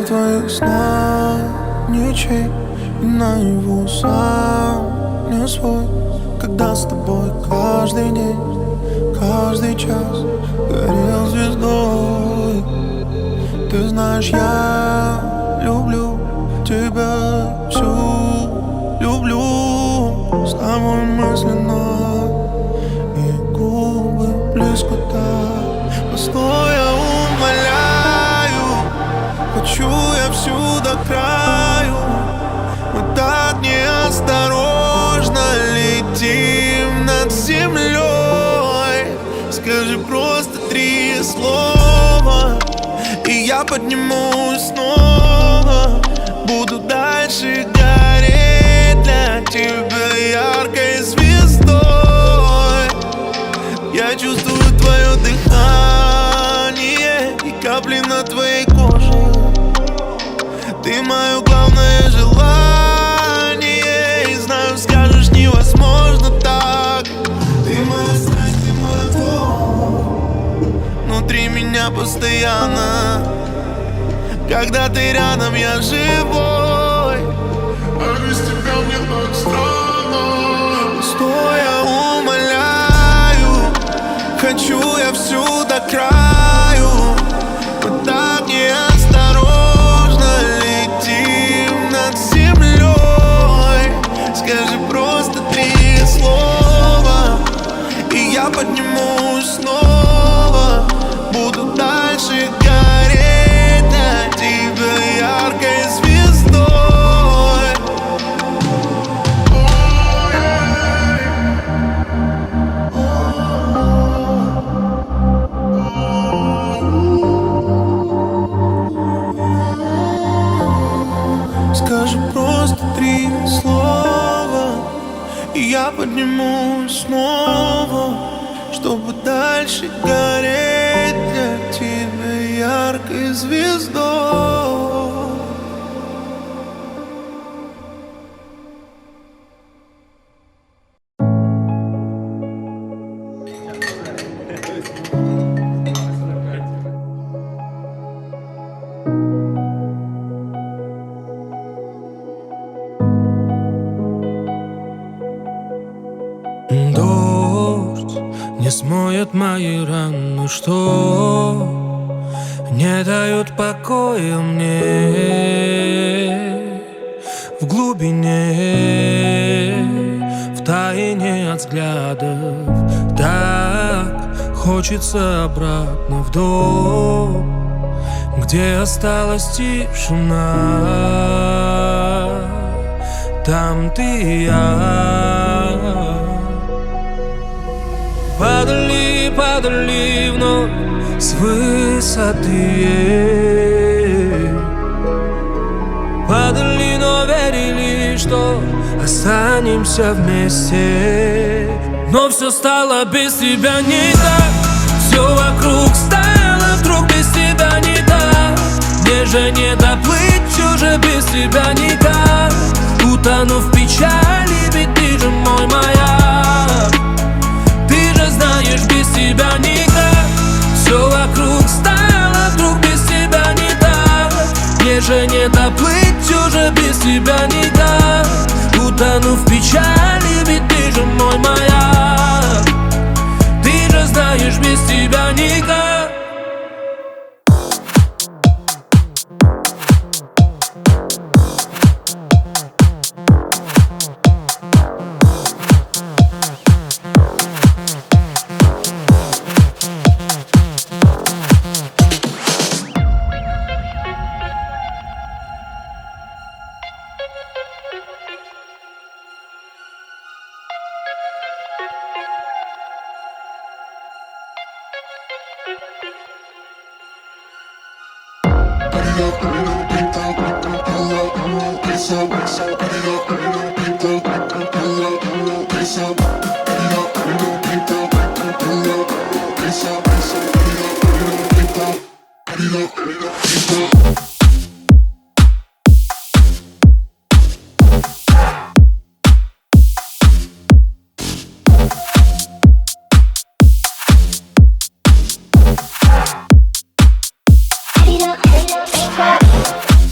В твоих снах ничей, и наяву сам не свой. Когда с тобой каждый день, каждый час горел звездой. Ты знаешь, я люблю тебя всю, люблю. С тобой мысленно и губы близко так. Постой, я умоляю, хочу я всю до краю. Мы так неосторожно летим над землей. Скажи просто 3 слова, и я поднимусь снова. Буду дальше гореть для тебя яркой звездой. Я чувствую твое дыхание и капли на твоей коже. Ты мое главное желание, и знаю, скажешь, невозможно так. Ты моя страсть, ты мой огонь, внутри меня постоянно. Когда ты рядом, я живой, а без тебя мне так странно. Стой, я умоляю, хочу я всю до краю. Мы так неосторожно летим над землей. Скажи просто 3 слова, и я поднимусь снова. Буду дальше гореть для тебя яркой звездой. Скажи просто 3 слова, и я поднимусь снова, чтобы дальше гореть для тебя яркой звездой. Дождь не смоет мои раны, что не дают покоя мне. В глубине, в тайне от взглядов, так хочется обратно в дом, где осталась тишина. Там ты и я. Падали, падали вновь с высоты. Падали, но верили, что останемся вместе. Но все стало без тебя не так. Все вокруг стало вдруг без тебя не так. Мне же не доплыть уже без тебя никак. Утону в печали, ведь ты же мой маяк. Ты же знаешь, без тебя никак. Все вокруг стало вдруг без тебя не так. Мне же не доплыть уже без тебя никак. Утону в печали, ведь ты же мой маяк. Ты же знаешь, без тебя никак. Hey,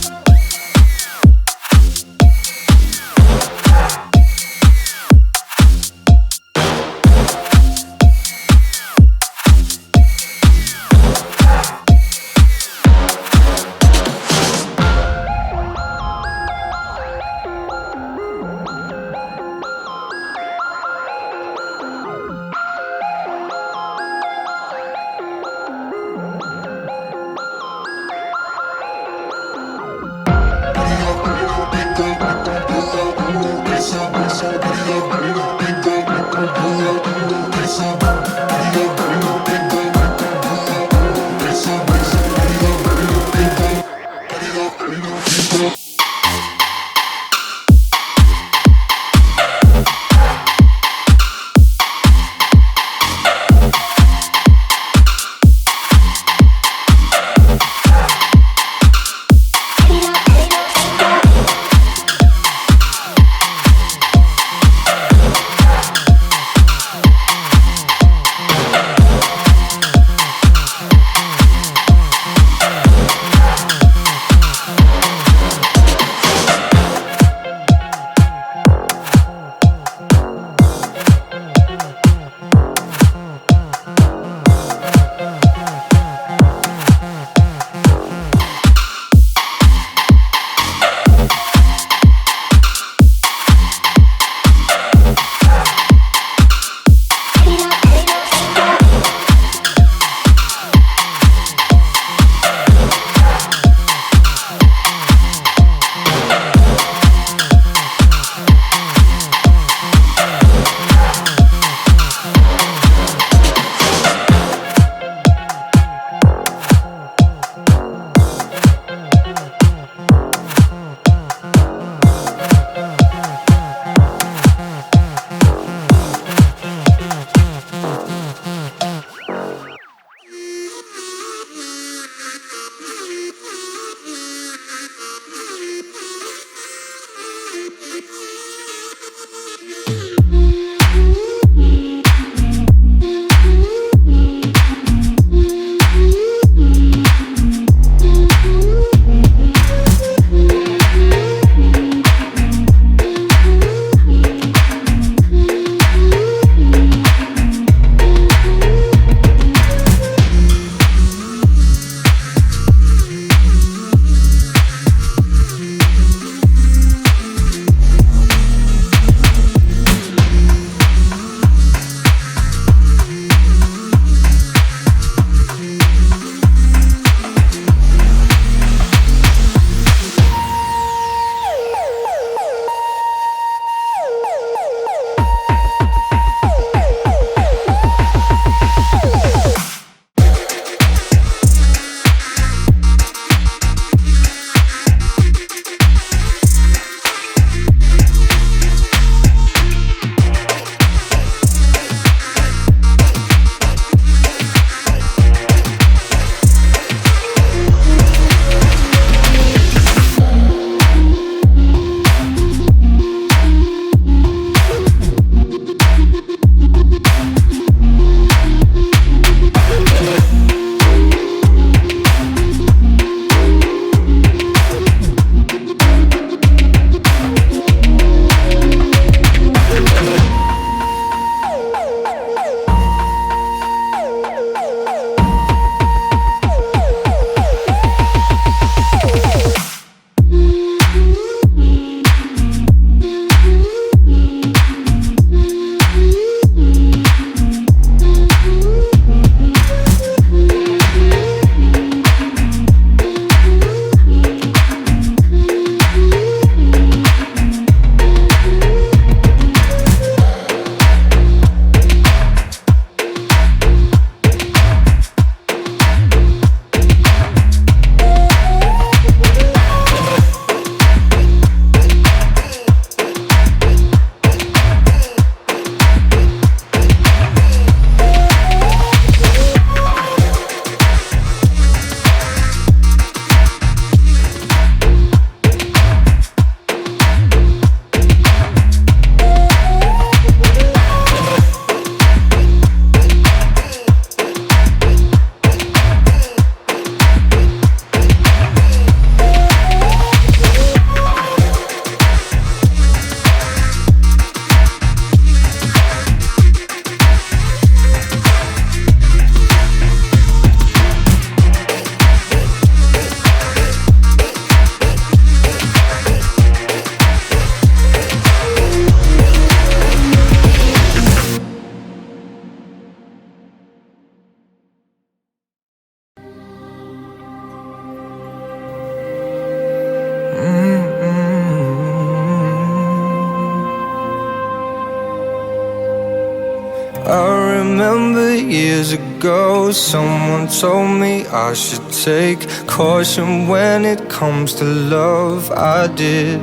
remember years ago, someone told me I should take caution when it comes to love. I did.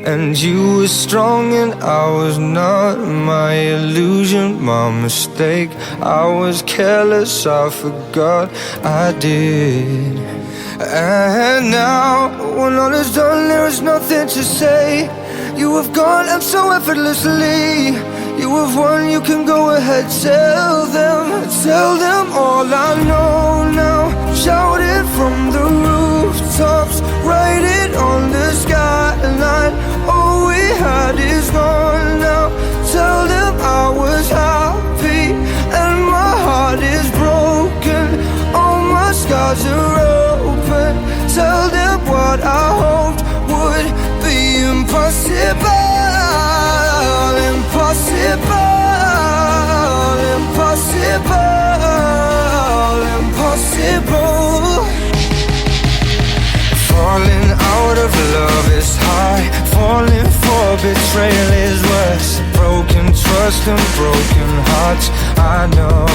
And you were strong and I was not. My illusion, my mistake. I was careless, I forgot I did. And now, when all is done, there is nothing to say. You have gone and so effortlessly. You have won, you can go ahead. Tell them all I know now. Shout it from the rooftops, write it on the skyline. All we had is gone now. Tell them I was happy and my heart is broken. All my scars are open. Tell them what I hoped would be impossible. Impossible, impossible, impossible. Falling out of love is high, falling for betrayal is worse. Broken trust and broken hearts, I know,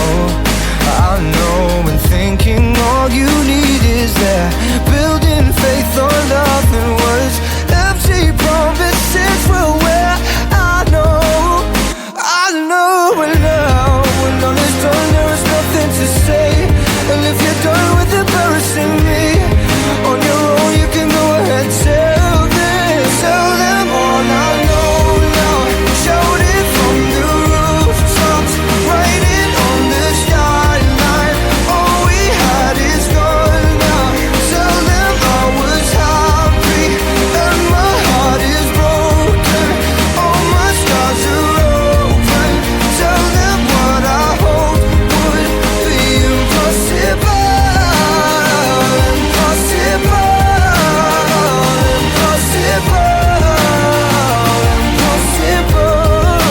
I know. And thinking all you need is there, building faith on love and words. Empty promises will wear. I know, I know. And now, when all is done, there is nothing to say. And if you're done with embarrassing me, on your own you can go ahead. Tell them, tell them all I know now. Shout it from the rooftops, write it on the skyline. All we had is gone now. Tell them I was happy and my heart is broken. All my scars are open. Tell them what I hoped would be impossible. Impossible, impossible, impossible.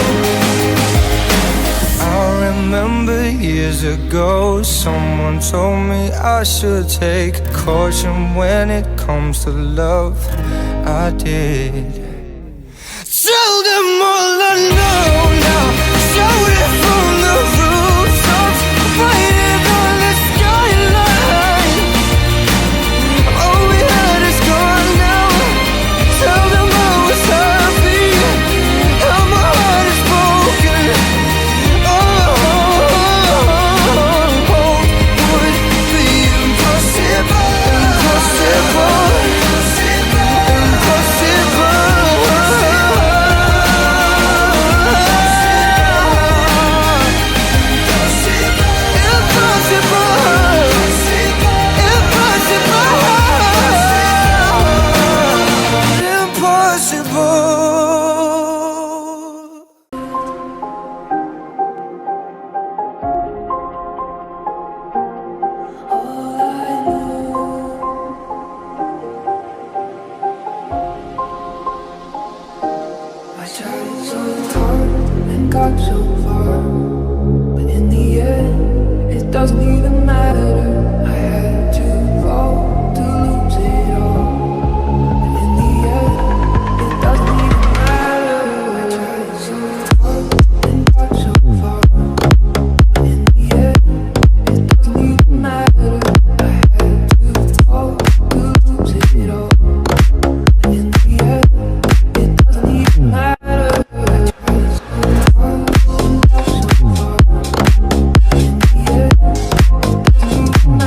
I remember years ago, someone told me I should take caution when it comes to love. I did. Tell them all I know now. Shout it from the rooftops, write it on the skyline. All we had is gone now. Tell them I was happy and my heart is broken. Oh, hope would be impossible. Impossible, impossible, impossible, impossible, impossible. I tried so hard and got so far, but in the end, it doesn't even matter. I had to fall to lose it all, but in the end, it doesn't even matter. I tried so hard and got so far, but in the end, it doesn't even matter. I had to fall to lose it all, but in the end, it doesn't even matter. I tried so hard and got so far, but in the end, it doesn't even matter.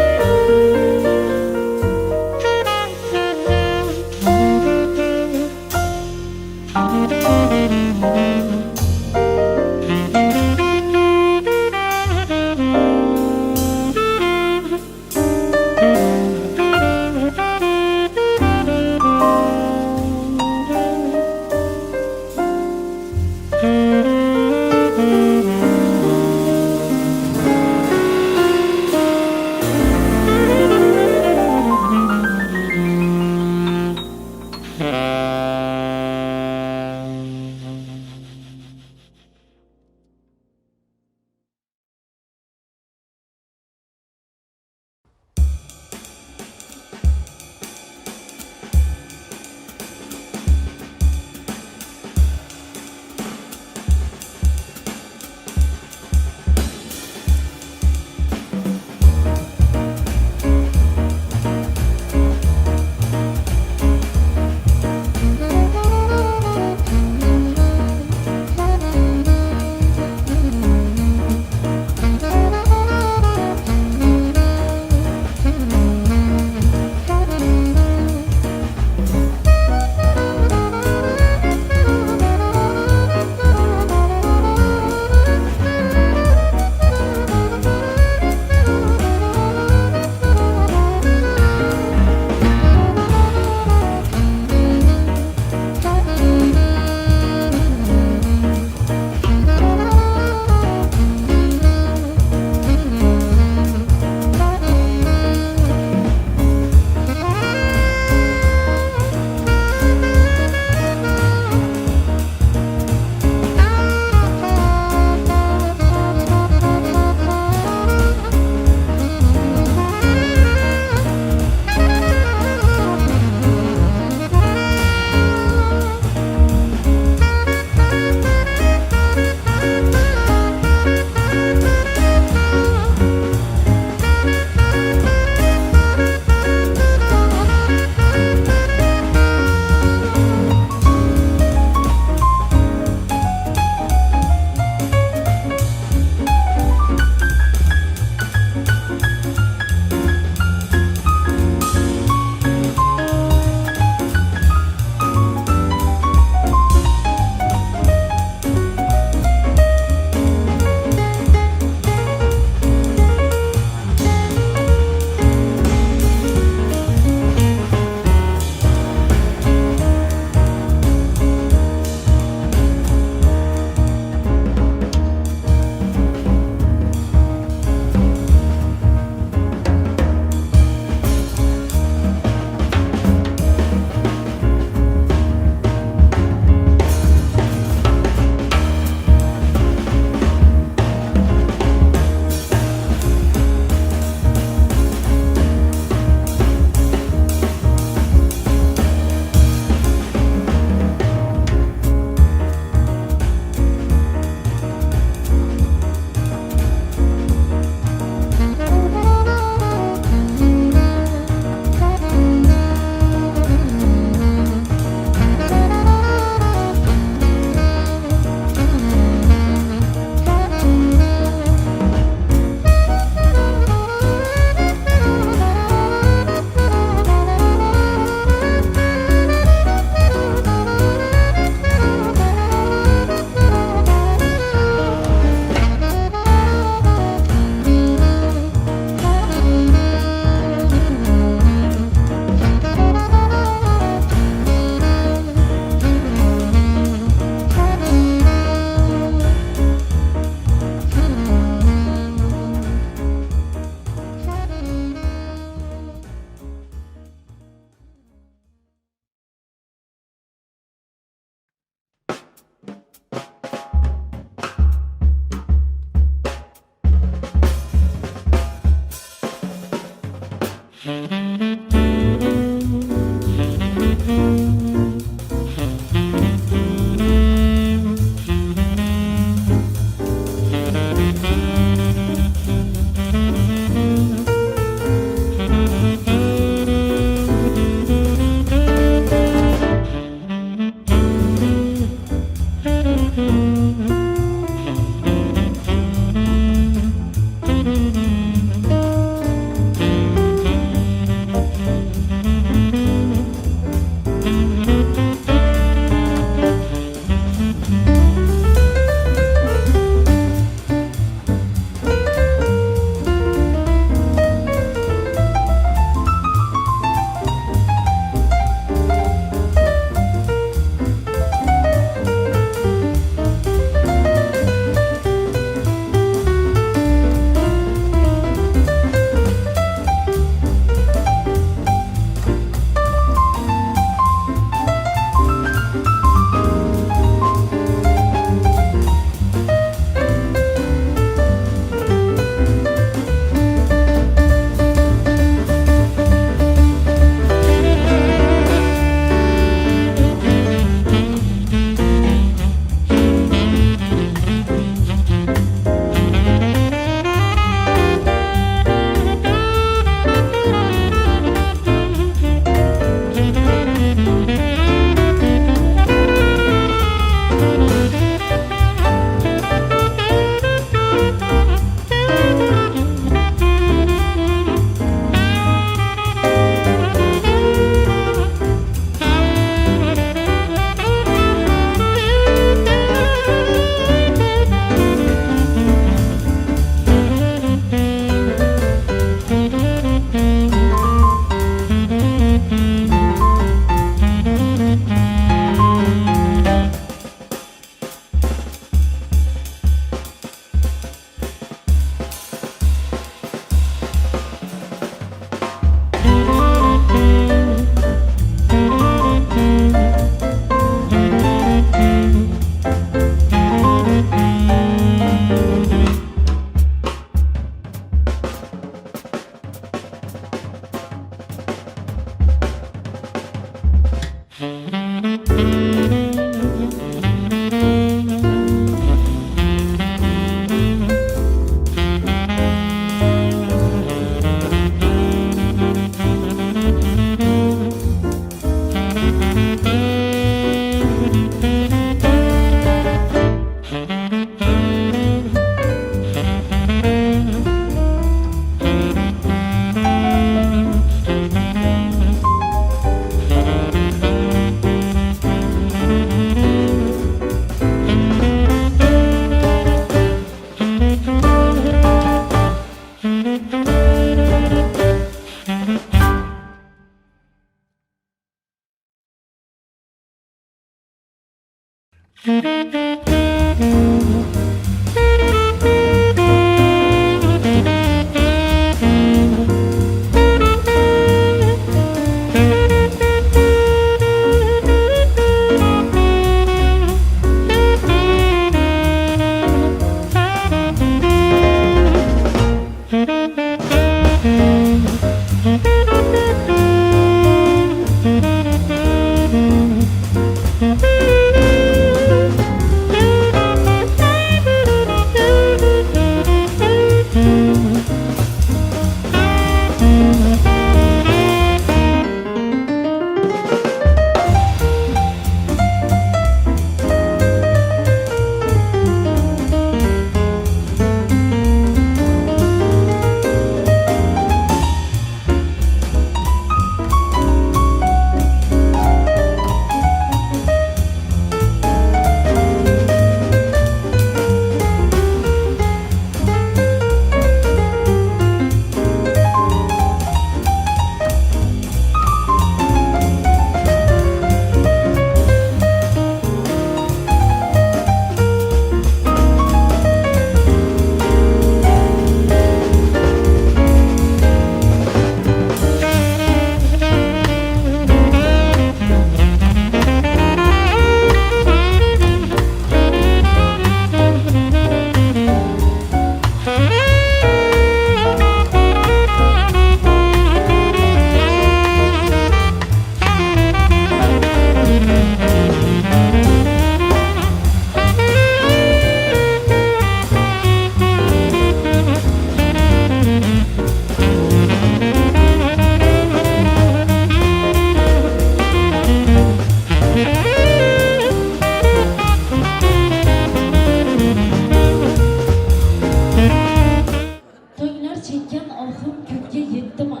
Tonglar chekkan ohim ko'kka yetdimi?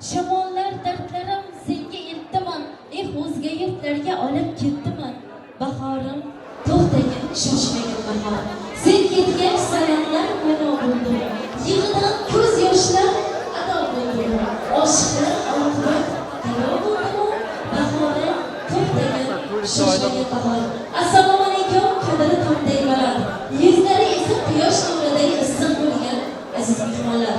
Shamollar dardlarim senga eltdimi? Eh, o'zga yurtlarga olib ketdimi? Bahorim, to'xtagin, shoshmagin bahor. Sen ketgach salamlar bano bo'ldi. Yig'idan ko'z yoshlar ado bo'ldi. Oshiqlar oqibat balo bo'ldimi? Bahorim, to'xtagin, shoshmagin bahor. Assalomu alaykum, qadri tongday baland. Yuzlari esa quyosh nuriday issiq bo'lgan aziz mehmonlar.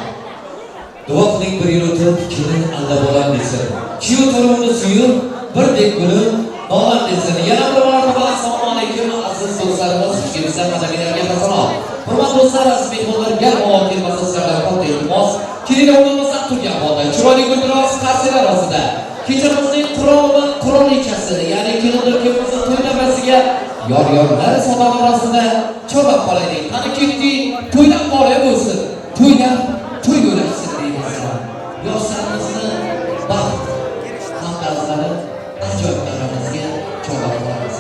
Duo qiling, bir yil o'tib kelin alla bolam desin. Kuyov to'ruvni suyib, birdek gulib bolam desin. Yana bir marotaba assalomu alaykum, aziz do'stlarimiz, xush kelibsizlar madaniyalarga hasanot. Hurmatli do'stlar, aziz mehmonlar, garm ovoz kelmasa sizlardan katta iltimos. Kelinglar, o'rnimizdan turgan holda, chiroyli guldiroz qarsalar ostida kechamizning qirol va qirolichasi, ya'ni kelindir kuyovimizni to'y nafasiga yor-yorlar sadolari ostida chorlab qolaylik. Qani ketdik, to'ylar muborak bo'lsin. To'ylar to'y bo'lsin deymiz. Yoshlarimizni baxt hamdardlari ajoyib davramizga chorlab qolamiz.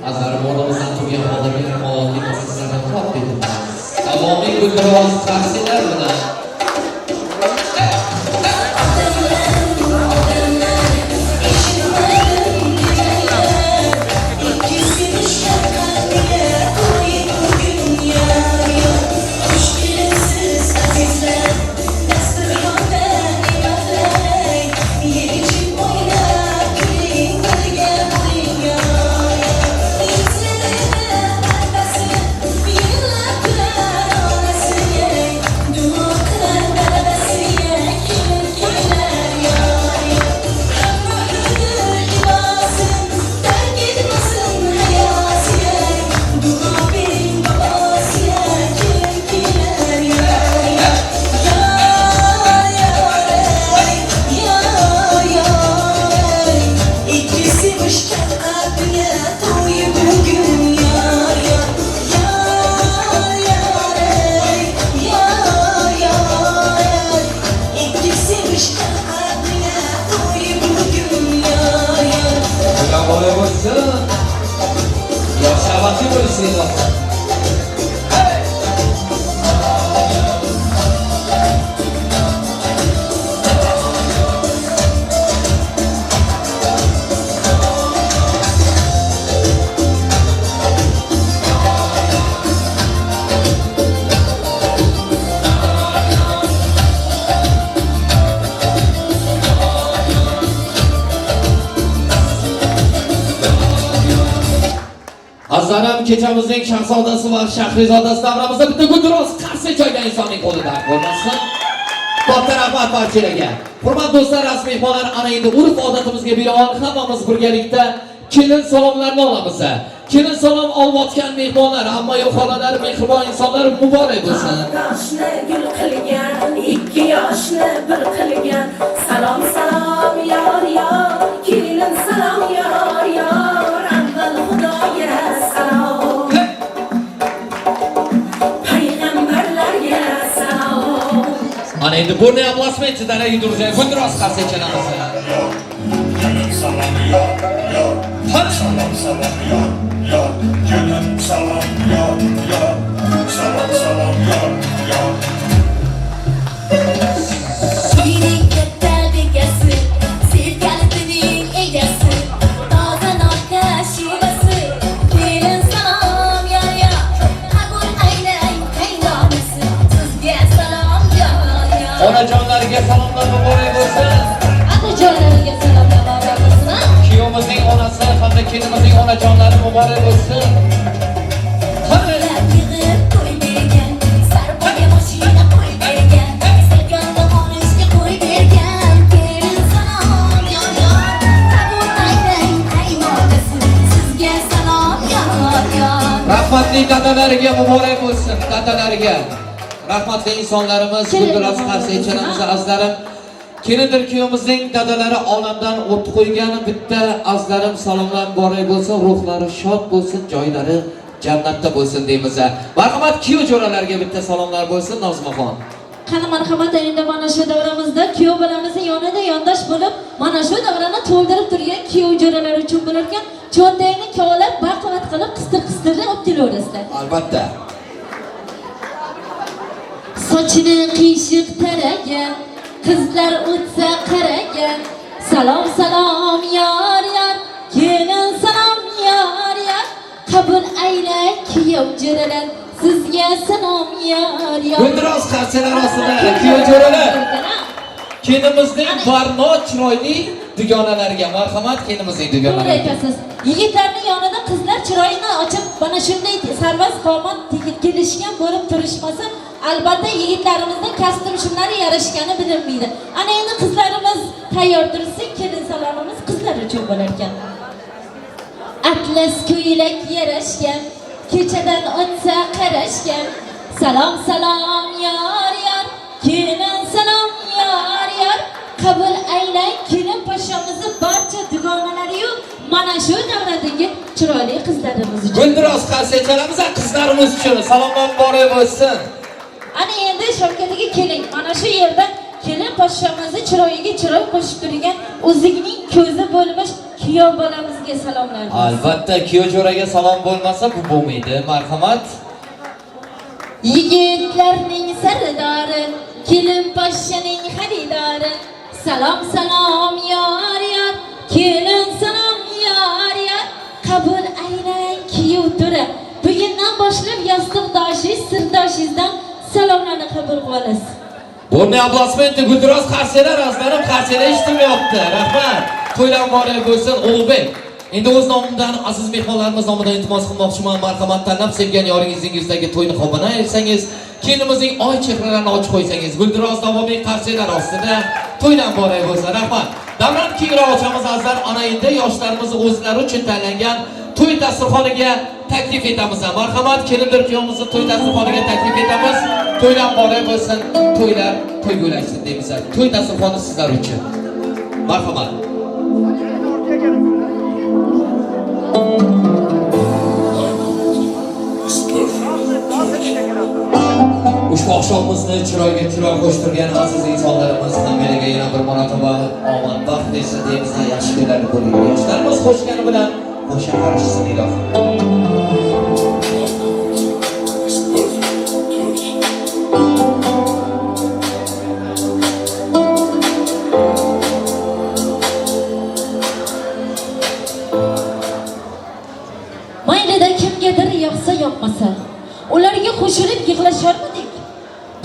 Azizlarim, o'rnimizdan turgan holda garm ovoz kelmasa sizlardan katta iltimos. Davomiy guldiroz qarsalar bilan. Ikkisi shafqatga qo'yib. Azlarim, kechamizning shahzodasi va shahrizodasi davramizda bitta gulduros qarsak chalgan insonning qo'lida bo'lmasin. Katta rahmat barchalarga. Hurmatli do'stlar, aziz mehmonlar, ana endi urf odatimizga binoan hammamiz birgalikda kelin salomlarni olamiz. Kelin salom olayotgan mehmonlar, amma xolalar, mehribon insonlar muborak bo'lsin. Toshni gul qilgan, ikki yoshni bir qilgan. Salom, salom, yor, yor, kelin salom, yor, yor. Avval Xudoga salom, payg'ambarlarga salom. Ana endi бурные аплодисменты, дорогие друзья. Gulduros qarsak chalamiz. Salom yor, yor. Salom, salom yor, yor. Kelin salom yor, yor. Salom, salom yor, yor. Uyning katta bekasi, sevgalitining egasi, toza nokta shuvasi, kelin salom yor yor, qabul aylang qaynonasi, sizga salom yor yor. Onajonlarga salomlar muborak bo'lsin. Otajonlariga salomlar muborak bo'lsin. Ha? Kuyovimizning onasi hamda kelinimizning onajonlari muborak bo'lsin. Qani? Yig'ib to'y bergan, sarpoga moshina qo'y bergan, stadionda olishga qo'y bergan, kelin salom yor yor, qabul aylang qaynonasi, sizga salom yor yor. Rahmatli dadalariga muborak bo'lsin, dadalariga. Rahmatli insonlarimiz, gulduros qarsak chalamiz azizlarim. Kelindir kuyovimizning dadalari olamdan o't qo'ygan bitta azizlarim, salomlar muborak bo'lsin, ruhlari shod bo'lsin, joylari jannatda bo'lsin deymiz. Marhamat, kuyov jo'ralarga bitta salomlar bo'lsin, Nozimaxon. Qani, marhamat, endi mana shu davramizda kuyov bolamizni yonida yondosh bo'lib, mana shu davrani to'ldirib turgan kuyov jo'ralar uchun bo'larkan, cho'ntagini kovlab, baquvvat qilib, qistir qistirib olib kelaverasizlar. Albatta. Sochini qiyshiq taragan, qizlar o'tsa qaragan, salom, salom yor yor, kelin salom yor yor, qabul ayla kuyov jo'ralar, sizga salom yor yor. Gulduros qarsaklar ostida kuyov jo'ralar. Kelinimizning barno chiroyli dugonalariga marhamat, kelinimizning To'g'ri dugonalariga. aytasiz. Yigitlarning yonida qizlar chiroyini ochib, mana shunday sarvaz qomat kelishgan bo'lib turishmasa, albatta yigitlarimizning kostyum shimlari yarashgani bilinmaydi. Ana endi qizlarimiz tayyor tursin, kelin salomimiz qizlar uchun bo'lar ekan. Atlas ko'ylak yarashgan, kechadan o'tsa qarashgan, salom, salom yor yor, kelin salom yor yor, qabul aylang kelin poshshomizni barcha dugonalari-yu mana shu davradagi chiroyli qizlarimiz uchun. Gulduros qarsak chalamiz qizlarimiz uchun. Salomlar muborak bo'lsin. Ana endi Shavkat aka, keling. Mana shu yerda kelin poshshomizni chiroyiga chiroy qo'shib turgan o'zining ko'zi bo'lmish kuyov bolamizga salomlar bo'lsin. Albatta, kuyov jo'raga salom bo'lmasa bu bo'lmaydi. Marhamat. Yigitlarning sardori, kelin poshshaning xaridori, salom, salom yor yor, kelin salom yor yor, qabul aylang kuyov to'ra. Bugundan boshlab yostiqdoshingiz, sirdoshingizdan salomlarni qabul qilib olasiz. Бурные аплодисменты, gulduros qarsaklar, azizlarim, qarsaklar eshitilmayapti. Rahmat. To'ylar muborak bo'lsin, Ulug'bek. Endi o'z nomimdan, aziz mehmonlarimiz nomidan iltimos qilmoqchiman. Marhamat, tanlab sevgan yoringizning yuzidagi to'y niqobini ayirsangiz, kelinimizning oy chehralarini ochib qo'ysangiz, gulduros davomiy qarsaklar ostida to'ylar muborak bo'lsin. Rahmat. Davran kengroq ochamiz, azizlar. Ana endi yoshlarimiz o'zlari uchun tanlangan to'y dasturxoniga taklif etamiz. Marhamat, kelindir kuyovimizni to'y dasturxoniga taklif etamiz. To'ylar muborak bo'lsin, to'ylar to'yga ulashsin deymiz. To'y dasturxoni sizlar uchun. Marhamat. Ushbu oqshomimizni chiroyga chiroy qo'shtirgan aziz insonlarimiz hammalarga yana bir marotaba omad, baxt bersin deymiz. Yaxshi kunlarni ko'ring. Yoshlarimiz qo'shgani bilan qo'sha qarishsin ilohim. It's perfect. Turkey. Maylida kimgadir yoqsa yoqmasa, ularga qo'shilib yig'lasharmidik?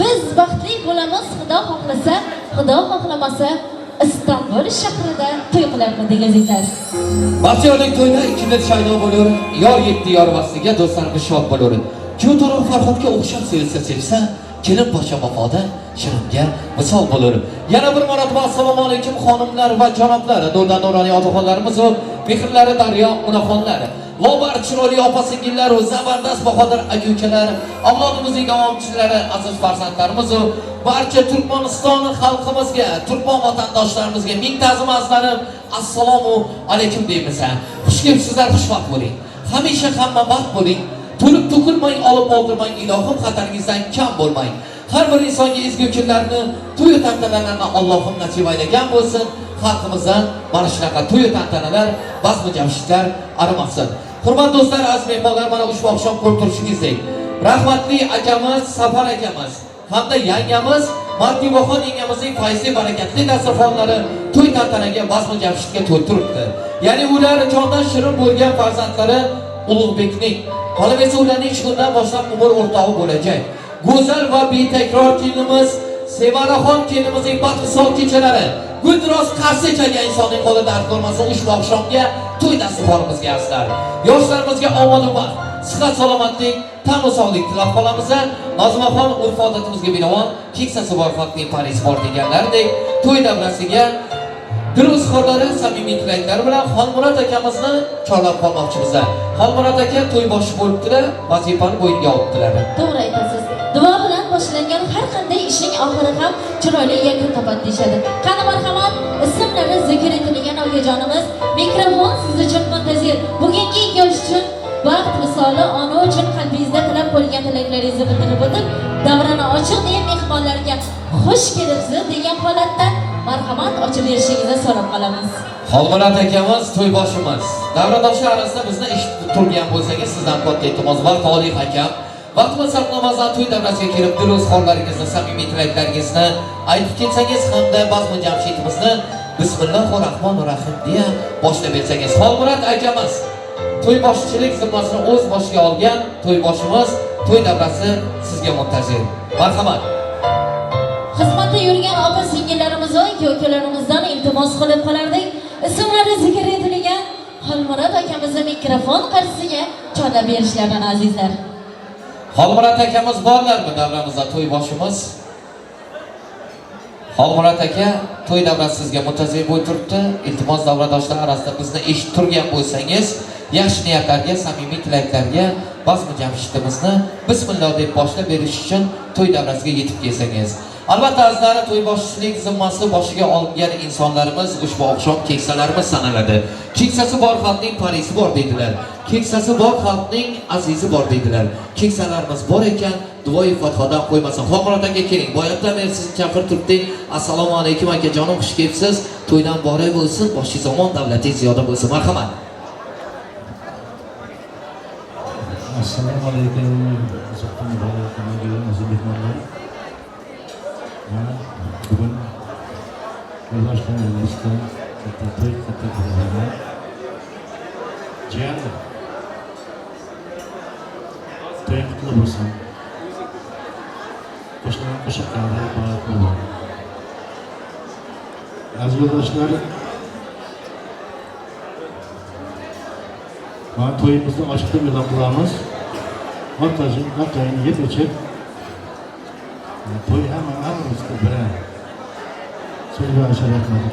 Biz baxtli bo'lamiz, Xudo xohlasa, Xudo xohlamasa. Istanbul shahrida to'y qilarmidik azizlar. Baxtiyorlik to'yda ikki dil shaydo bo'lur, yor yetdi yor vasliga, do'stlarimiz shod bo'lur. Kuyov to'g'ri Farhodga o'xshab sevilsa sevsa, kelin poshsha vafoda shiringa misol bo'lur. Yana bir marotaba assalomu alaykum xonimlar va janoblar, nurdan nuroniy otaxonlarimiz va mehrlari daryo onaxonlar. Lobar chiroyli opa singillar va zabardast bahodir aka ukalar, avlodimizning davomchilari, aziz farzandlarimiz va barcha Turkmaniston xalqimizga, turkman vatandoshlarimizga ming ta'zim azlarim, assalomu alaykum deymiz. Xush kelibsizlar, xushvaqt bo'ling. Hamisha hamma vaqt bo'ling. To'lib to'kilmang, olib oldirmang, ilohim xataringizdan kam bo'lmang. Har bir insonga ezgu kunlarni, to'y tantanalarni Allohim nasib aylagan bo'lsin. Xalqimizdan mana shunaqa to'y tantanalar, bazmi jamshidlar arimasin. Hurmatli do'stlar, aziz mehmonlar, mana ushbu oqshom ko'rib turishingizdek, rahmatli akamiz Safar akamiz hamda yangamiz Martiboxon yangamizning fayzli barakatli dasturxonlari to'y tantanaga, bazmi jamshidga to'lib turibdi. Ya'ni ular jondan shirin bo'lgan farzandlari Ulug'bekning, qolaversa ularning shu kundan boshlab umr o'rtog'i bo'lajak go'zal va betakror kelinimiz Sevaraxon kelinimizning baxt kechalari guldiroz qarshi chalgan insonning qo'li dard ko'rmasin ushbu oqshomga to'y dasturxonimizga azizlar. Yoshlarimizga omad va baxt, sihat salomatlik, tan va sog'lik tilab qolamiz. Nozimaxon urf odatimizga binoan keksasi bor xalqning parisi bor deganlaridek to'y davrasiga dil izhorlari, samimiy tilaklari bilan Xolmurod akamizni chorlab qolmoqchimiz. Xolmurod aka to'y boshi bo'libdilar, vazifani bo'yniga olibdilar. To'g'ri aytasiz. Duo bilan boshlangan har qanday ishning oxiri ham chiroyli yakun topadi deyishadi. Qani marhamat, ismlari zikr etilgan okajonimiz, mikrofon siz uchun muntazir. Bugungi ikki yosh uchun baxt misoli ona uchun qalbingizda tilab qo'ygan tilaklaringizni bildirib o'tib, davrani ochiq degan mehmonlarga xush kelibsiz degan holatda marhamat ochib berishingizni so'rab qolamiz. Xolmurod akamiz to'yboshimiz. Davradoshlar orasida bizni eshitib turgan bo'lsangiz, sizdan katta iltimos, vaqt oliy hakam. Vaqtimiz sarflamasdan to'y davrasiga kelib dil izhorlaringizni, samimiy tilaklaringizni aytib ketsangiz hamda bazmi jamshidimizni Bismillahirrohmanirrohim deya boshlab bersangiz. Xolmurod akamiz to'yboshchilik zimmasini o'z boshiga olgan to'yboshimiz, to'y davrasi sizga muntazir. Marhamat. Xizmatda yurgan opa singillarimiz va aka ukalarimizdan iltimos qilib qolardik. Ismlari zikr etilgan Xolmurod akamizni mikrofon qarshisiga chorlab berishlarini azizlar. Xolmurod akamiz borlarmi davramizda to'yboshimiz? Xolmurod aka to'y davrasi sizga muntazir bo'lib turibdi. Iltimos, davradoshlar orasida bizni eshitib turgan bo'lsangiz, yaxshi niyatlarga, samimiy tilaklarga bazmi jamshidimizni bismillah deb boshlab berish uchun to'y davrasiga yetib kelsangiz. Albatta azizlar, to'yboshchilik zimmasi boshiga olingan insonlarimiz ushbu oqshom keksalarimiz sanaladi. Keksasi bor xalqning parisi bor deydilar. Keksasi bor xalqning azizi bor deydilar. Keksalarimiz bor ekan, duoyi fotihadan qo'ymasin. Xolmurod aka keling. Boyatdan beri sizni chaqirib turibdik. Assalomu alaykum akajonim, xush kelibsiz. To'ydan boray bo'lsin, boshingiz omon, davlatingiz ziyoda bo'lsin. Marhamat. Assalomu alaykum, aziz mehmonlar. Mana bugun yo'ldoshlar oilasida katta to'y, katta to'ylar. Jiyan, to'y qutli bo'lsin. Qo'shilgan qo'shiqlari barakli bo'lsin. Aziz yo'ldoshlar, mana to'yimizni ochiq deb e'lon qilamiz. Ortayini yeb ichib, to'y hammamizga bir. So'z rahmat.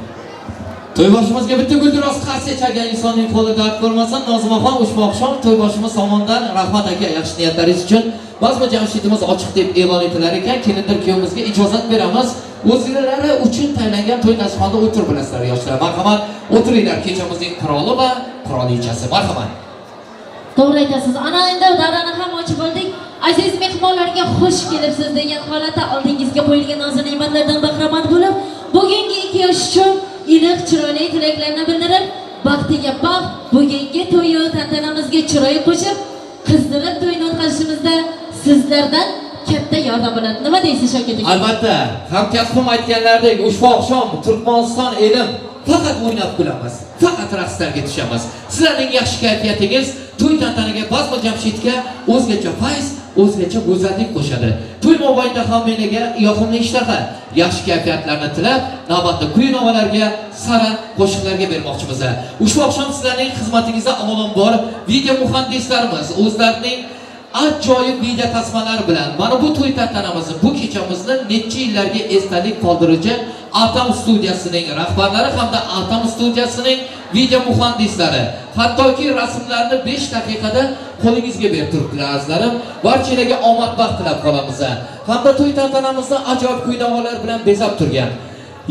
To'yboshimizga bitta guldiroz qarshi chalgan insonning qo'li dard ko'rmasin. Nozimaxon ushbu oqshom to'yboshimiz tomonidan rahmat aka, yaxshi niyatlaringiz uchun. Bazmi jamshidimiz ochiq deb e'lon etilar ekan, kelindir kuyovimizga ijozat beramiz. O'zlari uchun tayinlangan to'y dasturxonida o'tirib bilasizlar yoshlar. Marhamat, o'tiringlar kechamizning qiroli va qirolichasi. Marhamat. To'g'ri aytasiz. Ana endi davrani ham ochib oldik. Aziz mehmonlarga xush kelibsiz degan holatda oldingizga qo'yilgan noz ne'matlardan bahramand bo'lib, bugungi ikki yosh uchun iliq chiroyli tilaklarni bildirib, baxtiga baxt, bugungi to'yu tantanamizga chiroy qo'shib, qizdirib to'yni o'tkazishimizda sizlardan katta yordam bo'ladi. Nima deysiz Shavkat aka? Albatta, hamkasbim aytganlaridek, ushbu oqshom Turkmaniston elim faqat o'ynab kulamiz, faqat raqslarga tushamiz. Sizlarning yaxshi kayfiyatingiz to'y tantanaga, bazmi jamshidga o'zgacha fayz, o'zgacha go'zallik qo'shadi. To'y mobaynida hammanglarga yoqimli ishtaha, yaxshi kayfiyatlarni tilab, navbatda kuy-navolarga, sara qo'shiqlarga bermoqchimiz. Ushbu oqshom sizlarning xizmatingizda avvalambor video muhandislarimiz o'zlarining ajoyib video tasmalari bilan mana bu to'y tantanamizni, bu kechamizni necha yillarga esdalik qoldiruvchi Atam studiyasining rahbarlari hamda Atam studiyasining video muhandislari, hattoki rasmlarni 5 daqiqada qo'lingizga berib turibdilar azizlarim. Barchalarga omad baxt tilab qolamiz. Hamda to'y tantanamizni ajoyib kuy-navolar bilan bezab turgan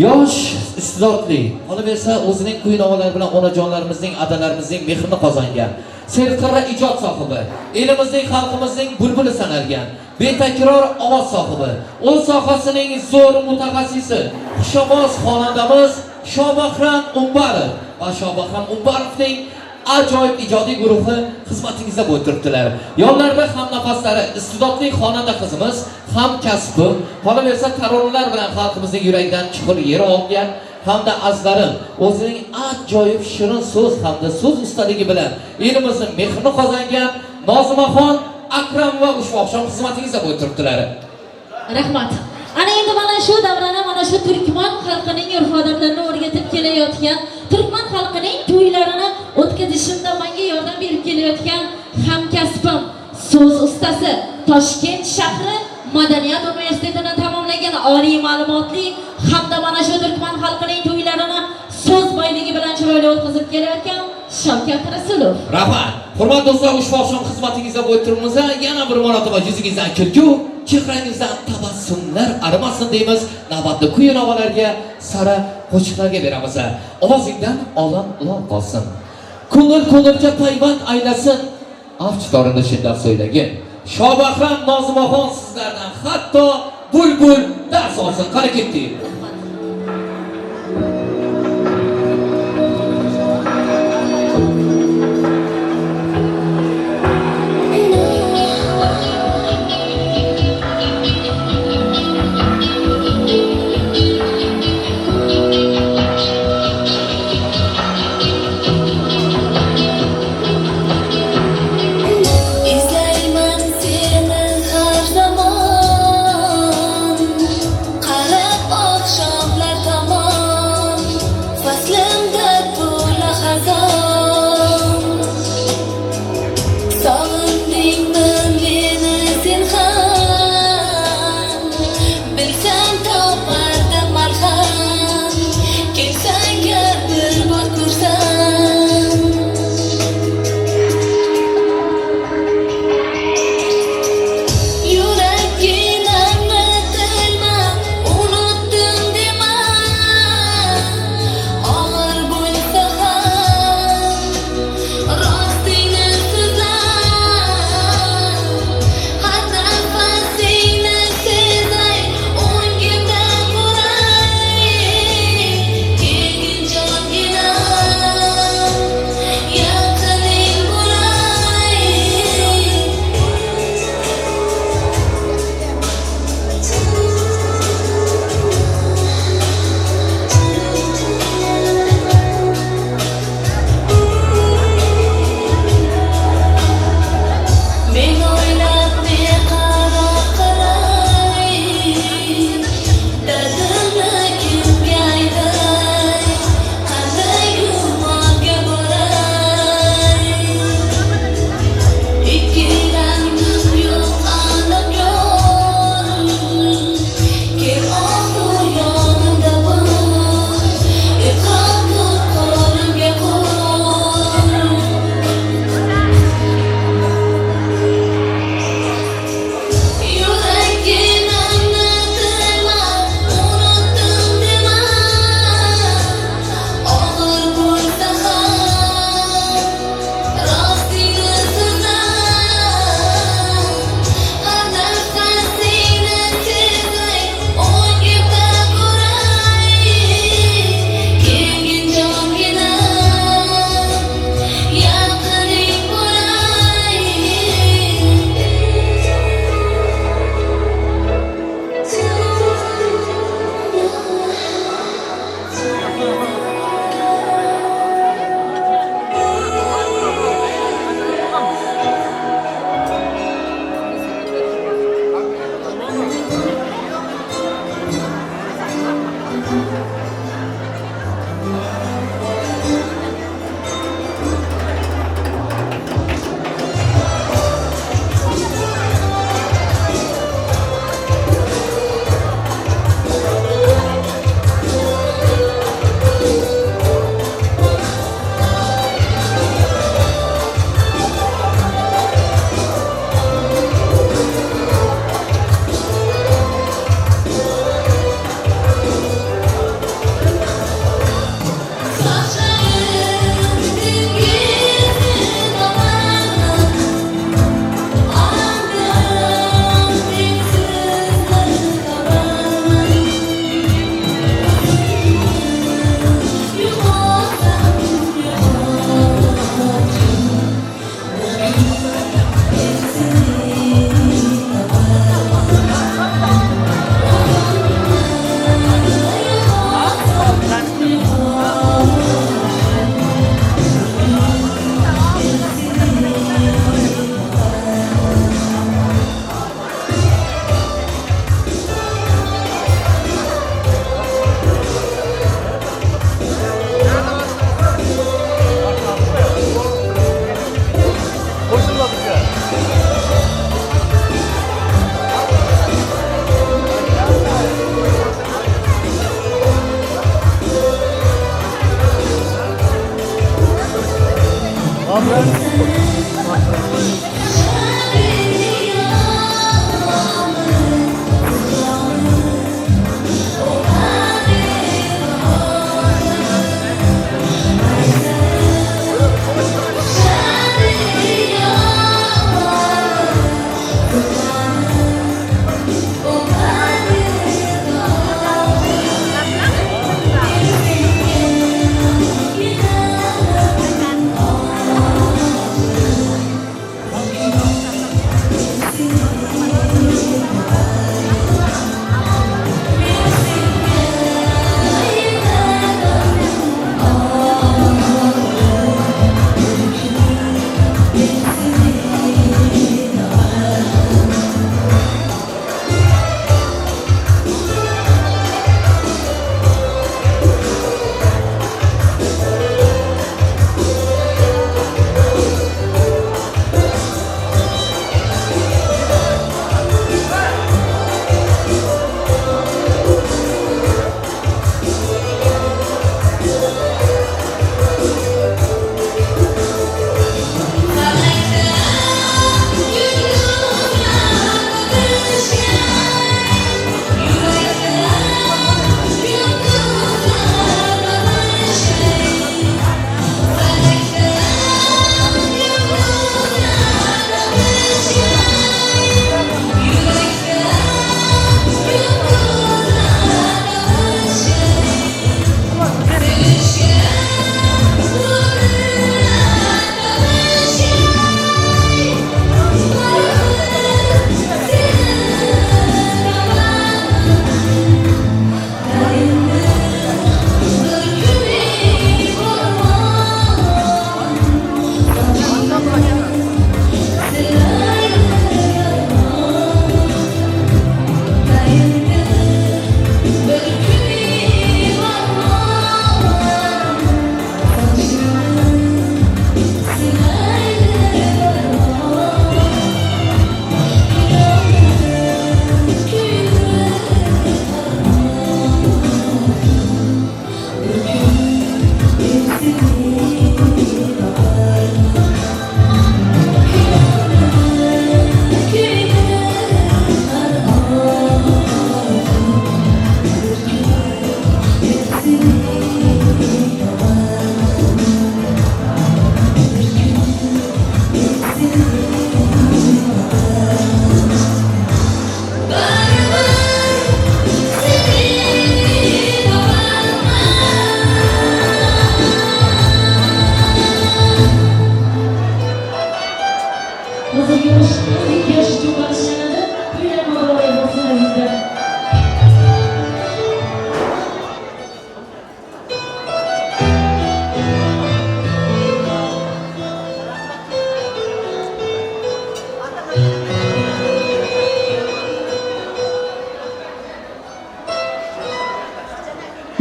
yosh iste'dodli, qolaversa o'zining kuy-navolari bilan onajonlarimizning, adalarimizning mehrini qozongan, serqirra ijod sohibi, elimizning, xalqimizning bulbuli sanalgan, betakror ovoz sohibi, o'z sohasining zo'r mutaxassisi, xushovoz xonandamiz Shobahram Umbarov va Shobahram Umbarovning ajoyib ijodiy guruhi xizmatingizda bo'lib turibdilar. Yonlarida ham nafaslari iste'dodli xonanda qizimiz, ham kasbi, qolaversa taronalar bilan xalqimizning yuragidan chuqur yer olgan hamda azlarim o'zining ajoyib shirin so'z hamda so'z ustaligi bilan elimizning mehrini qozongan Nozimaxon Akramova ushbu oqshom xizmatingizda bo'lib turibdilar. Rahmat. Ana endi mana shu davrani, mana shu turkman xalqining urf-odatlarini o'rgatib kelayotgan, turkman xalqining to'ylarini o'tkazishimda menga yordam berib kelayotgan hamkasbim, so'z ustasi, Toshkent shahri Madaniyat universitetini tamomlagan oliy ma'lumotli hamda mana shu turkman xalqining to'ylarini so'z boyligi bilan chiroyli o'tkazib kelayotgan Shavkat Rasulov. Rahmat. Hurmatli do'stlar, ushbu oqshom xizmatingizda bo'lib turibmiz. Yana bir marotaba yuzingizdan kulgu, chehrangizdan tabassumlar arimasin deymiz. Navbatni kuy-navolarga, sara qo'shiqlarga beramiz. Ovozingdan olam lol qolsin. Ko'ngil ko'ngilga payvand aylasin. Avj torini shundoq so'ylagin. Shobahram Nozimaxon sizlardan hatto bulbul dars olsin. Qani ketdik. İzlayman seni har zamon, qarab oqshom.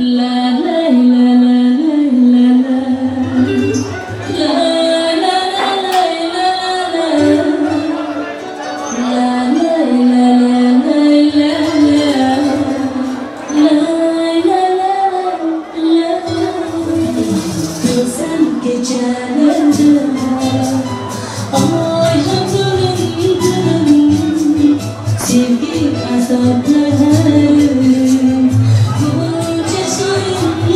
La la la la la la la. La la la la la la. La la la la la la la. La la la la. Ko'rsam kechalarda oy ham to'lin, sevgi azoblari buncha shirin.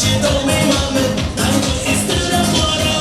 Chidolmayman men qayg'u iztiroblara.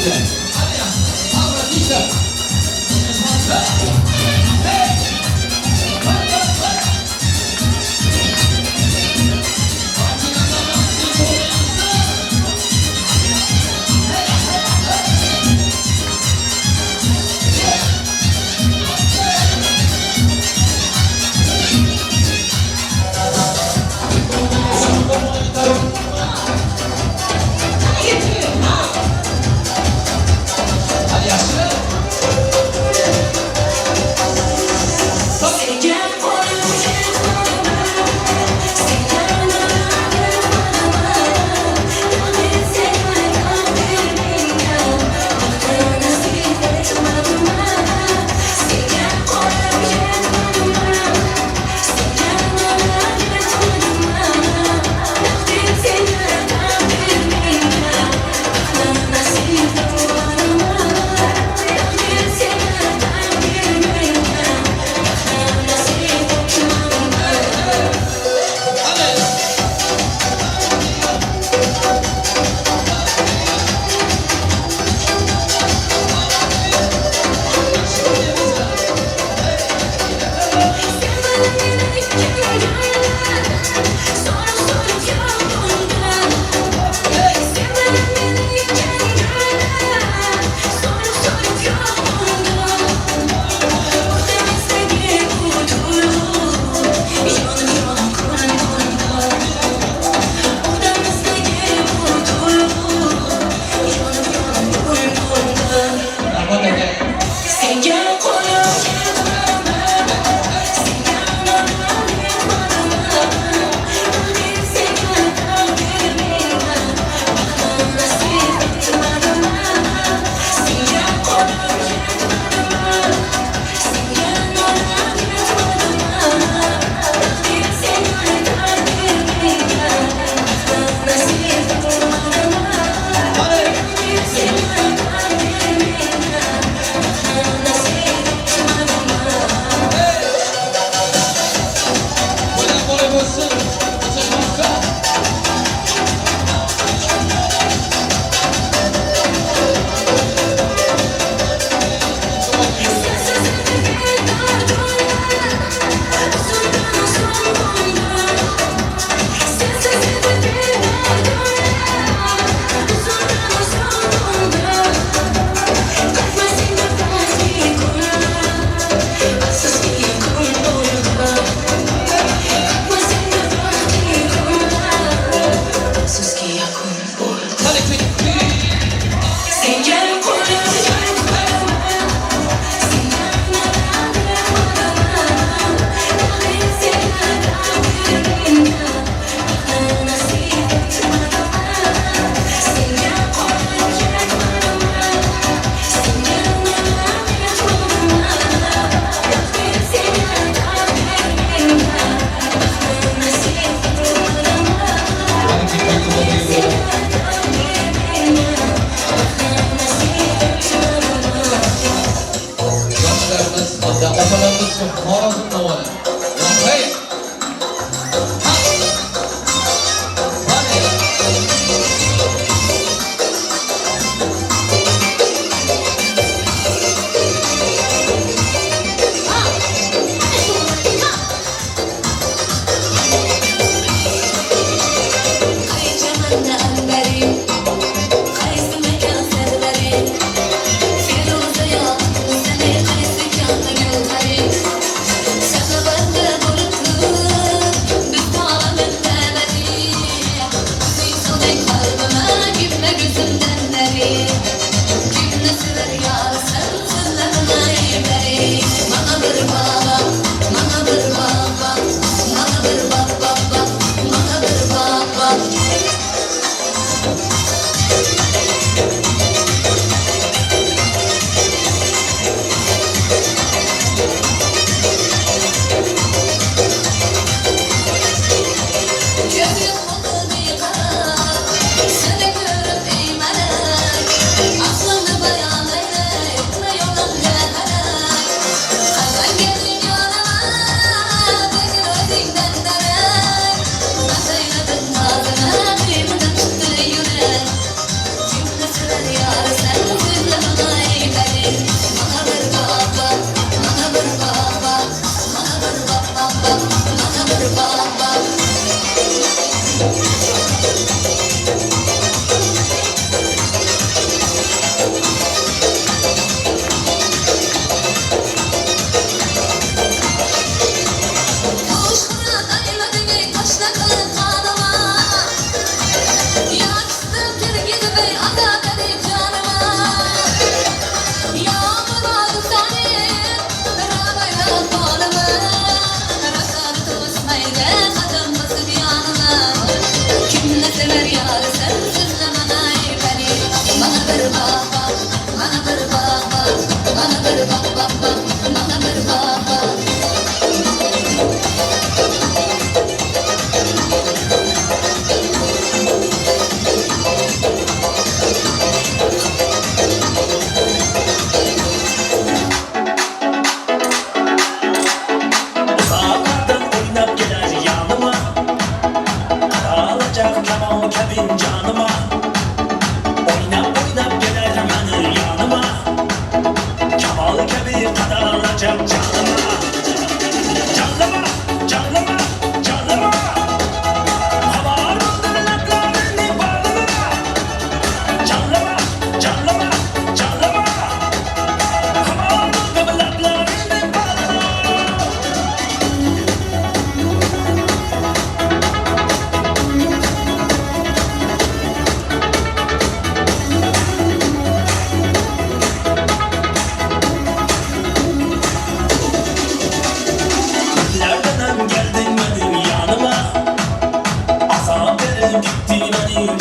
Hadi. Отлично.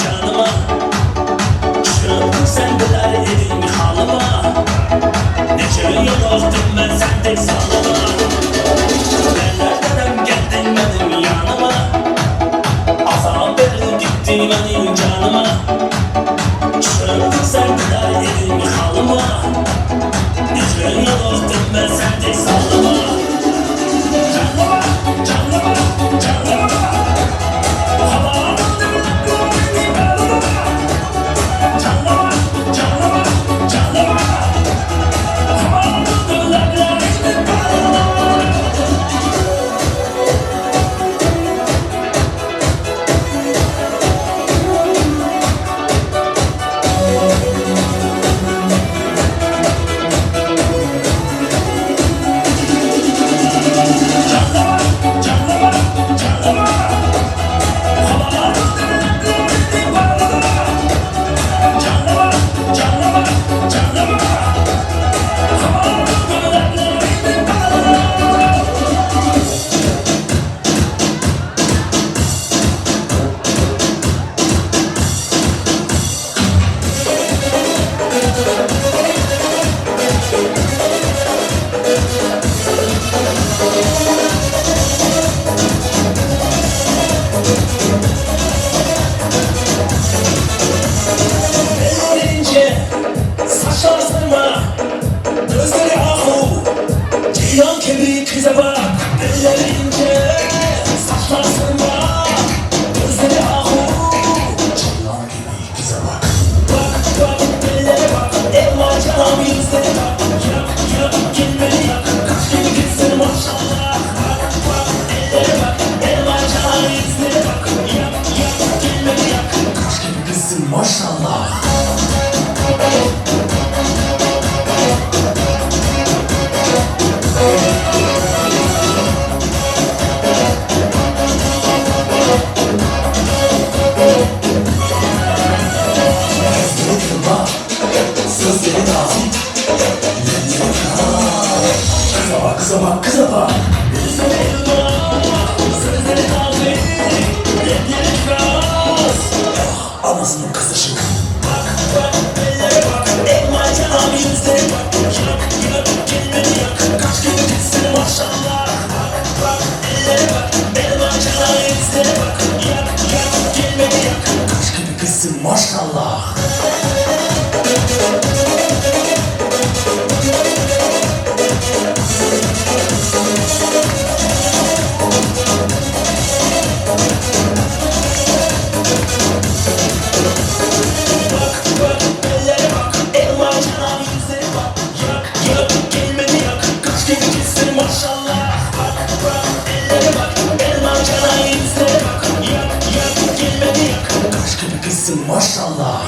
canıma. Tushib sen bilar eding halıma. Necha yo'liqdim men sendek zalıma. Nelerden geldin benim yanıma. Azap verdin gittin benim canıma. Tushib sen bilar eding halıma. Necha yo'liqdim men sendek zalıma. Canıma, canıma, canıma. Maşallah. Sözleri nazik, kıza bak, kıza bak, kıza bak. Yüzleri elma, sözleri nazik, lebleri kaz. Anasının kızı şık. Bak, bak, ellere bak, elma canım yüzleri bak. Yak, yak, gelmedi yak, kaç gibi gitsin maşallah. Bak, bak, ellere bak, elma canım yüzleri bak. Yak, yak, gelmedi yak, kaç gibi gitsin maşallah. Bak bak ellere bak, elma canım yüzlere bak. Yak yak gelmedi yak, kaç gibi gitsin maşallah. Bak bak ellere bak, elma canım yüzlere bak. Yak yak gelmedi yak, kaç gibi gitsin maşallah.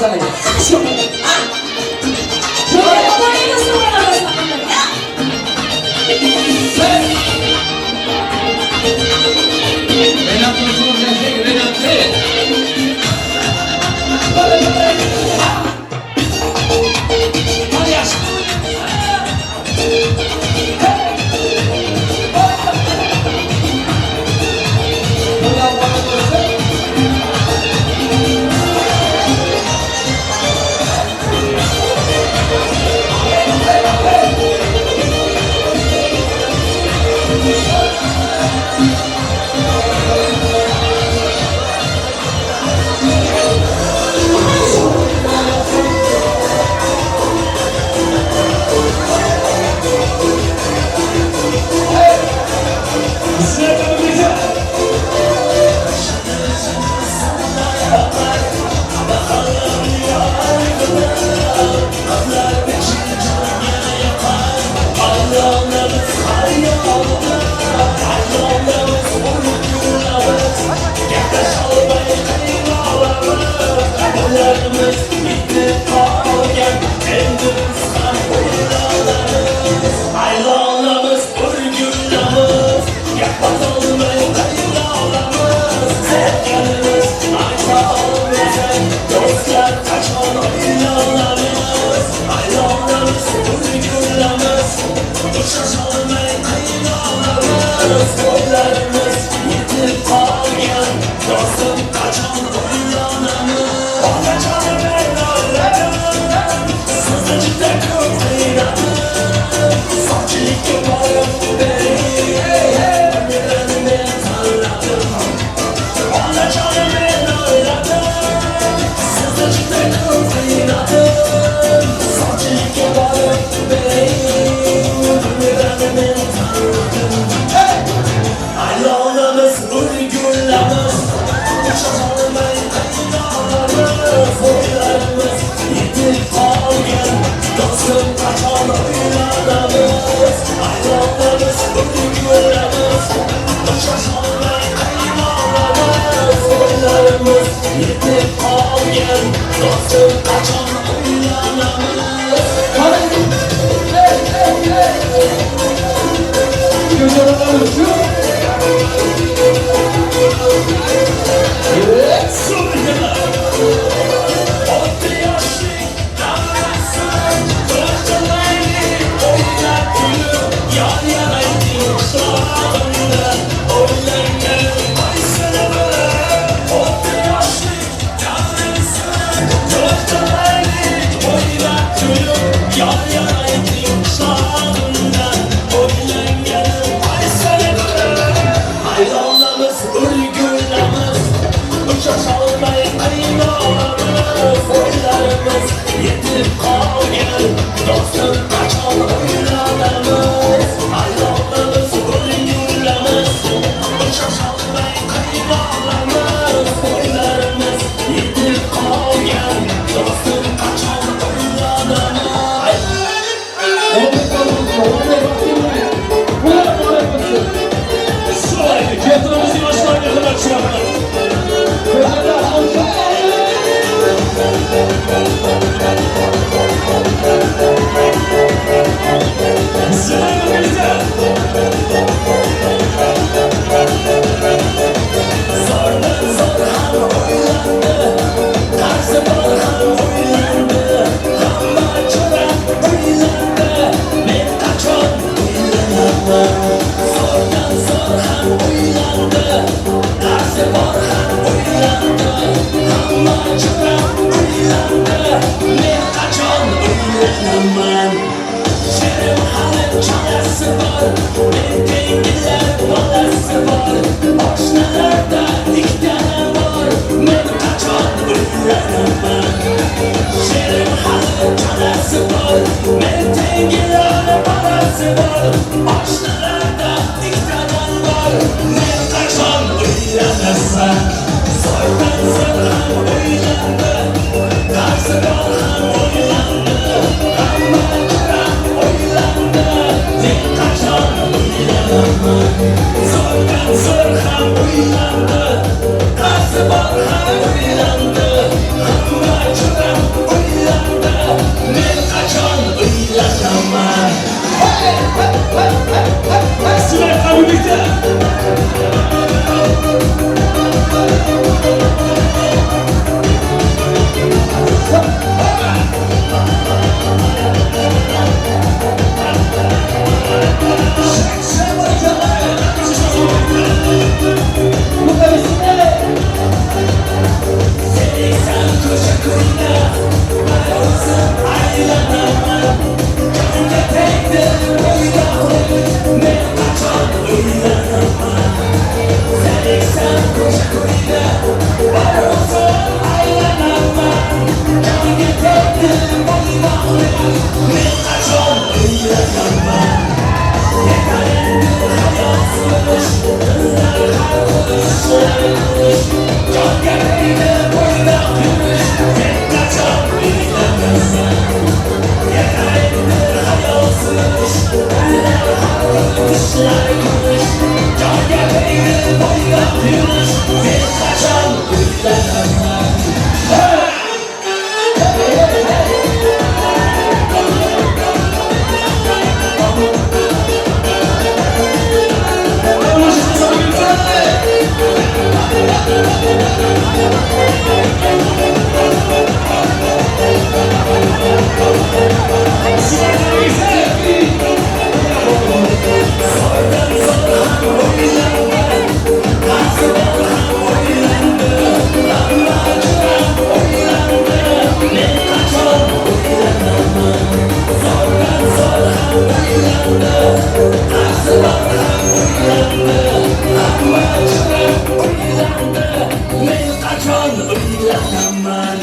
Sizlarga. Qarsi bor ham o'ylandi, hamma Men qachon uylanaman? Yetar endi hayot surish, qizlar har qo'shiqlar yurish, jonga tegdi bo'ylab yurish. Men qachon uylanasan? Yetar endi hayot surish, qizlar har qishlar yurish, jonga tegdi bo'ylab yurish. Men qachon uylanaman? Men qachon uylanaman?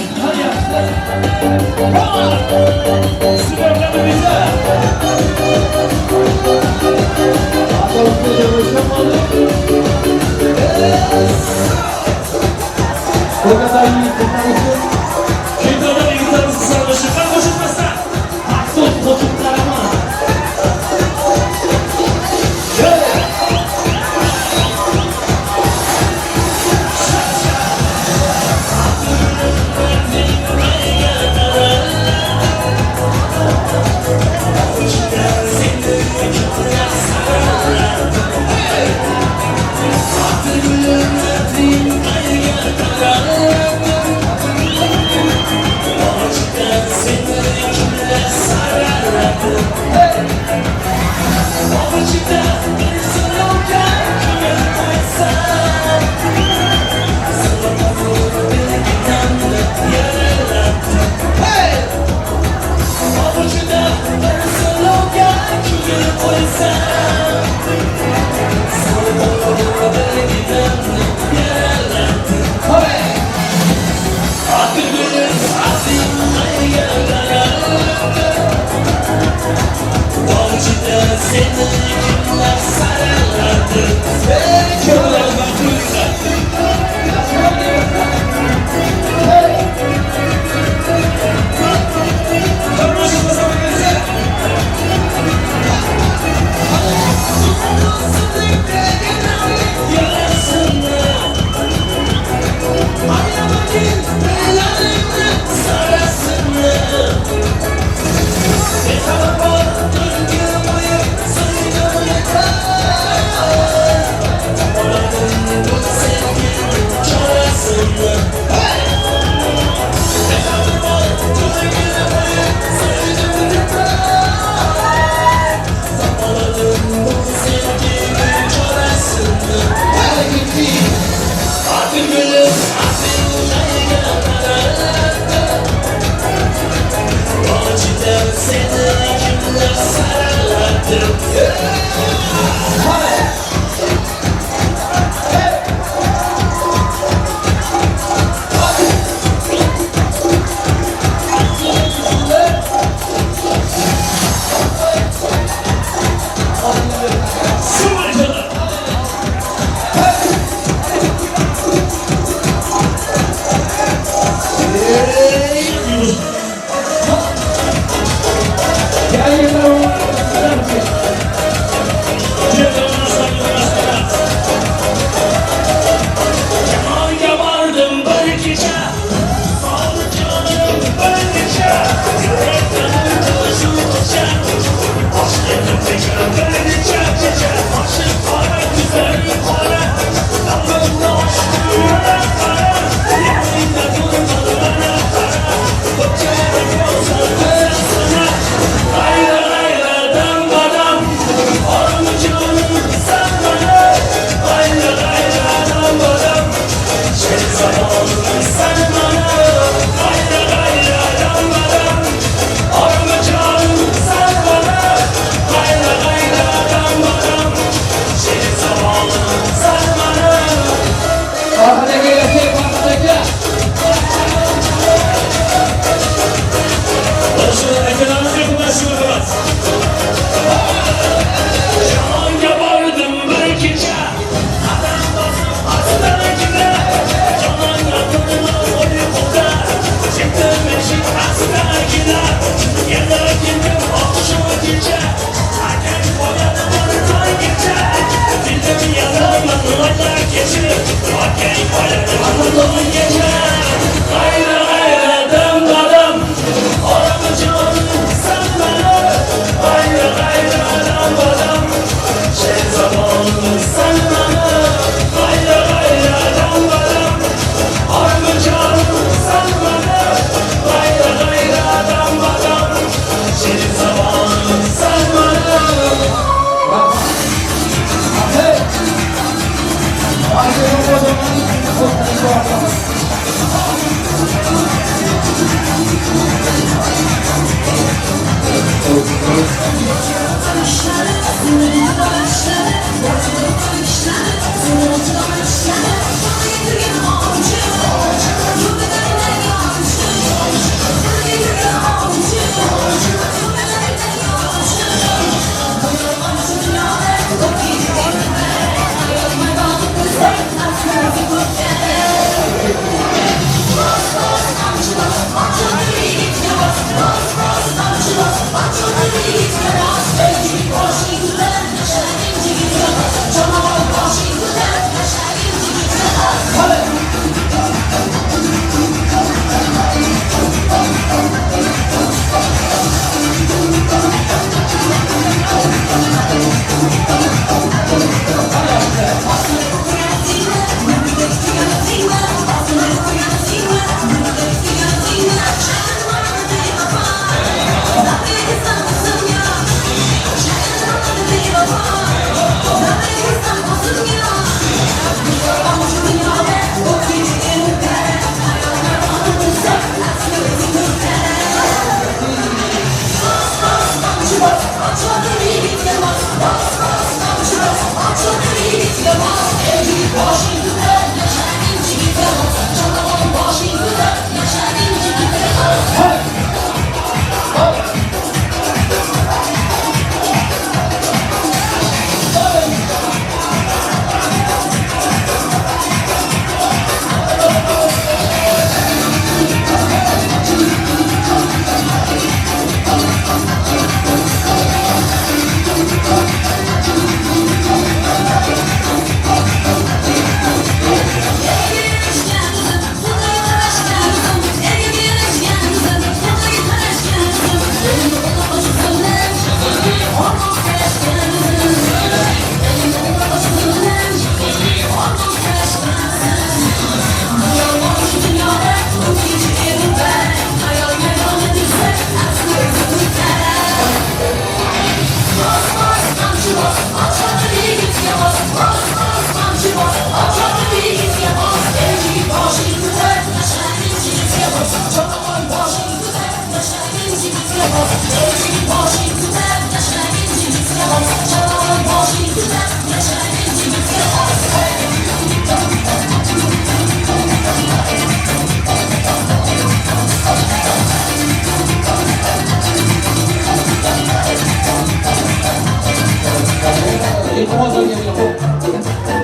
Ovozlarga qo'l.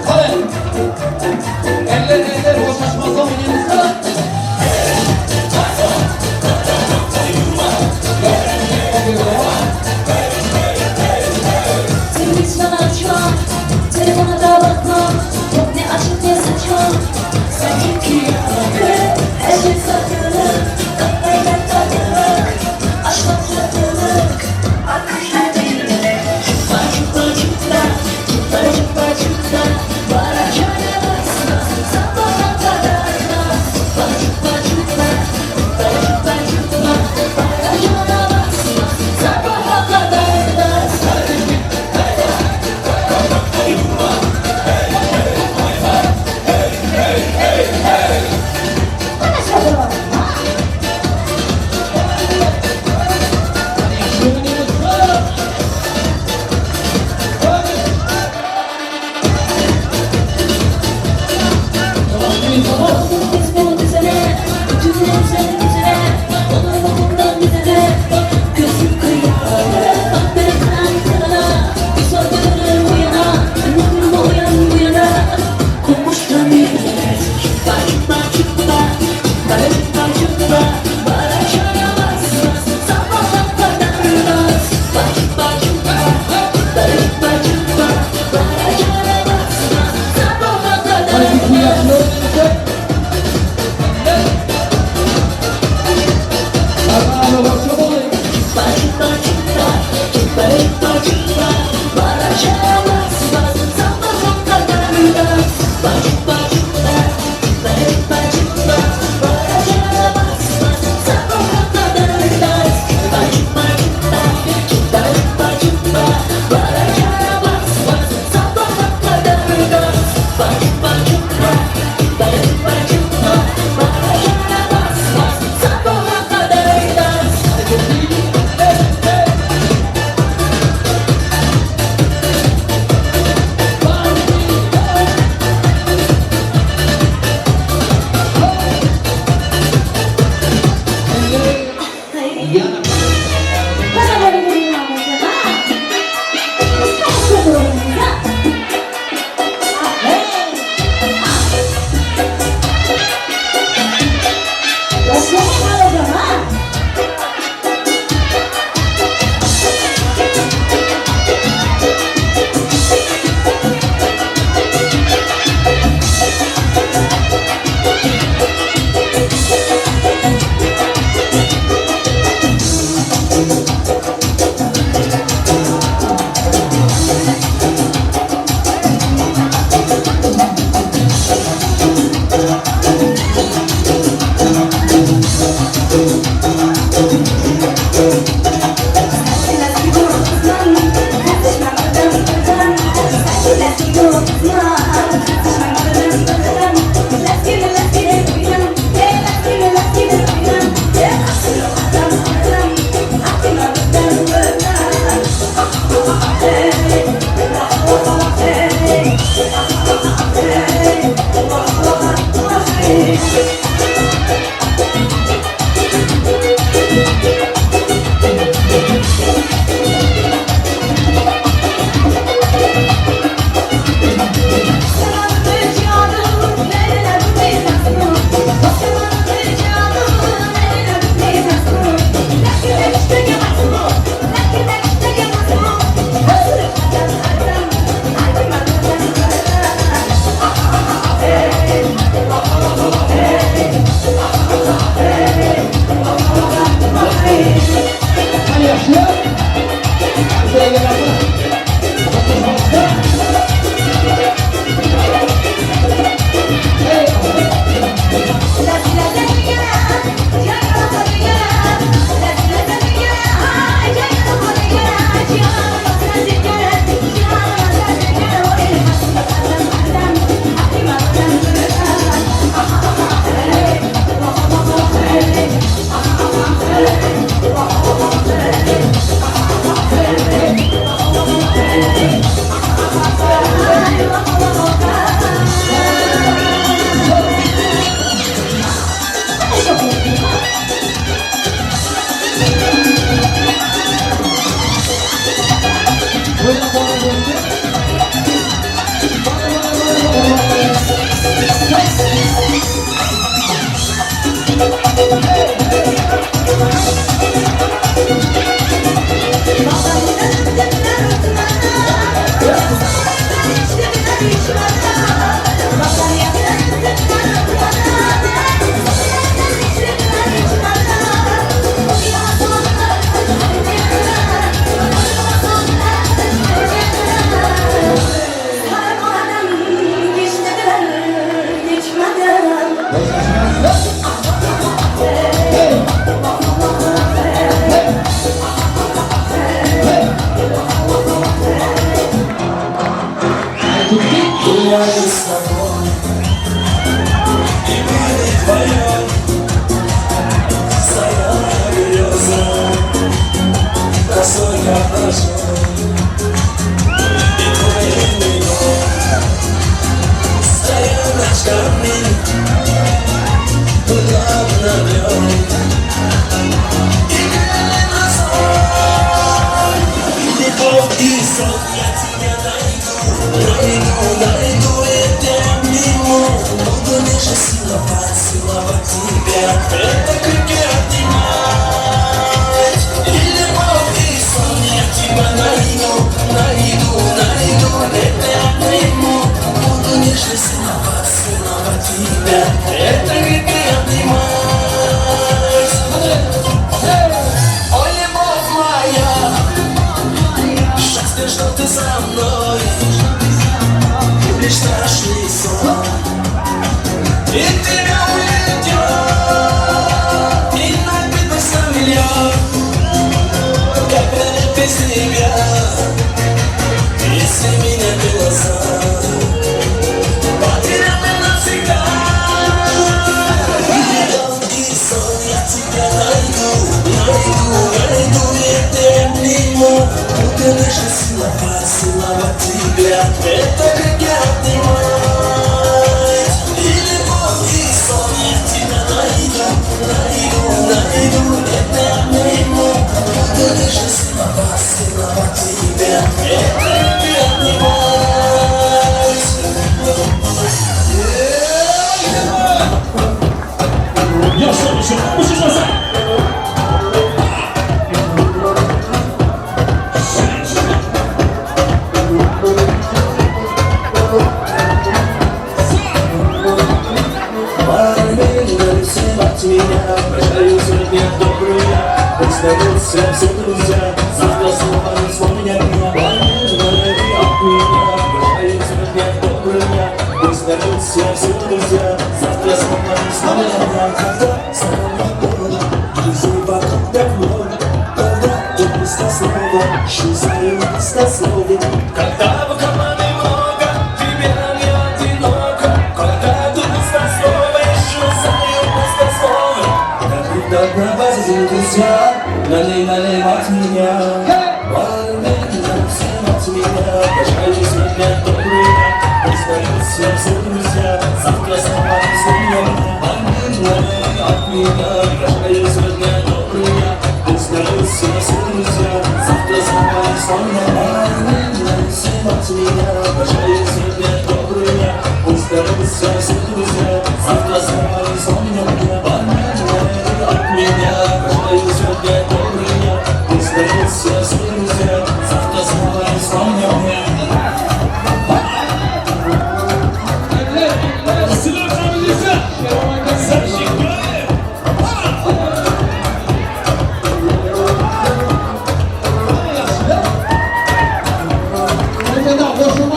Qani. Eller eller bo'shashmasa o'ynaymiz. Televizyon açma, telefona da bakma. Yok ne açık ne saçma. Sen iki yalanı, her şey satılık. Katlayla tadılık, aşk satılık. Akışlar değil. Çıkma çıkma çıkma, çıkma çıkma çıkma. Bana çare basma, sabaha kadar da. Çıkma çıkma çıkma, çıkma çıkma çıkma. Bana çare basma, sabaha kadar da. Biz bu düzene, bütün düzen düzene. Olur mu bundan bize de? Gözüm kıyar, bak beni kıran kırana. Bir sor dönürüm bu yana, unutma o yan bu yana. Konmuş da millet, çıkma çıkma çıkma. Çıkma çıkma çıkma, bana çare basma. Sabaha kadar dans. Çıkma çıkma çıkma, çıkma çıkma çıkma. Bana çare basma, sabaha kadar dans. Çıkma çıkma çıkma, çıkma çıkma çıkma. Bana çare basma, sabaha kadar dans. Çıkma çıkma çıkma, çıkma çıkma çıkma. Bana çare basma, sabaha kadar dans. Çıkma çıkma çıkma, çıkma çıkma çıkma. Bana çare basma, sabaha kadar dans. Çıkma çıkma çıkma, çıkma çıkma çıkma. Bana çare basma, sabaha kadar dans. Buyurun, buyurun, buyurun. Идеальный на сон. Любовь и сон, я тебя найду, найду, найду и ты обниму. Буду нежно целовать, целовать тебя. Это крики обнимать. И любовь и сон, я тебя найду, найду, найду, это обниму. Буду нежно целовать, целовать тебя. Это крики обнимать. О, любовь моя, счастье, что ты со мной. Ты лишь страшный сон. И тебя уведет, и напитался миллион. Как прожить без тебя, если меня глаза потеряны навсегда. Любовь и сон, я тебя найду, найду, найду, и ты обниму. Буду нежно целовать, целовать тебя. Это крики обнимать. И любовь, и сон, я тебя найду, найду, найду, это обниму. Буду нежно целовать, целовать тебя. Это крики обнимать. Yoshlar uchun qo'shilmasa. От меня прощаю сегодня добрый я. Пусть найдутся все друзья. Завтра снова не вспомнят меня. От меня прощаю сегодня добрый я. Пусть найдутся все друзья. Завтра снова не вспомнят меня. Когда снова было друзей вокруг так много. Когда ты пустослова, исчезаю пустословие. Когда в кармане много, тебе не одиноко. Когда ты пустослова, исчезаю пустословие. Как на базе друзья, налей, налей от меня. Всем от меня, прощаю сегодня добрый я. Пусть найдутся все друзья, завтра снова не вспомнят меня. Налей от меня, прощаю сегодня добрый я. Пусть найдутся все друзья, завтра снова не вспомнят меня. Всем от меня, прощаю сегодня добрый я. Пусть найдутся все друзья, завтра снова не вспомнят меня. От меня, прощаю сегодня добрый я. Пусть найдутся все друзья, завтра снова не вспомнят меня.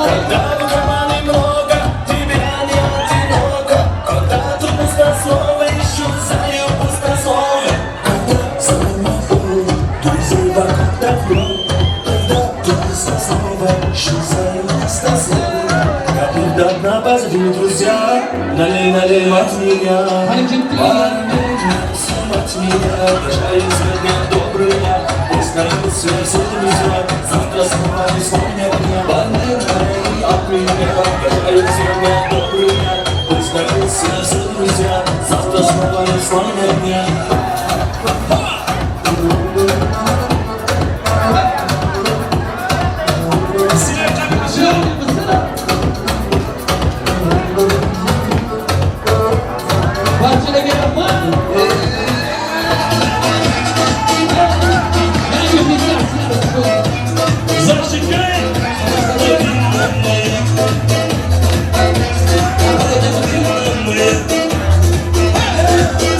Когда в кармане много, тебе не одиноко. Когда тут пустословие, исчезаю пустословие. Когда снова было друзей вокруг так много. Когда тут пустословие, исчезаю пустословие. Когда на базе друзья, налей, налей от меня. Всем от меня, прощаю сегодня добрый я. Пусть найдутся все друзья, завтра снова не вспомнят меня. От меня, прощаю сегодня добрый я. Пусть найдутся все друзья, завтра снова не вспомнят меня. Barchalarga rahmat. Зажигай!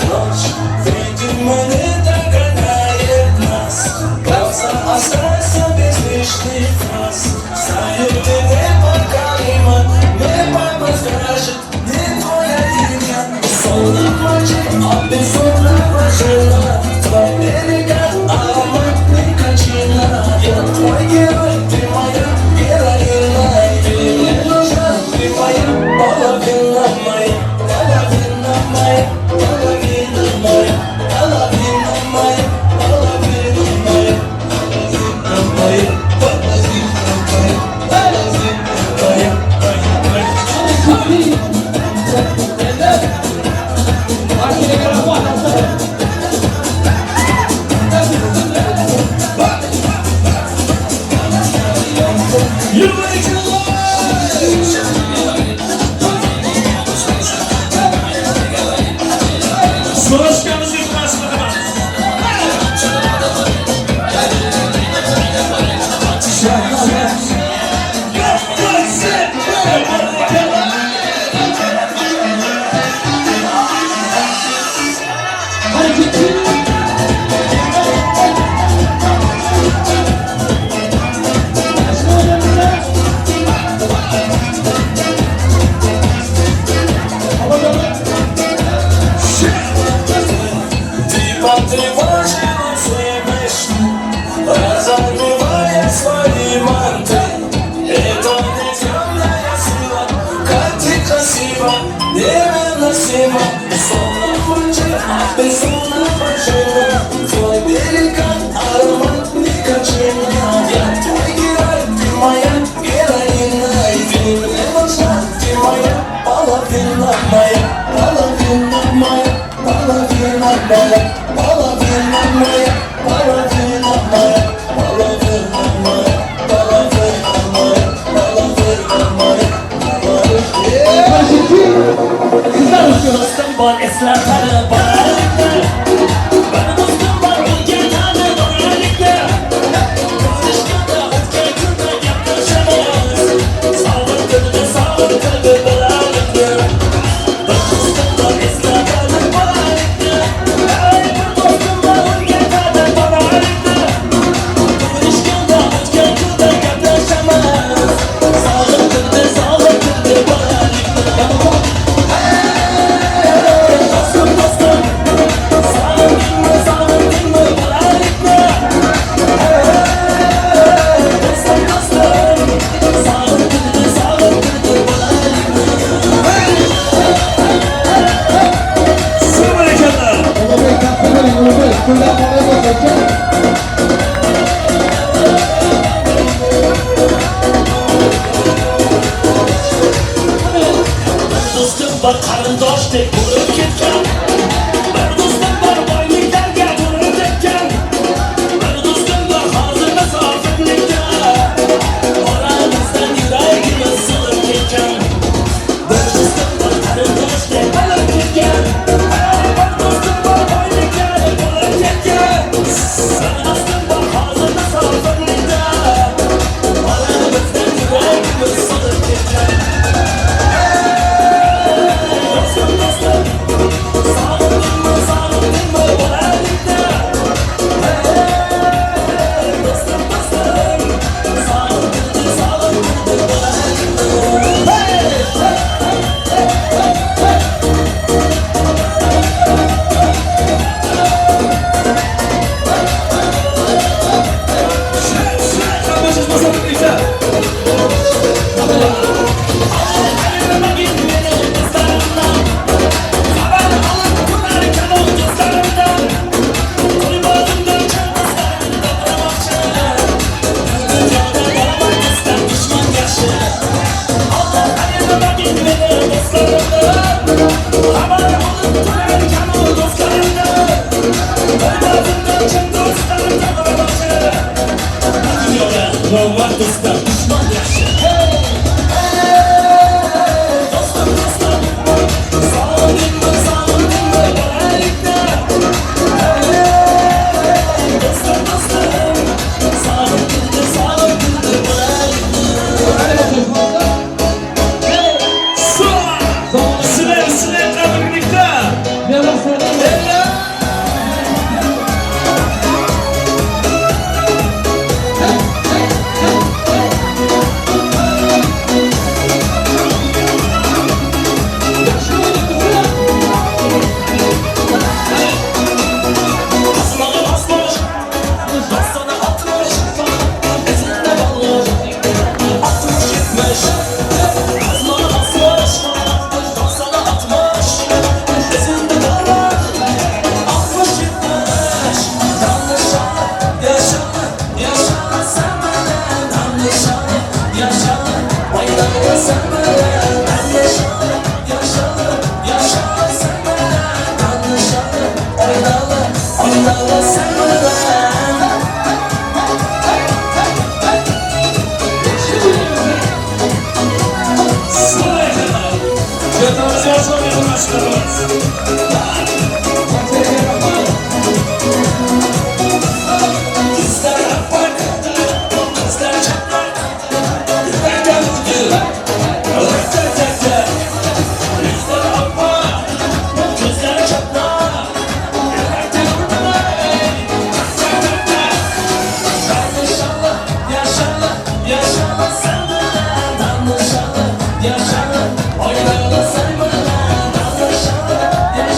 Ночь, видимо, не догоняет нас. Глаза останься без лишних фраз. Знаю, ты непоколима, небо подскажет, не твоя имя. Словно плачет, а безумно прожила. Твой деликат, аромат никотина. Я твой герой, ты моя героиня. Ты мне нужна, ты моя половина моя. Половина моя, половина моя. Половина моя, половина моя. Половина моя, половина моя. Половина моя, моя. Barchalarga rahmat. Половина моя, половина моя, половина моя, половина моя, половина моя. Do'stim bor eslatadi bolalikni, bir do'stim bor o'rgatadi bolalikni. Ko'rishganda o'tgan kunda gaplashamiz, sog'intirdi, sog'intirdi bolalikni. Bir do'stim bor eslatadi bolalikni, ey bir do'stim bor o'rgatadi bolalikni. Ko'rishganda o'tgan kunda gaplashamiz, sog'intirdi, sog'intirdi bolalikni. Dostum dostum, sağındın sağındın mı bolalikni? Dostum dostum, sağındırdı sağındırdı bolalikni. Barakalla. Ulug'bek, katta bo'ling, Ulug'bek. Puldan bola bo'lsin. Bir do'stim bor qarindoshdek bo'lib ketgan, bir do'stim bor boyliklarga to'lib tekkan, bir do'stim bor hozir musofirlikda, oramizdan yuragimiz sug'ib ketgan. Bir do'stim bor qarindoshdek bo'lib ketgan, bir do'stim bor boyliklarga to'lib ketgan, bir do'stim bor hozir musofirlikda, oramizdan yuragimiz sug'ib ketgan. Dostum dostum, sağındın mı sağındın mı bolalikni? Dostum dostum, sağındırdı sağındırdı bolalikni. Hammasi bo'lsa birlikda. Ayırmayın beni dostlarımdan, haber alıp kurarken o dostlarımdan, koymadımdan dostlarımdan bırakmakçı. Dünyada bana dostlar düşman yaşı. Allah ayırmayın beni dostlarımdan, haber alıp kurarken o dostlarımdan, koymadımdan dostlarımdan bırakmakçı. Dünyada normal dostlar düşman yaşı. Dostum dostum, sağındın mı sağındın mı bolalikni? Dostum dostum, sağındırdı sağındırdı bolalikni. Sizlar, sizlar birlikda. Asmalı basmış, dostana atmış, izinde kalmış, 60 70. Asmalı basmış, dostana atmış, izinde kalmış, 60 70. Yanlışanı, yaşanı, yaşanı sen benden, yanlışanı, yaşanı, oynanı sen benden, yanlışanı, yaşanı, yaşanı sen benden, yanlışanı, oynalı, oynalı sen benden. Barakalla. Yatağımızı açalım, yakınlaştıralım. Kızlar apak, kızlar çapak, yürekten vurdu, rıktır. Kızlar apak, kızlar çapak, yürekten vurdu, rıktır. Danışalım, yaşalı, yaşalı sen benden, danışalım, yaşalı, oynalı sen benden, danışalım, yaşalı.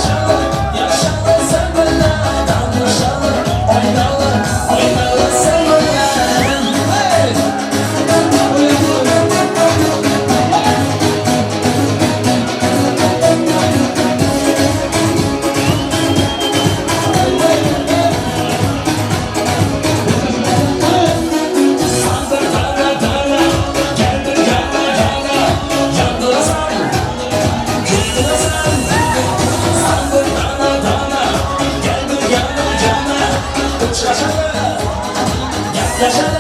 Ay,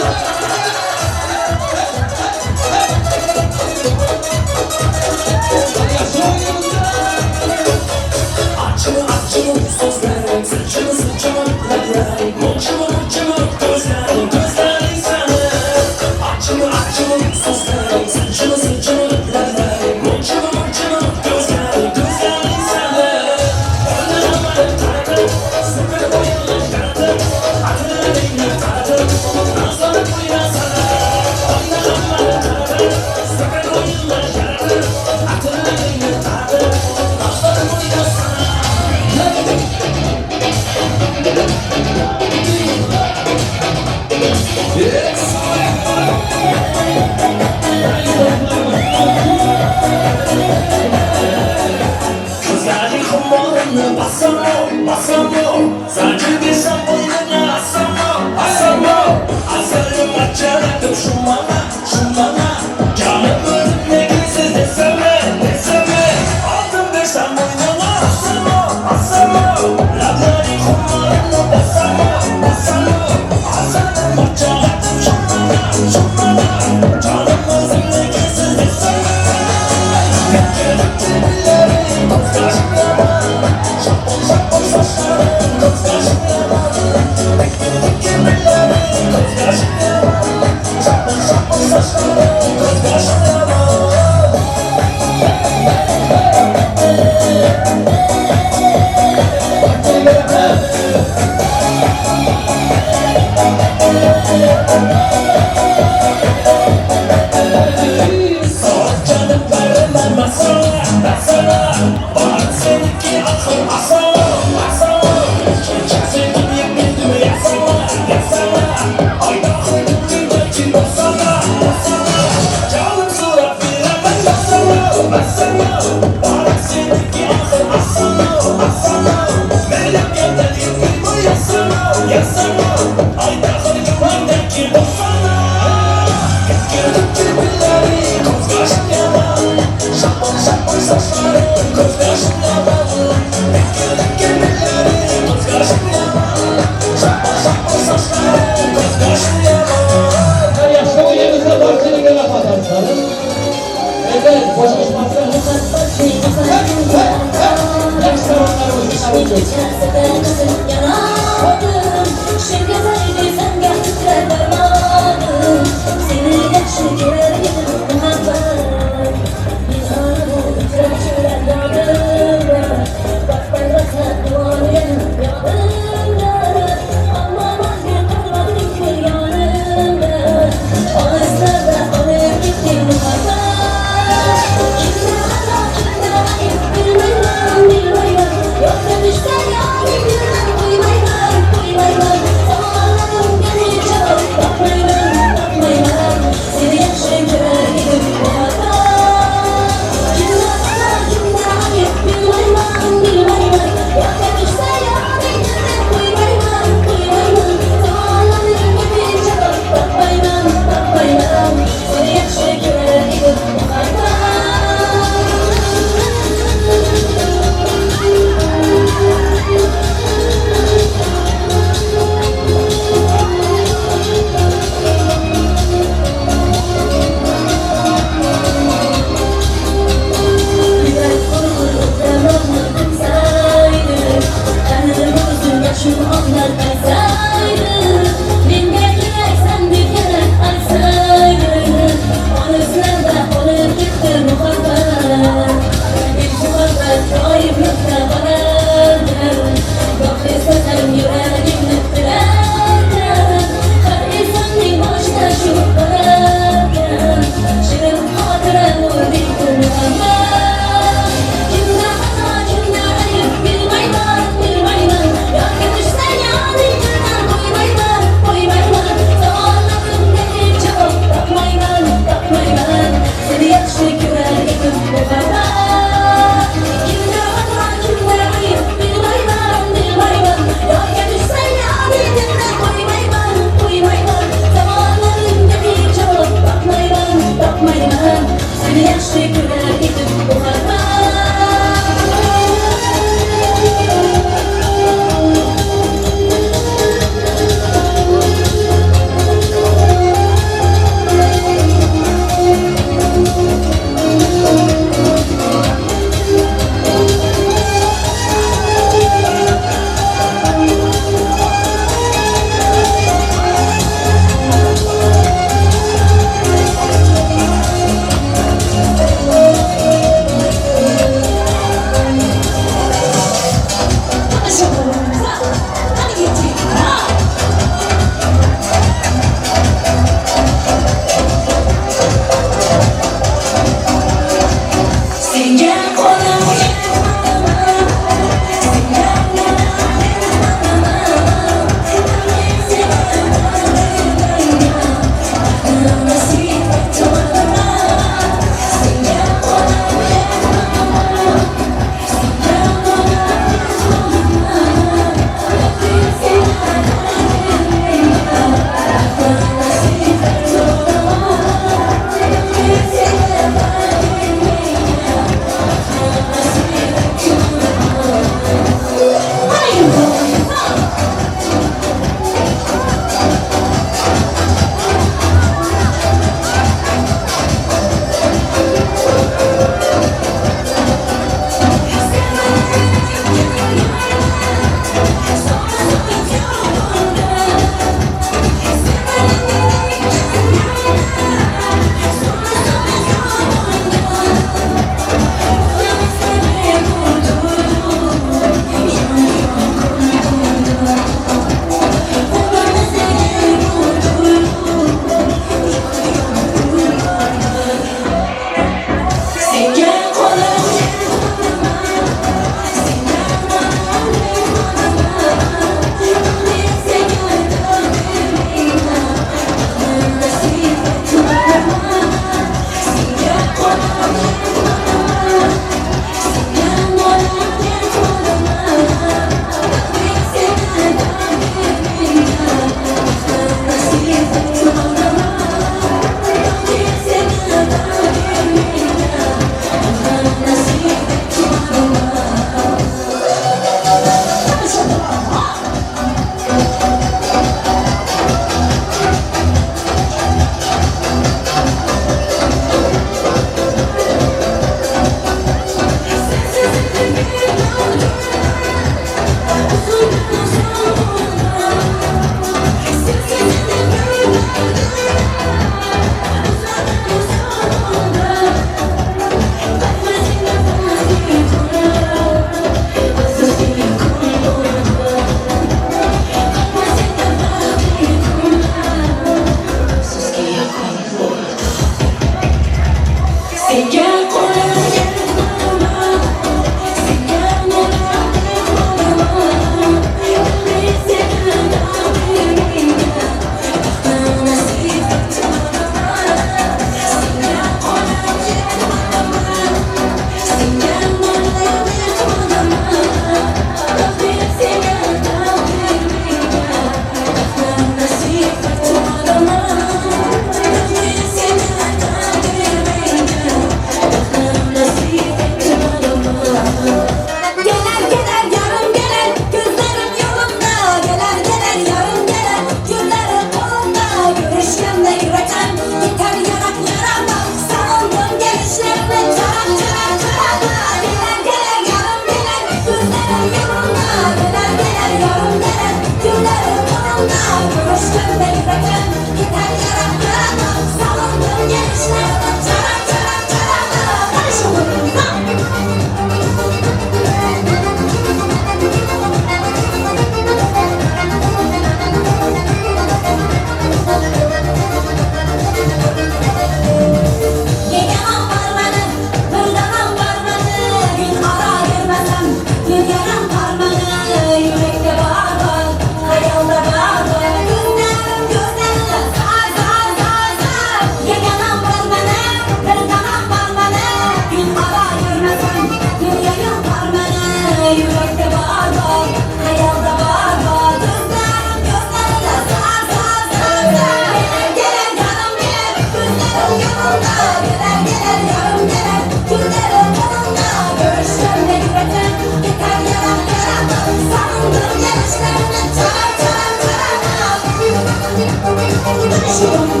Shu.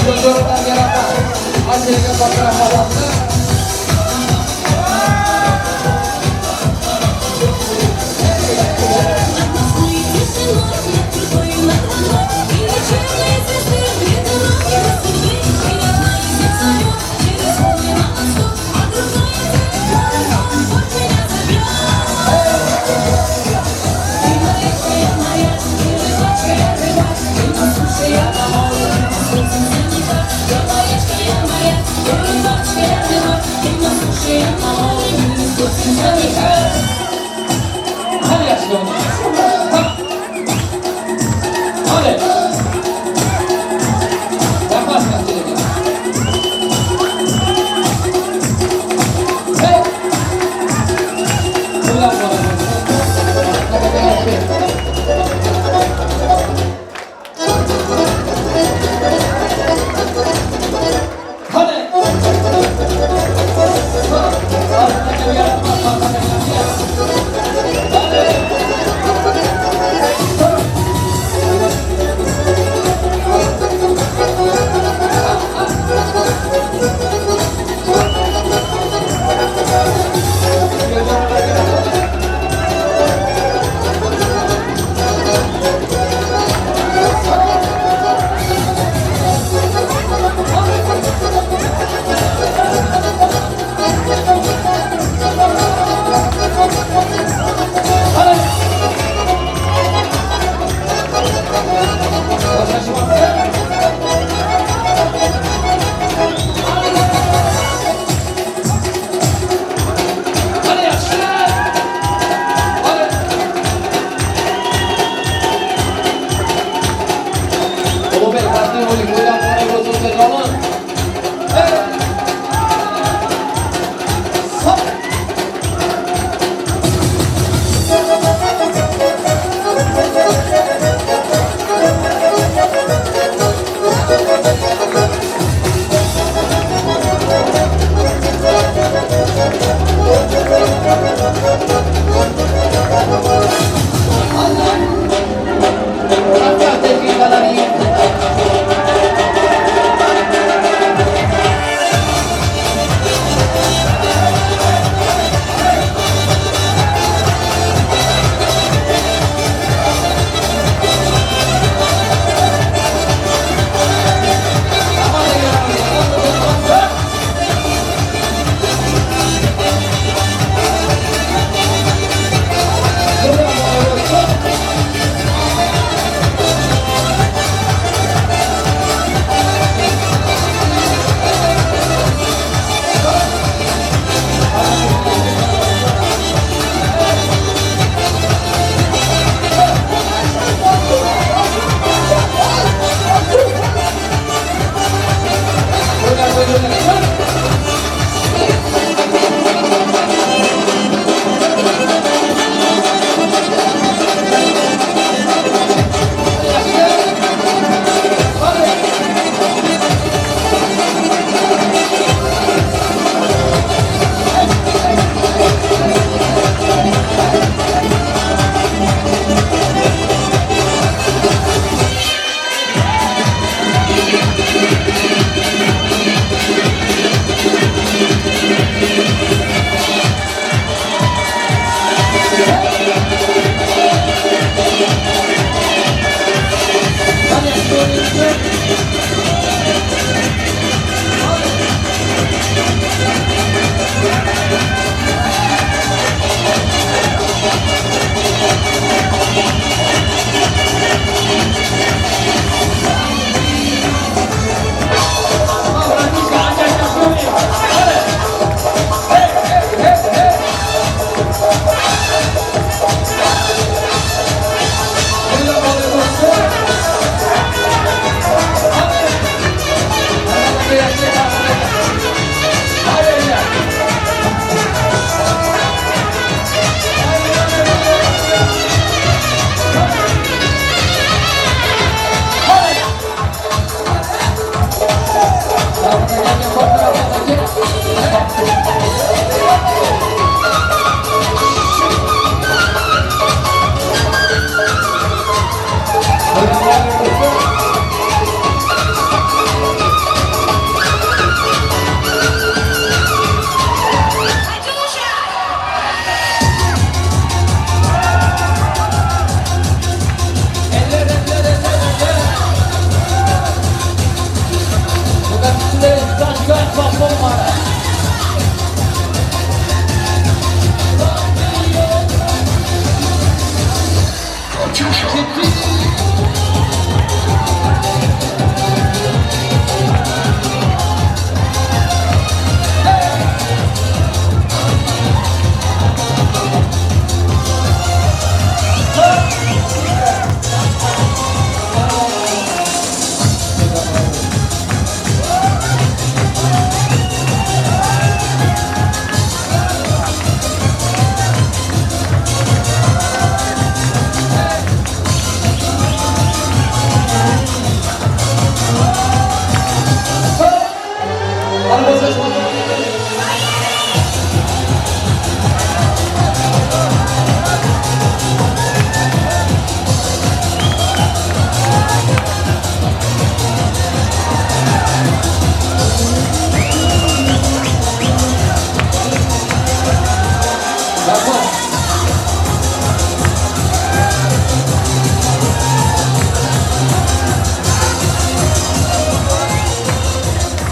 Jo'ralarga rahmat. Barchaga katta rahmat.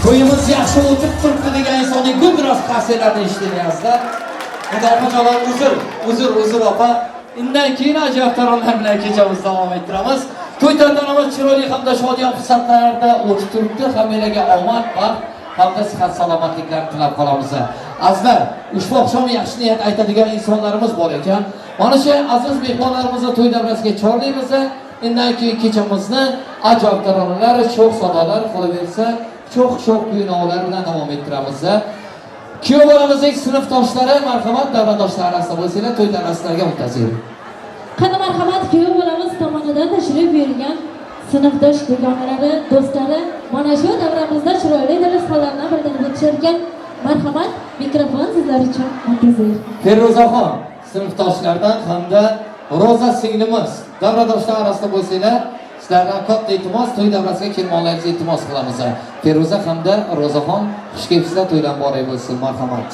To'yimiz yaxshi o'tib turibdi degan insonning guldiroz qarsaklarni eshitilyapti. Endi opajonlar uzr, uzr, uzr opa. Undan keyin ajoyib taronalar bilan kechamizni davom ettiramiz. To'y tantanamiz chiroyli hamda shodiyon fursatlarda o'tib turibdi. Hammalarga omad, baxt hamda sihat salomatliklarni tilab qolamiz. Azizlar, ushbu oqshom yaxshi niyat aytadigan insonlarimiz bor ekan. Mana shu aziz mehmonlarimizni to'y davrasiga chorlaymiz. Undan keyin kechamizni ajoyib taronalar, sho'x sadolar, qolaversa, sho'x-sho'x kuy-navolar bilan davom ettiramiz. Kuyov bolamizning sinfdoshlari, marhamat, davradoshlar orasida bo'lsanglar, to'y davrasiga muntazir. Qani marhamat, kuyov bolamiz tomonidan tashrif buyurgan sinfdosh dugonalari, do'stlari mana shu davramizda chiroyli dilizhorlarni bildirib o'tishar ekan. Marhamat, mikrofon sizlar uchun muntazir. Feruzaxon sinfdoshlardan hamda Roza singlimiz davradoshlar orasida bo'lsanglar, sizlardan katta iltimos, to'y davrasiga kelmoqlaringizni iltimos qilamiz. Feruza hamda Rozaxon, xush kelibsizlar, to'ydan muborak bo'lsin, marhamat.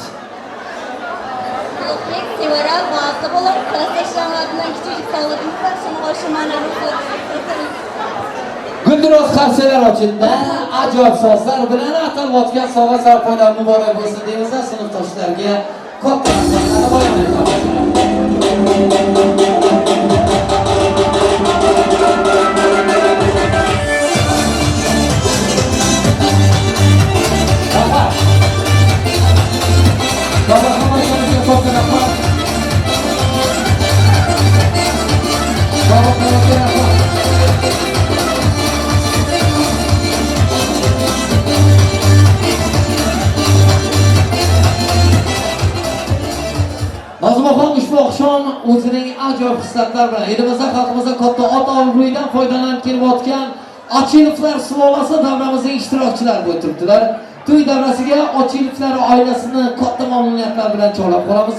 Sevara vasıta bolup, klassdaşlarımdan kiçicik sağladığımız var. Şunu hoşumana ruhsat. Guldiroz qarsaklar ochildi. Ajoyib sozlar bilan atalmayotgan sovg'a sarpoylar muborak bo'lsin deymiz sinfdoshlarga katta rahmatlarni bayon etamiz. Rahmat. Rahmat hammaga katta rahmat. Rahmat, rahmat. Nozimaxon ushbu oqshom o'zining ajoyib xislatlari bilan elimizda, xalqimizda katta ot-obro'yidan foydalanib kelayotgan Ochilovlar sulolasi davramizning ishtirokchilari bo'lib turibdilar. To'y davrasiga Ochilovlar oilasini katta mamnuniyatlar bilan chorlab qolamiz.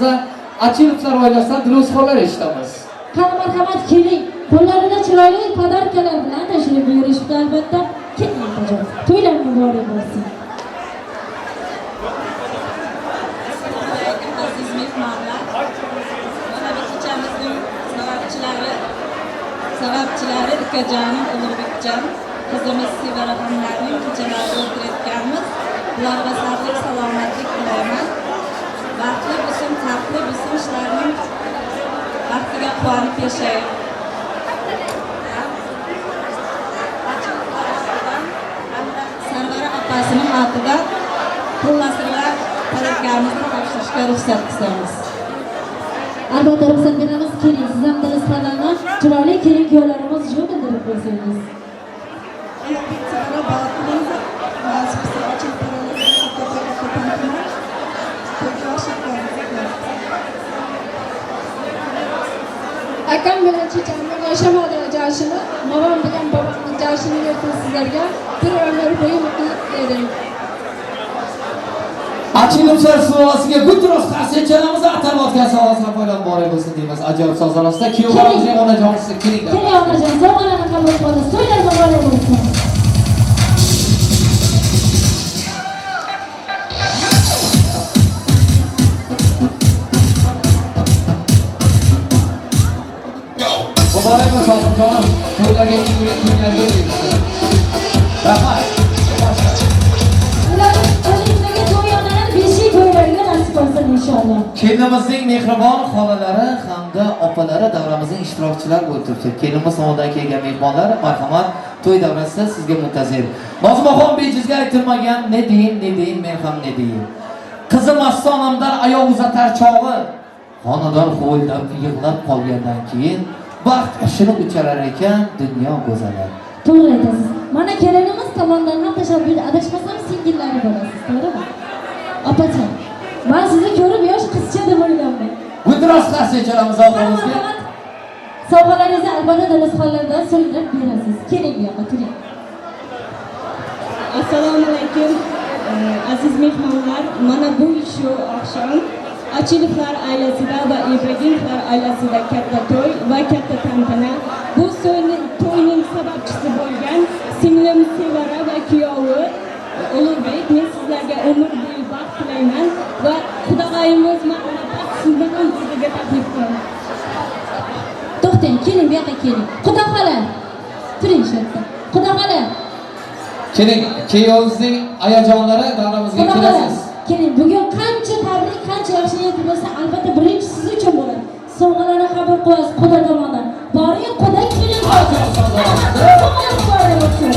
Ochilovlar oilasidan dilozxonlar eshitamiz. Qani marhamat, keling. Qo'llarida chiroyli podarkalar bilan tashrif buyurishdi albatta. Keling opajon. To'ylar muborak bo'lsin. Aziz mehmonlar, mana bu kechamizning sababchilari ukajonim Ulug'bekjon, qizimiz Sevaraxonlarning kechalarini o'tirayotganmiz. Ularga sog'lik, salomatlik tilayman. Baxtli bo'lsin, taxtli bo'lsin, shularning baxtiga quvonib yashaylik. Sarvara opasining otidan pul nasrlar podarkamizni topshirishga ruxsat qilsangiz. Albatta ruxsat beramiz. Keling, siz ham dilizxonlarni chiroyli kelin kuyovlarimiz uchun bildirib qo'ysangiz. Akam bilan chechamning yashamadigan jashini, momam bilan bobomning jashini berdim sizlarga. Bir ömür boyu mutluluk tilayman. Achilovlar sulolasiga guldiroz qarsak chalamiz, atalmayotgan sovg'a sarpoylar muborak bo'lsin deymiz. Ajoyib sozlar ostida kuyov bolamizning onajonisi keling. Keling onajon, sovg'alarni qabul qilamiz. To'ylar muborak bo'lsin. Muborak bo'lsin onajonim. To'ylarga kunlar bersin. Rahmat. Inshaalloh. Kelinimizning mehribon xolalari hamda opalari davramizning ishtirokchilari bo'lib turibdi. Kelinimiz tomonidan kelgan mehmonlar, marhamat, to'y davrasida sizga muntazir. Nozimaxon bejizga aytilmagan, ne deyin, ne deyin, men ham ne deyin. Qizim Astonamdan oyoq uzatar chog'i, xonadon huvullab yig'lab qolgandan keyin baxt qushini ucharar ekan dunyo go'zali. To'g'ri aytasiz. Mana kelinimiz tomonidan ham tashabbus, adashmasam singillari bo'lasiz, to'g'rimi? Opajon, men sizni ko'rib yosh qizcha deb o'ylayman. Guldiroz qarsak chalamiz oxirimizga. Sovg'alaringizni albatta dilizxonlardan so'ngrab berasiz. Keling bu yoqqa turing. Assalomu alaykum aziz mehmonlar. Mana bu shu oqshom Achilovlar oilasida va Ibragimovlar oilasida katta to'y va katta tantana. Bu to'yning sababchisi bo'lgan singlim Sevara va kuyovi Ulug'bek, men sizlarga umr bo'yi baxt tilayman va Xudoyimiz marhamat sizni ham sizga taklif qilaman. To'xtang, keling bu yoqqa keling. Xudo xola. Turing shu yerda. Xudo xola. Keling, kuyovimizning ayajonlari davramizga kelasiz. Keling, bugun qancha tabrik, qancha yaxshi niyat bo'lsa, albatta birinchi siz uchun bo'ladi. Sovg'alarni qabul qilasiz quda tomonidan. Boring quda, keling hozir. Sovg'alar muborak bo'lsin.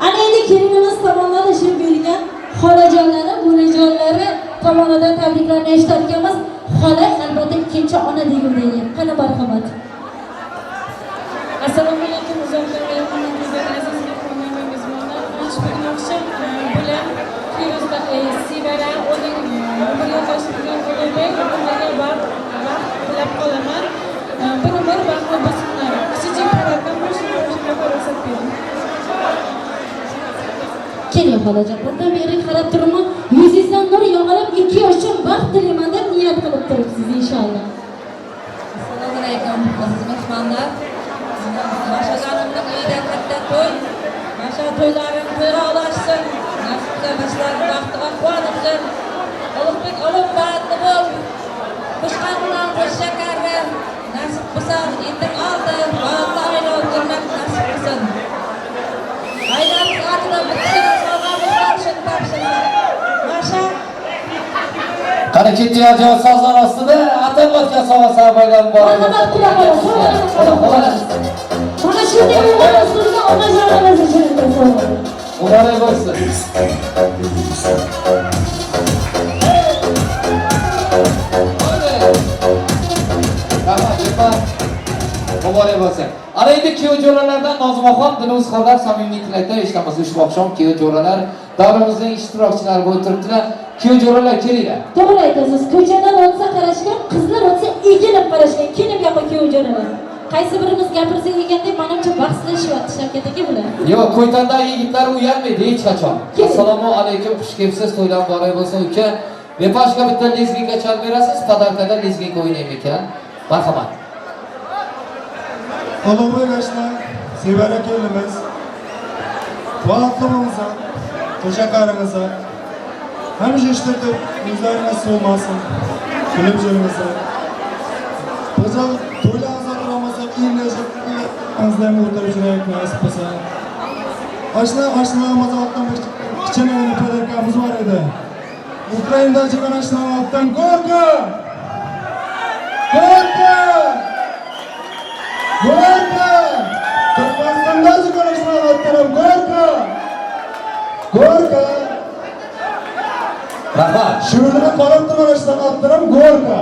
Ana endi kelinimiz tomonidan shu bergan xolajonlari, bo'lajonlari tomonidan tabriklarni eshitar ekanmiz. Xola albatta ikkinchi ona degan. Qani marhamat. Assalomu alaykum uzoqdan mehmonlar, aziz mehmonlar va mezbonlar. Bugun oqshom bilan Feruza Sevara o'zining umr yo'ldoshi bilan Ulug'bek umriga baxt tilab qolaman. Bir umr baxtli bo'lsinlar. Kichik paraddan boshqa ruxsat bering. Keling xolajon, bundan beri qarab turibman, yuzingizdan nur yog'ilib, 2 yoshim baxt tilayman deb niyat qilib turibsiz inshaalloh. Assalomu alaykum aziz mehmonlar. Mashajonimning uyida katta to'y. Masha to'ylarim to'yga ulashsin. Nasib qilsa mashalarning baxtiga quvonibsin. Ulug'bek ulug' baxtli bo'l. Xushqan bilan xush shakarli. Nasib qilsa etik oldi, baxtli oila o'tirmak nasib qilsin. Oilamiz otidan bir kishining sovg'amiz bor, shuni topshiraman. Masha Qani ketdi ajoyib sozlar ostida atab o'tgan sovg'a sovg'alar bor. Marhamat quda xola. Mana shunday o'g'il o'stirgan onajonimiz uchun sovg'a. Muborak bo'lsin. Rahmat, muborak bo'lsin. Ana endi kuyov jo'ralardan Nozimaxon Dilozxonlar samimiy tilakda eshitamiz. Ushbu oqshom kuyov jo'ralar davramizning ishtirokchilari bo'lib turibdilar. Kuyov jo'ralar kelinglar. To'g'ri aytasiz. Ko'chadan o'tsa qarashgan, qizlar o'tsa egilib qarashgan. Kelib yoqqa kuyov jo'ralar. Qaysi birimiz gapirsak ekan deb menimcha bahslashyapti Shavkat aka bular. Yo'q, Ko'ytanda yigitlar uyalmaydi hech qachon. Assalomu alaykum, xush kelibsiz, to'ylar muborak bo'lsin uka. Bepashka bitta lezginka chalib berasiz, podarkada lezginka o'ynaymi ekan? Marhamat. Ulug'bek ashna, Sevara kelinimiz, baxtli bo'linglar, qo'shaqaringizlar, hamisha ishlatib, yuzlaringiz so'lmasin, kulib yuringizlar. Go'zal to'ylaringizda turolmasak, uylaringizda o'tirib yuraylik nasib bo'lsa. Ashna, ashna kichkinagina podarkamiz bor edi. Ukrainada chiqqan ashna otdan gorka! Gorka! Gorka! Turkmanistonda chiqqan ashna otdan gorka! Gorka! Rahmat. Shuni qarab turgan ashna otdan gorka!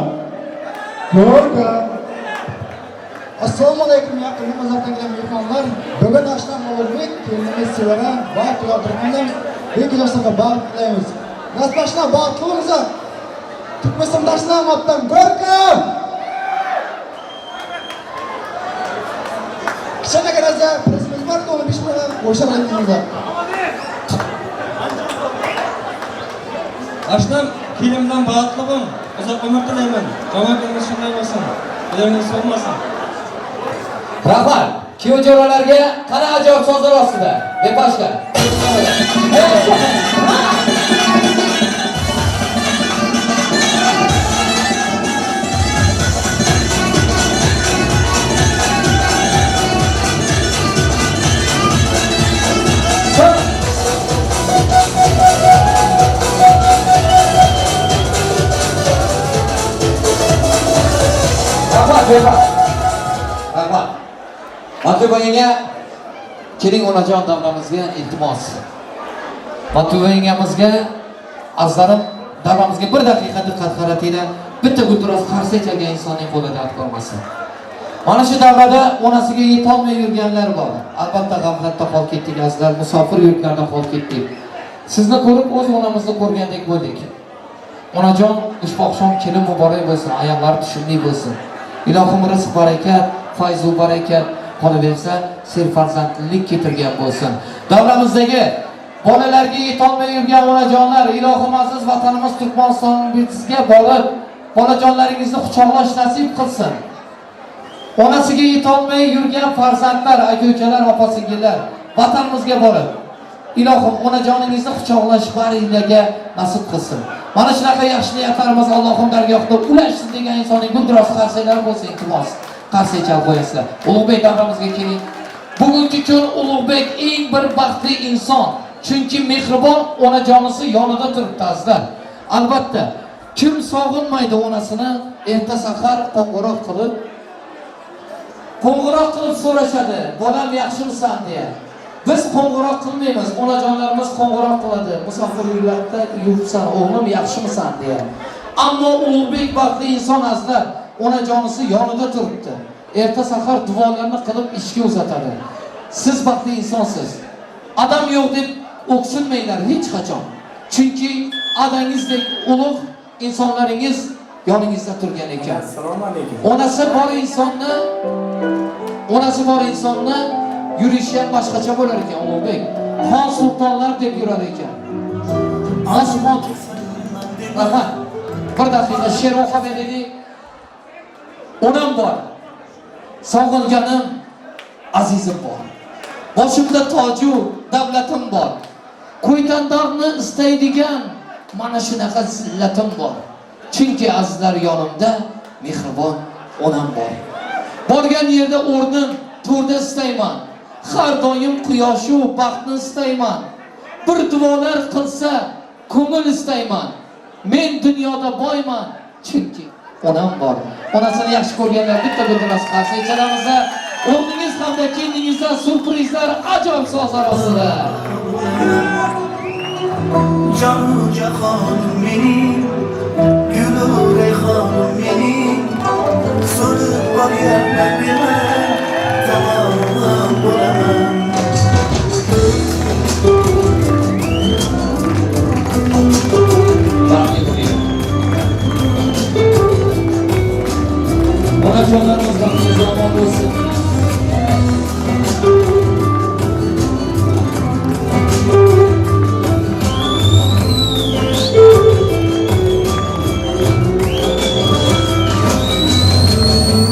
Gorka! Assalomu alaykum yaqin uzoqdan kelgan mehmonlar. Bugun oqshom Ulug'bek kelinimiz Sevara baxt tilab turganmiz. Buyuk yoshlarga baxt tilaymiz. Nasib ashna baxtli bo'linglar. Turkmanistonda ashna otdan gorka! Kichkina prizimiz bor, uni 5 mingdan qo'shamiz. Ashnam kelinimdan baxtli bo'ling. Uzoq umr tilayman. Javob shunday bo'lsin. Dilingiz so'lmasin. Rahmat. Kuyov jo'ralarga qani ajoyib sozlar ostida. Bepashka. Rahmat, rahmat. Rahmat. Matuba yenga keling onajon davramizga iltimos. Matuba yengamizga azlarim davramizga bir daqiqa diqqat qaratinglar. Bitta gulduros qarsak chalgan insonning qo'lida dard ko'rmasin. Mana shu davrada onasiga yetolmay yurganlar bor. Albatta g'aflatda qolib ketdik azizlar, musofir yurtlarda qolib ketdik. Sizni ko'rib o'z onamizni ko'rgandek bo'ldik. Onajon, ushbu oqshom kelin muborak bo'lsin, oyoqlari tushumli bo'lsin. Ilohim rizq barakat, fayzu barakat qolaversa, serfarzandlik keltirgan bo'lsin. Davramizdagi bolalarga yetolmay yurgan onajonlar, ilohim aziz vatanimiz Turkmanistonimizga borib, bolajonlaringizni quchoqlash nasib qilsin. Onasiga yetolmay yurgan farzandlar, aka-ukalar, opa-singillar vatanimizga borib, ilohim onajoningizni quchoqlash baringlarga nasib qilsin. Mana shunaqa yaxshi niyatlarimiz Allohim dargohida ulashsin degan insonning guldiroz qarsaklari bo'lsa, iltimos qarsak chalib qo'yasizlar. Ulug'bek davramizga keling. Bugungi kun Ulug'bek eng bir baxtli inson. Chunki mehribon onajonisi yonida turibdi azizlar. Albatta, kim sog'inmaydi onasini, erta sahar qo'ng'iroq qilib so'rashadi, bolam yaxshimisan deya. Biz qo'ng'iroq qilmaymiz, onajonlarimiz qo'ng'iroq qiladi. Musofir yo'llarda yuribsan, o'g'lim yaxshimisan deya. Ammo Ulug'bek baxtli inson azizlar, onajonisi yonida turibdi. Erta sahar duolarni qilib ishga uzatadi. Siz baxtli insonsiz. Adam yo'q deb o'ksinmanglar hech qachon. Chunki adangizdek ulug' insonlaringiz yoningizda turgan ekan. Assalomu alaykum. Onasi bor insonni yurishi ham boshqacha bo'lar ekan Ulug'bek. Xon sultonlar deb yurar ekan. Osmon. Aha. Bir daqiqa she'r o'qib beraylik. Onam bor. Sog'inganim azizim bor. Boshimda toju davlatim bor. Ko'ytandorni istaydigan mana shunaqa zillatim bor. Chunki azizlar yonimda mehribon onam bor. Borgan yerda o'rnim to'rda istayman. Har doim quyoshu baxtni istayman. Bir duolar qilsa ko'ngil istayman. Men dunyoda boyman chunki onam bor. Onasini yaxshi ko'rganlar bitta guldiroz qarsak chalamiz. O'rningiz hamda kendingizda surprizlar ajoyib sozlar ostida. Jonu jahonim mening, gulu rayhonim mening, so'lib boryapman men, tamom bo'laman. Onajonlarimiz baxtli omon bo'lsin.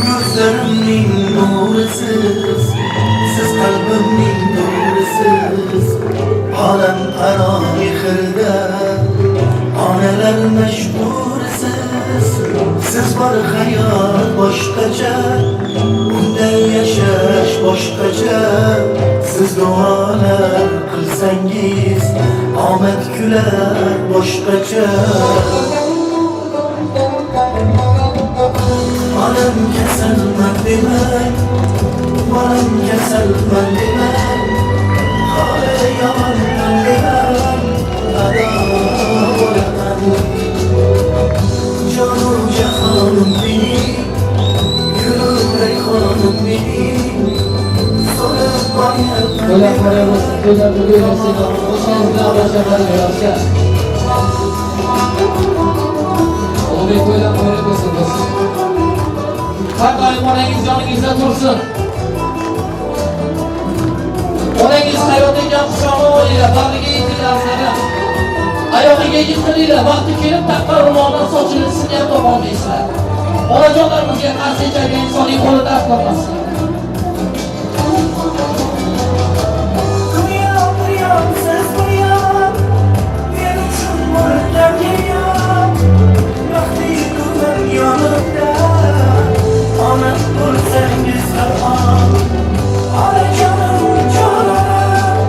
Gözlerimning nurisiz, siz qalbimning nurisiz. Olam qaro mehrda, onalar mashhursiz. Siz bor hayot boshqacha, unda yashash boshqacha. Siz duolar qilsangiz, omad kular boshqacha. Onam kasalman demang, bolam kasalman demang, holi yomonman demang, ado bo'laman. Jonu jahonim mening, gulu rayhonim mening, so'lib boryapman. To'ylar muborak bo'lsin, to'ylar bugun qo'shingiz bilan barchalarga yaxshi. Ulug'bek to'ylar muborak bo'lsin do'stlar. Har doim onangiz yoningizda tursin. Onangiz hayot ekan quchog'i olinglar, bag'riga yetinglar sizlar. Oyog'iga yiqilinglar, vaqti kelib taqqa ro'moldan sochini isini ham topolmaysizlar. Onajonlarimizga qarshi chalgan insonning qo'li dard ko'rmasin. Dunyo, dunyo, siz dunyo, men uchun murakkab dunyo, baxtli kunlar yonimda. Onam bo'lsangiz har on, onajonim jonim,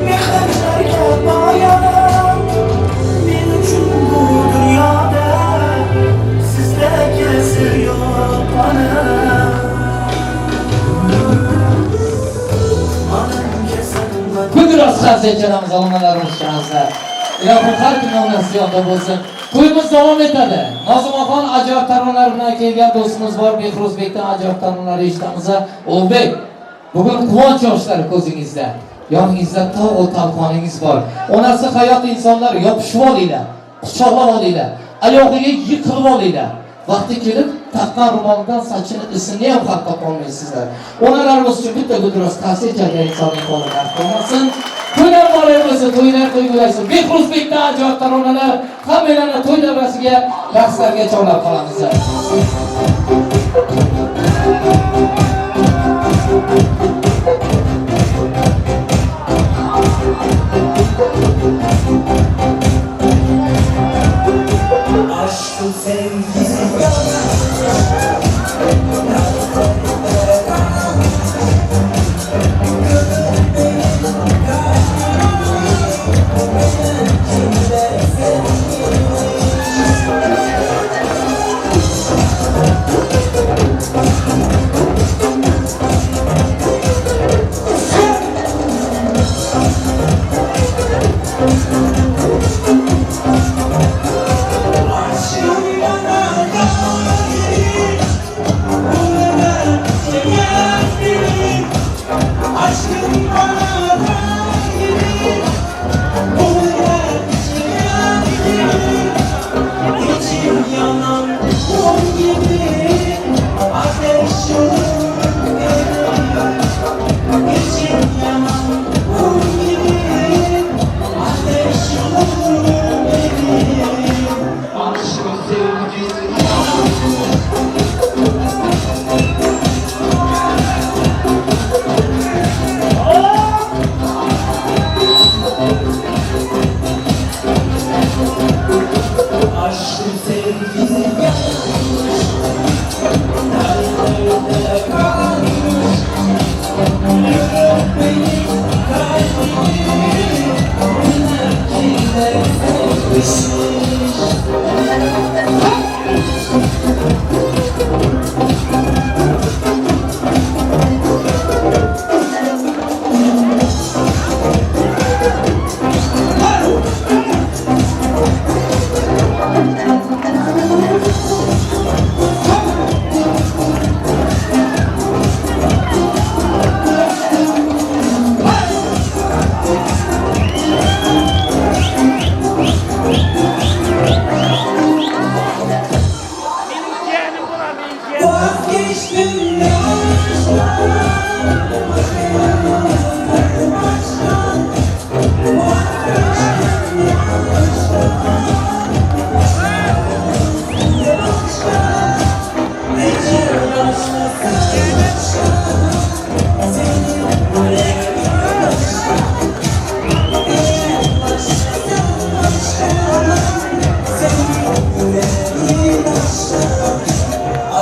mehrlarga boy onam, men uchun bu dunyoda sizdagisi yo'q onam. Onam kasalman. Guldiroz qarsak chalamiz onalarimiz azizlar. Ilohim har kimning onasi yonida bo'lsin. To'yimiz davom etadi. Nozimaxon ajoyib taronalar bilan kelgan do'stimiz bor. Behruzbekdan ajoyib taronalar eshitamiz. Ulug'bek, bugun quvonch yoshlari ko'zingizda. Yoningizda tog' va talqoningiz bor. Onasi hayot insonlar yopishib olinglar, quchoqlab olinglar, oyog'iga yiqilib olinglar. Vaqti kelib taqqan ro'molidan sochini isini ham haq topolmaysizlar. Onalarimiz uchun bitta guldiroz qarsak chalgan insonning qo'li dard ko'rmasin. To'ylar muborak bo'lsin, to'ylar to'y bo'lsin. Behruzbekdan ajoyib taronalar hammanglarni to'y davrasiga, raqslarga chorlab qolamiz.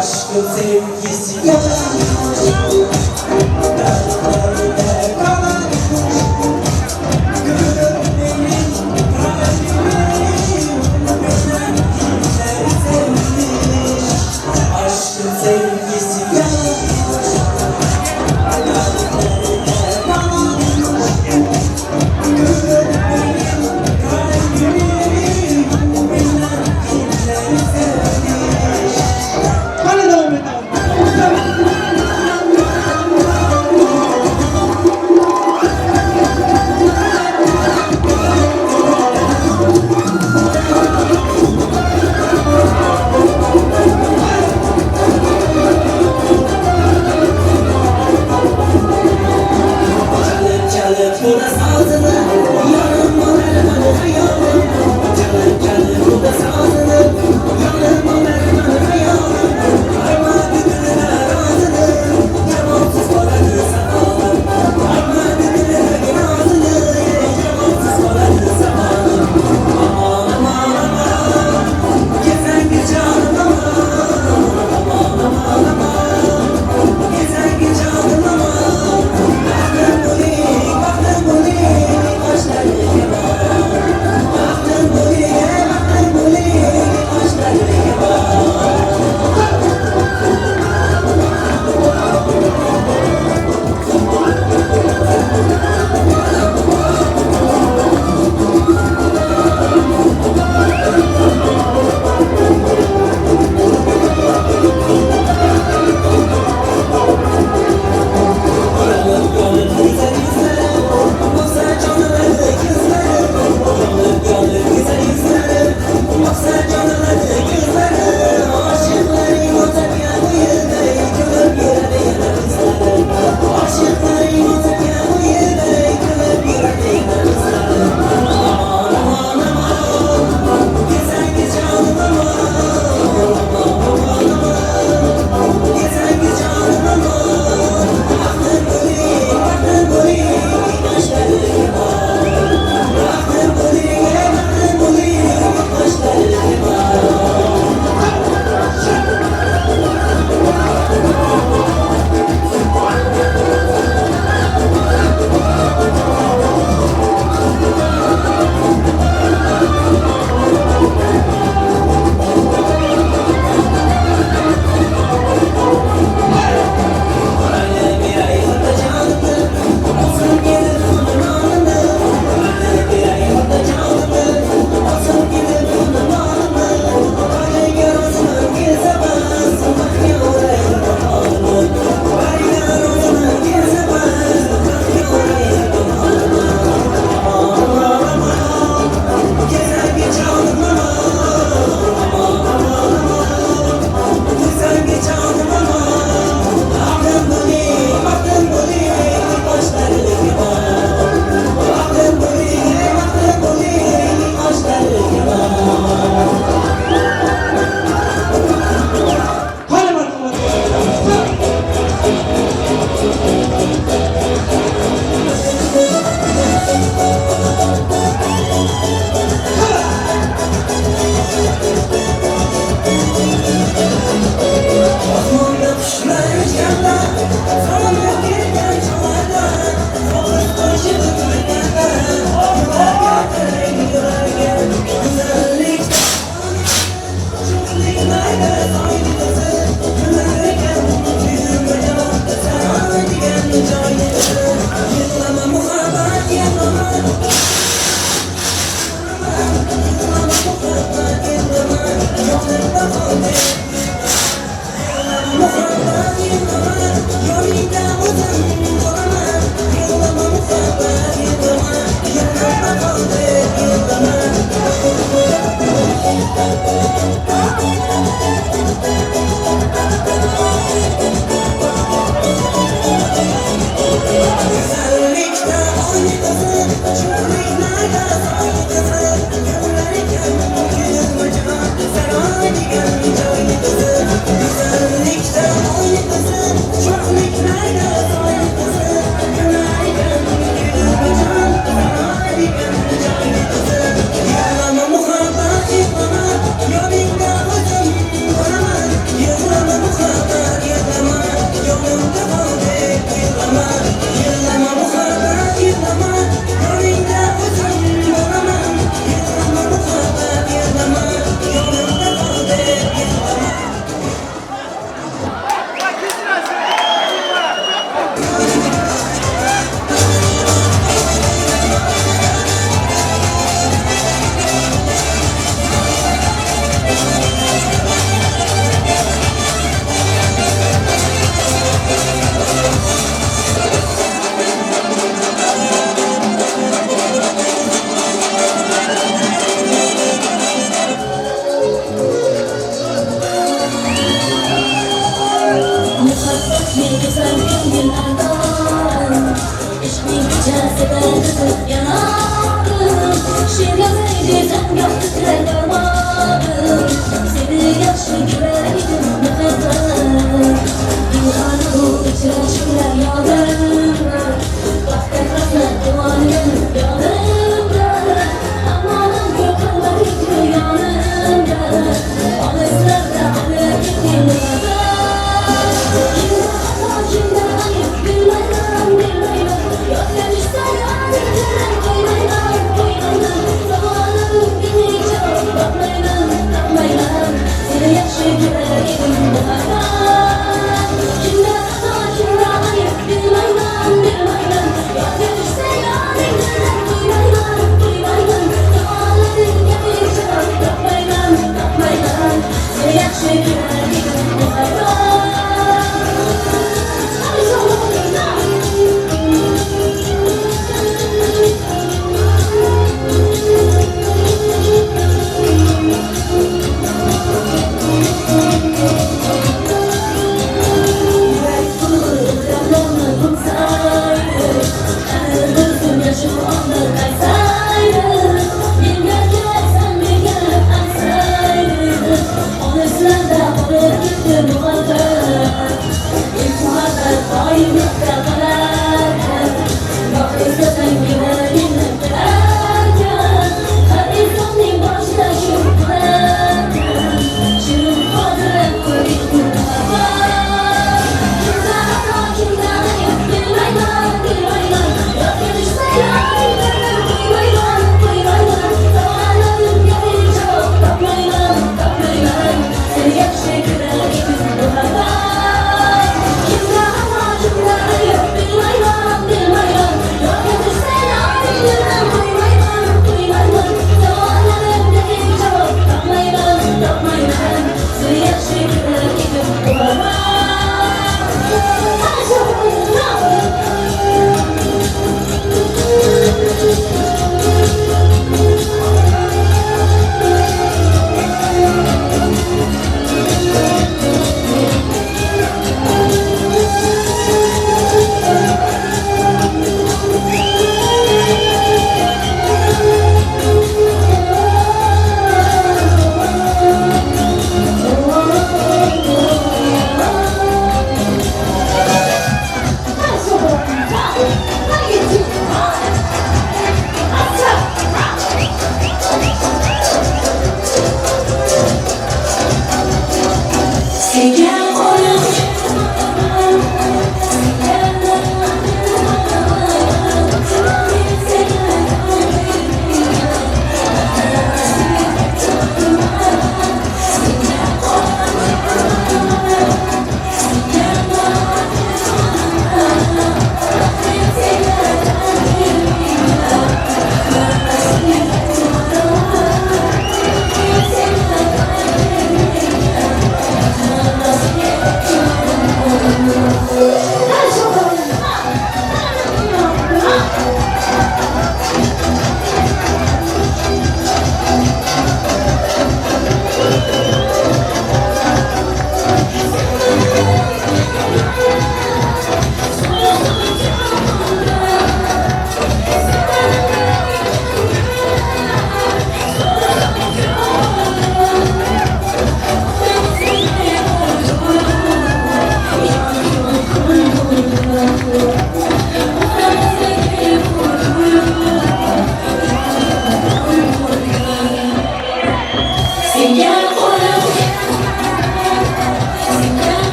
Aşkın sevgisi yalanmış, dertlerde kalanmış. Kırılır benim kalbim, neden kimler sevmiş? Aşkın sevgisi yalanmış, dertlerde kalanmış. Kırılır benim kalbim, neden kimler sevmiş? Qani davom etamiz.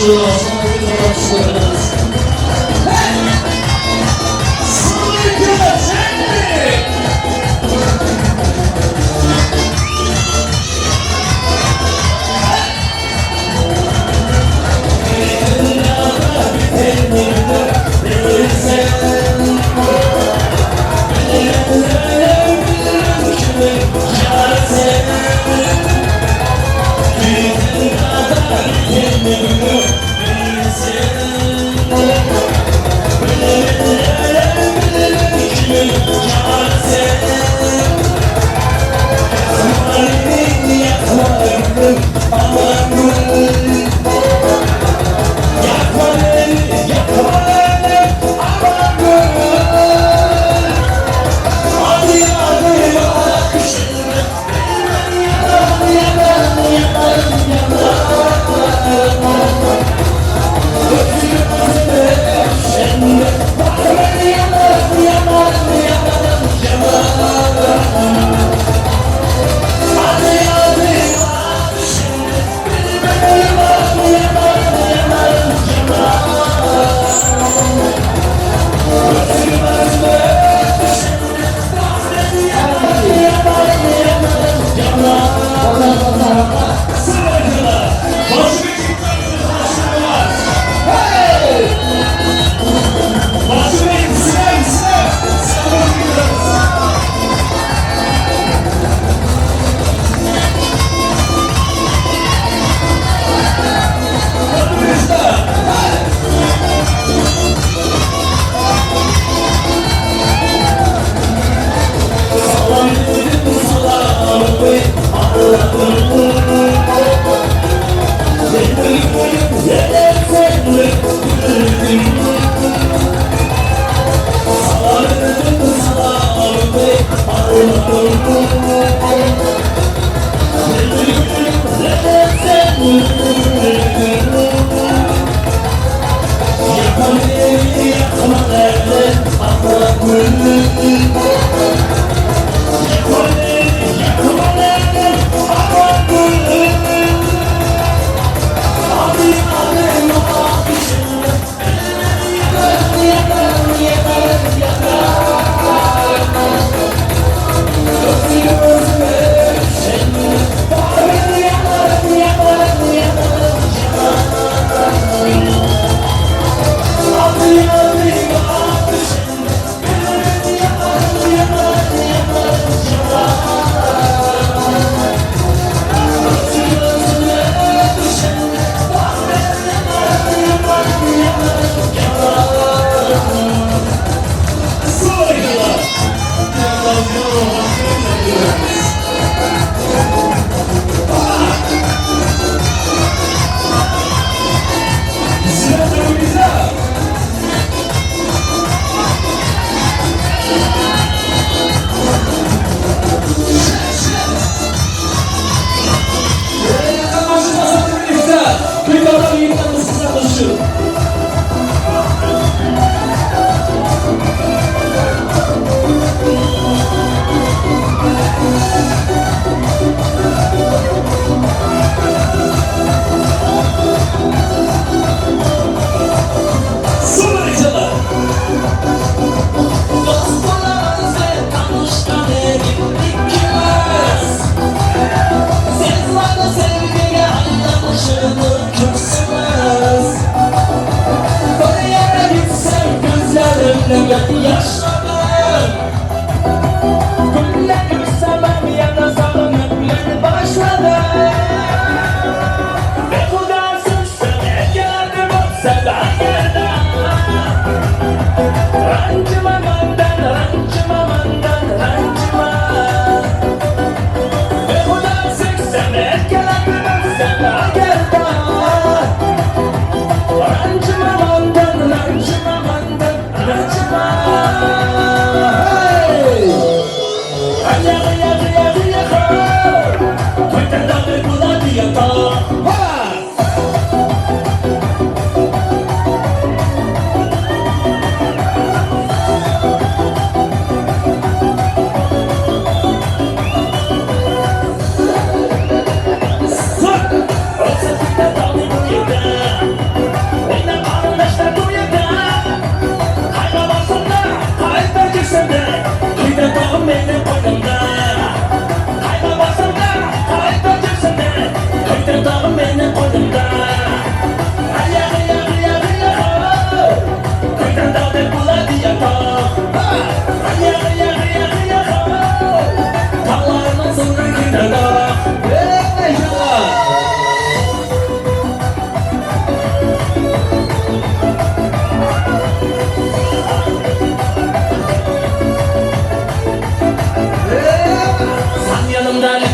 Sen.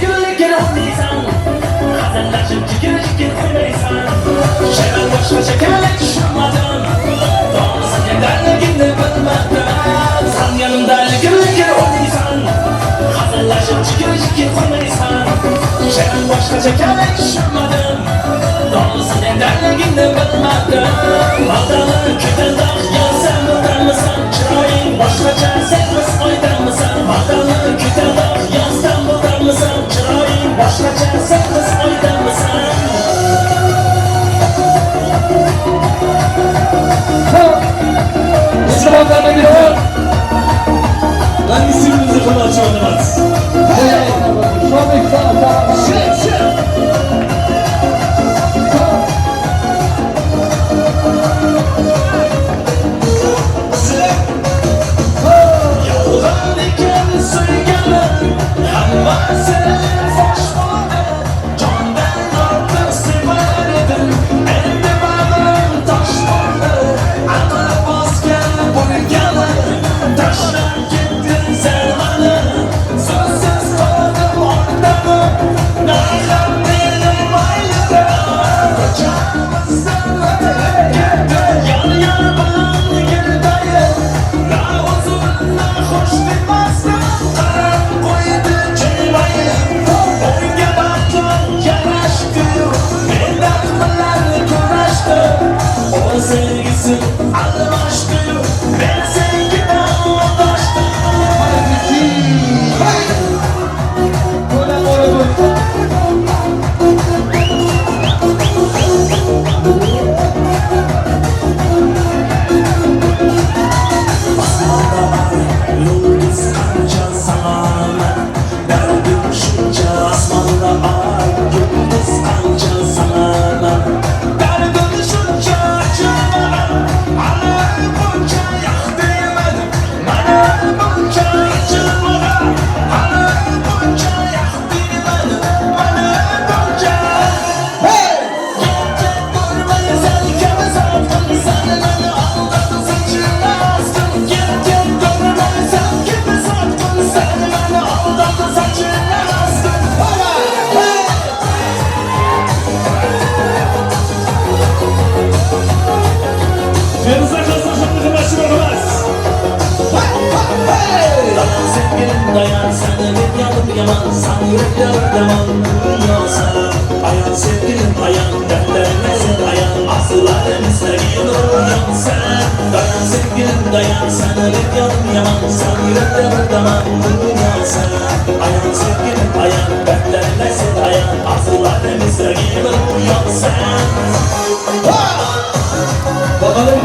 lekin o'ynaysan. Hazillashib jigir-jigir qo'ymaysan. She'r boshqacha kerak tushunmadim. To'g'risi darligimni bilmadim. San yanimda lekin o'ynaysan. Hazillashib jigir-jigir qo'ymaysan. She'r boshqacha kerak tushunmadim. To'g'risi darligimni bilmadim. Maldani ketandaq yozsan o'tarmisan, chiroying boshqacha sen biz oydanmisan. Maldani ketandaq yozsan o'tarmisan, chiroying boshqacha sen biz oydanmisan. Hangisimizi kılaç oynamaz? Yolg'on ekan suyganim, hammasi fosh bo'ldi. Jondan ortiq sevar edim, endi bag'rim tosh bo'ldi. Aql bosgan bo'lganim, tashlab ketding sen mani. So'zsiz qoldim o'rtag'im, narxam meni maylida. Ko'chamizdan o'tib ketdi, yor-yor bilan yurdayin. Na uzun, na xush demasdim, qarab qo'ydi jilmayib. O'nga baxtim yarashdi-yu, men dard bilan kurashdim. O sevgisi almashdi-yu, men sevgidan adashdim. Osmonda ay, yulduz qancha sanaman, dardim shuncha. Osmonda ay, yulduz qancha sanaman, dardim shuncha. Acımaman, hali buncha yoqdirmadim. Mana buncha acımagan, hali buncha yoqdirmadim. Mana buncha. Gapga ko'rmaysan, kabi sotqinsan, meni aldatib sochilmasdim. Gapga ko'rmaysan, kabi sotqinsan, meni aldatib sochilmasdim. Feruza qilsa shunday qilmas. Dayan sevgilim dayan, seni bekledim yaman, sen yürekler yaman dunyosan. Ayan sevgilim ayan, dertlerine sen ayan, arzularım sevgin sen. Dayan sevgilim dayan, seni bekledim yaman, sen yürekler yaman dunyosan. Ayan sevgilim ayan, dertlerine sen ayan, arzularım sevgin sen. Bakalım.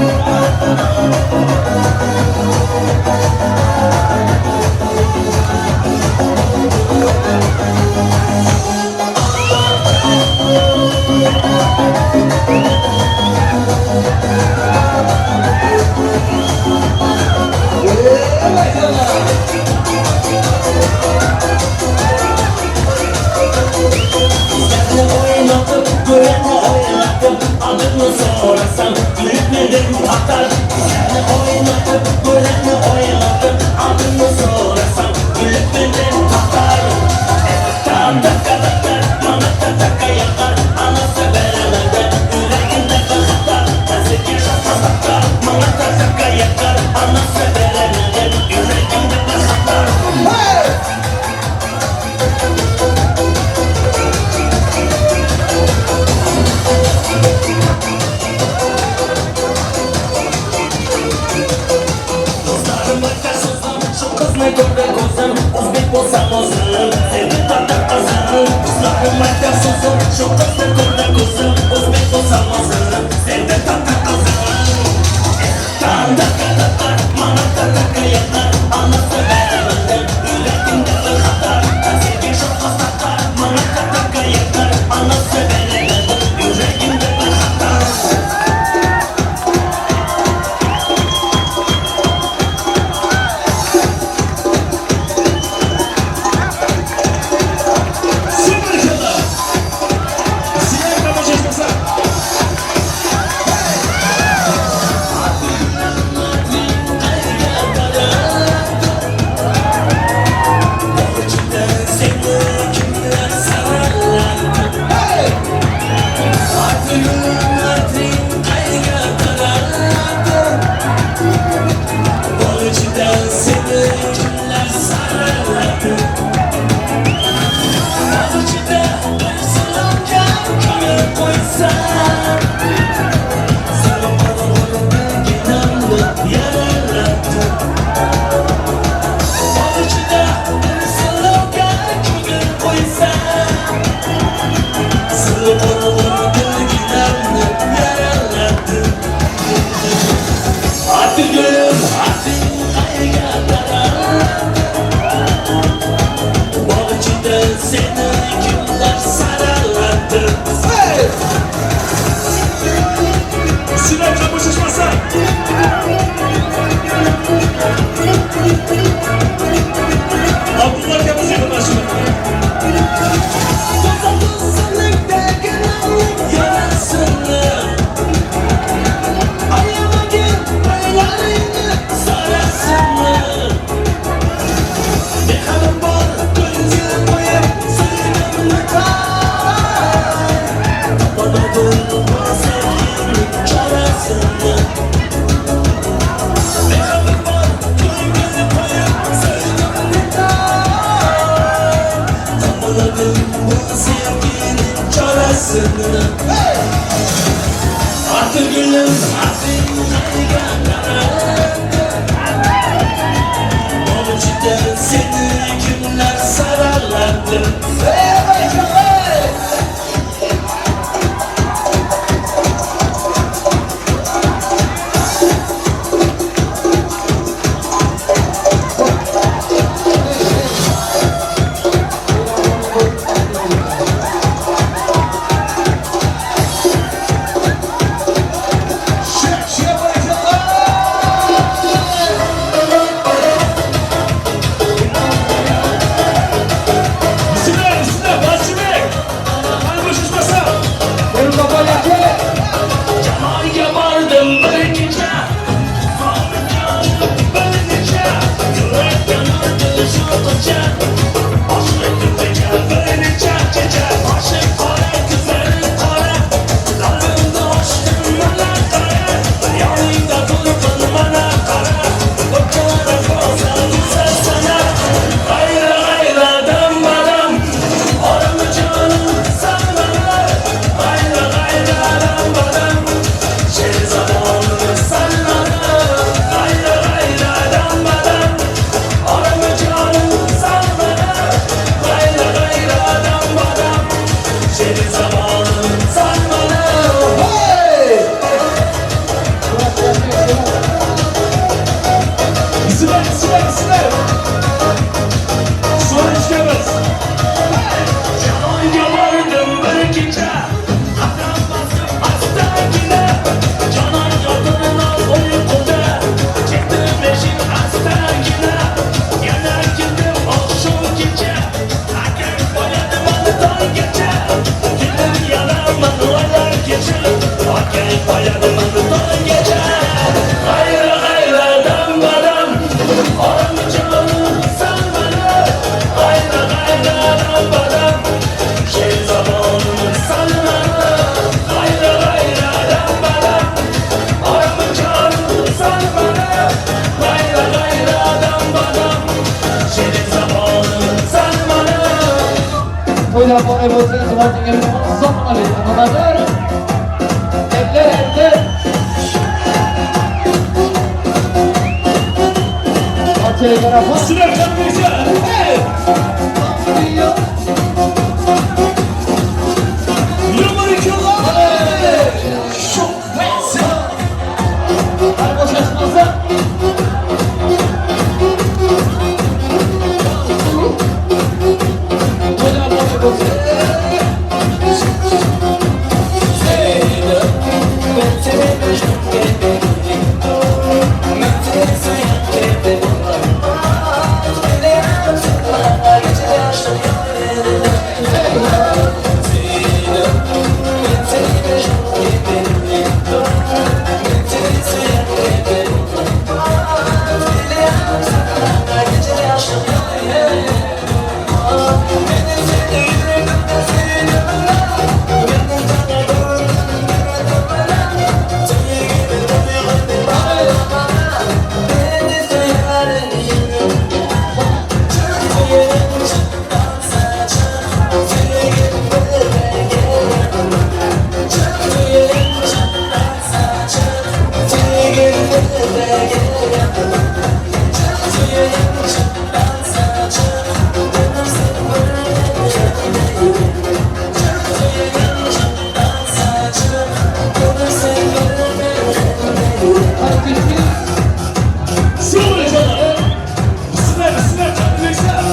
Seni oynatıp, göreni oynatıp, adını sorasam gülüp atar. Seni oynatıp, göreni oynatıp, adını sorasam gülüp atar. Taka taka, bana taka yakar, anası veremedi, yüreğinde bir hata. Tezeki şaka, bana taka yakar, anası veremedi, yüreğinde bir hata. Do'stlarim aytar so'zim, shu qizni ko'rdi ko'zim, o'zbek bo'lsam o'zim, sevgi tatar qizim. Do'stlarim aytar so'zim, shu qizni ko'rdi ko'zim, o'zbek bo'lsam o'zim, sevgi tatar qizim. Taka taka, mana taka yakar, anası veremedi, yüreğimde bir xatar. Sevgi şoka sakar, mana taka yakar, anası veremedi, yüreğimde bir xatar. Süper. Seni kimlar sararlardı? Hey! Sizlar qo'shishmasa. Abdullah akamiz yaqinlashdi. Yarasını ayamagin paylarini sarasını Mehrim bor ko'ngil qo'yib suyimni tay Topolmadim bu sevgining chorasini Mehrim bor ko'ngil qo'yib suyimni tay Topolmadim bu sevgining chorasini. Hey! Atır gülüm, atın qayga qaradi? Bog'chida seni kimlar sararlardi? Hey, hey! Bismillah, bismillah, Basibek. Qani qo'shishmasa. Jamolga bordim bir kecha, bir necha, yurakka urdi shu kecha. Boshli ko'pacha bir necha kecha, boshi qora, ko'zlari qora, qalbimda ochdim mana qara, bir yoningda turibman mana qara, o'pkalar go'zal go'zal sana. G'ayra g'ayra dam badam, orim jonim san mana. G'ayra g'ayra dam badam, sher zamonim san mana. G'ayra g'ayra dam badam, orim jonim san mana. G'ayra g'ayra dam badam, sher zamonim san mana. Bismillah, bismillah, bismillah. So'ra ishlaymiz. Jamolga bordim bir kecha, qadam bosib astagina, jonon yotirma uyquda, ketdim eshik astagina, yana keldim oqshom kecha, akang qo'yadi tonggacha, kelib yanaman oylar kecha, akang qo'yadi tonggacha. G'ayra g'ayra dam badam, orim jonim san mana. G'ayra g'ayra dam badam, sher zamonim san mana. G'ayra g'ayra dam badam, orim jonim san mana. G'ayra g'ayra dam badam, sher zamonim san mana. To'ylar muborak bo'lsin, iltimos assalomu alaykum. Nimadir? Eller, eller. Barchaga rahmat. Bismillah, qani. Hey! Qani bo'shashmasa. To'ylar muborak bo'lsin. Bismillah, bismillah, bismillah.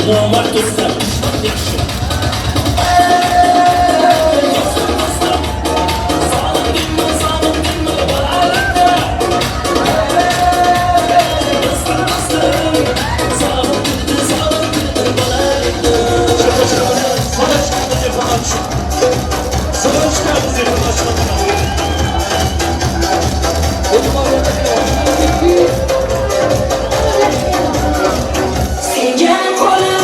Nomard do'stlar, yaxshi. Do'stlar, do'stlar. Sog'indimmi, sog'indimmi bolalikda. Do'stlar, do'stlar. Sog'indirdi, sog'indirdi bolalikda. Sana çıkardı telefon aç. Sana çıkardı telefon aç. Senga qo'lim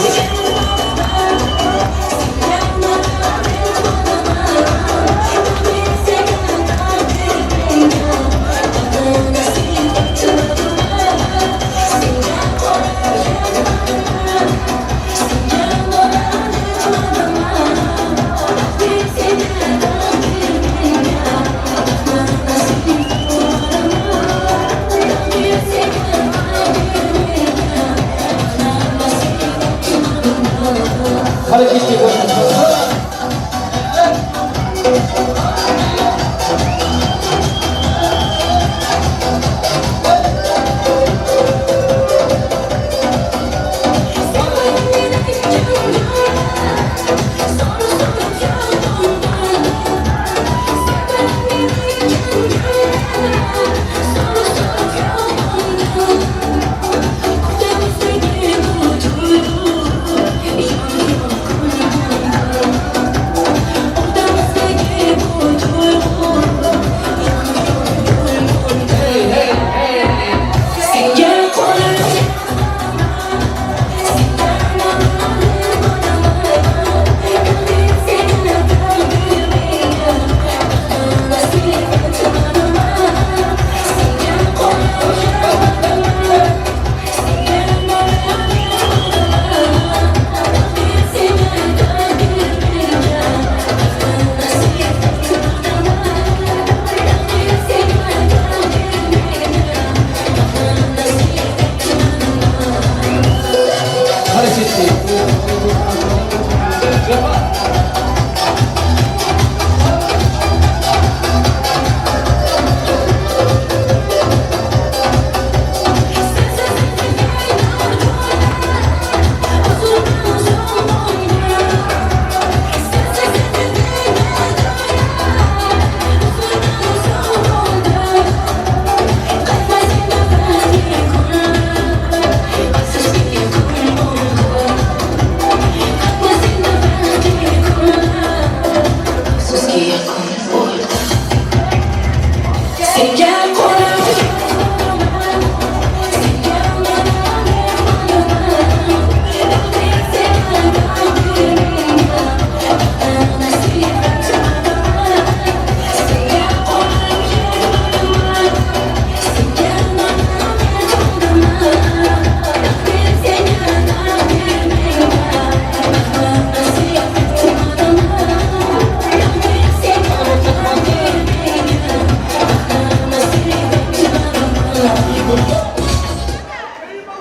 Hareketli koşun.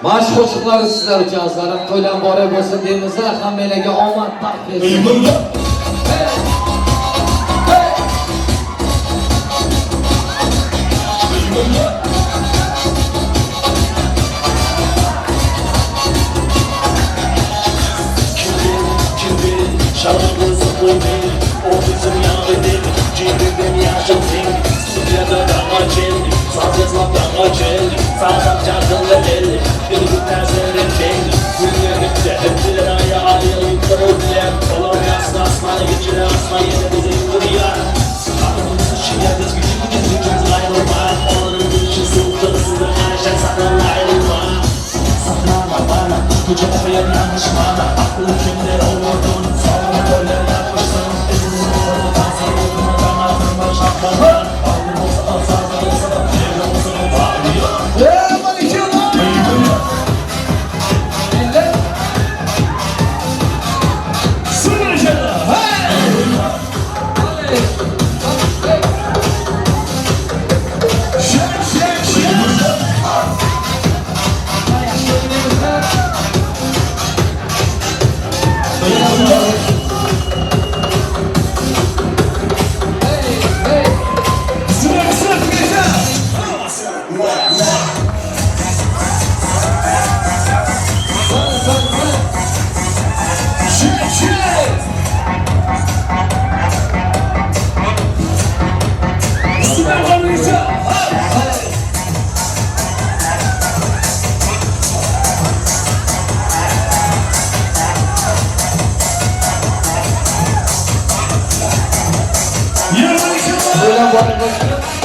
Mana shu qo'shiqlarni sizlar uchun azizlarim, to'ylar muborak bo'lsin deymiz, hammanglarga omad, baxt bersin. Muborak bo'lsin.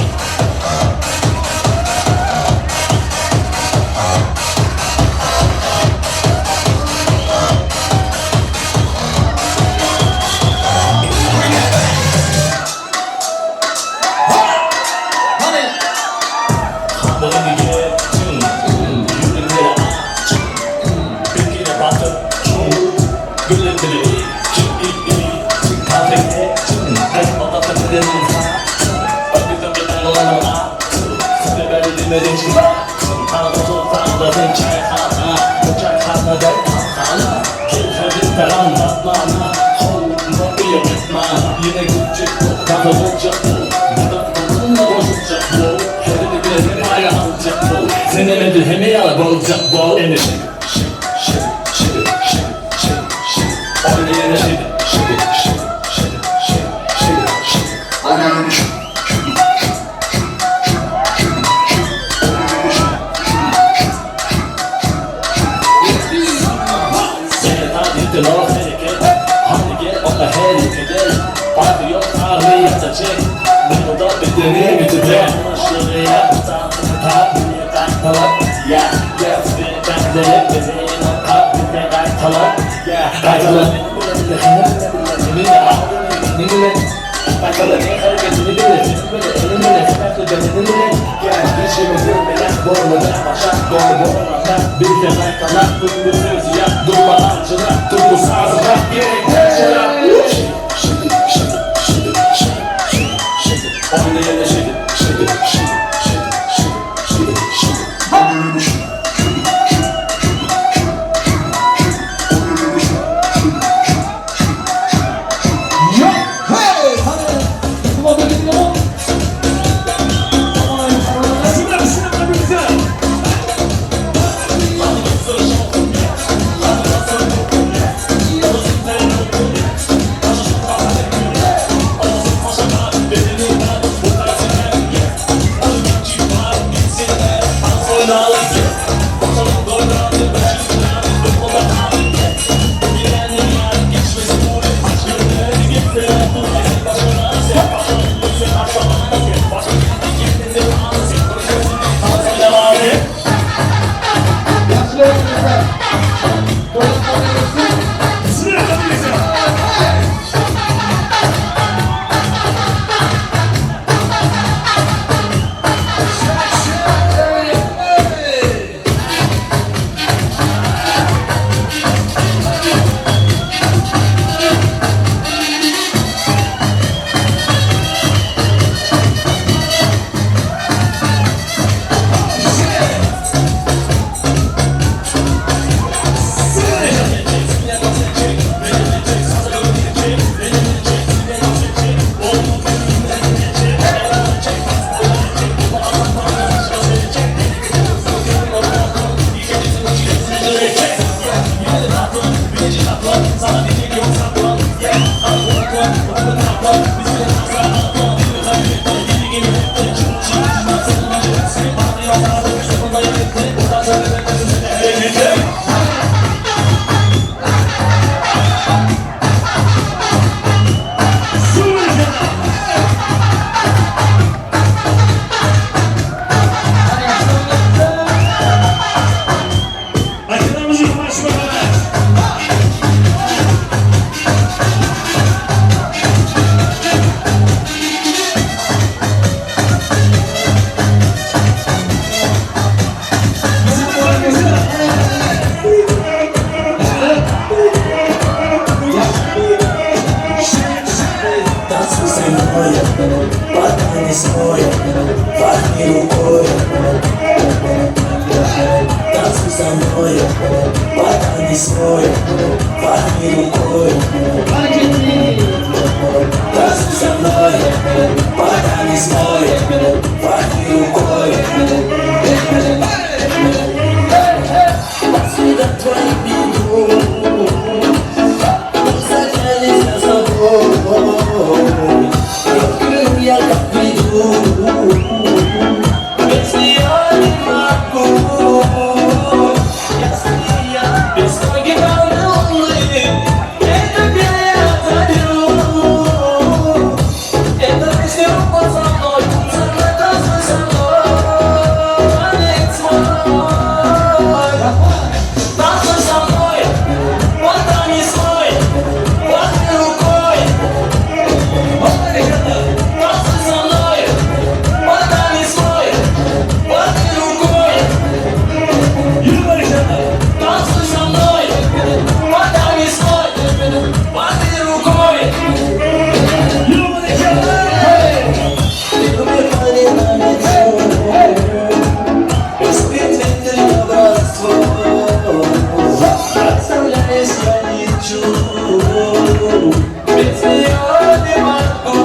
Без нее не могу.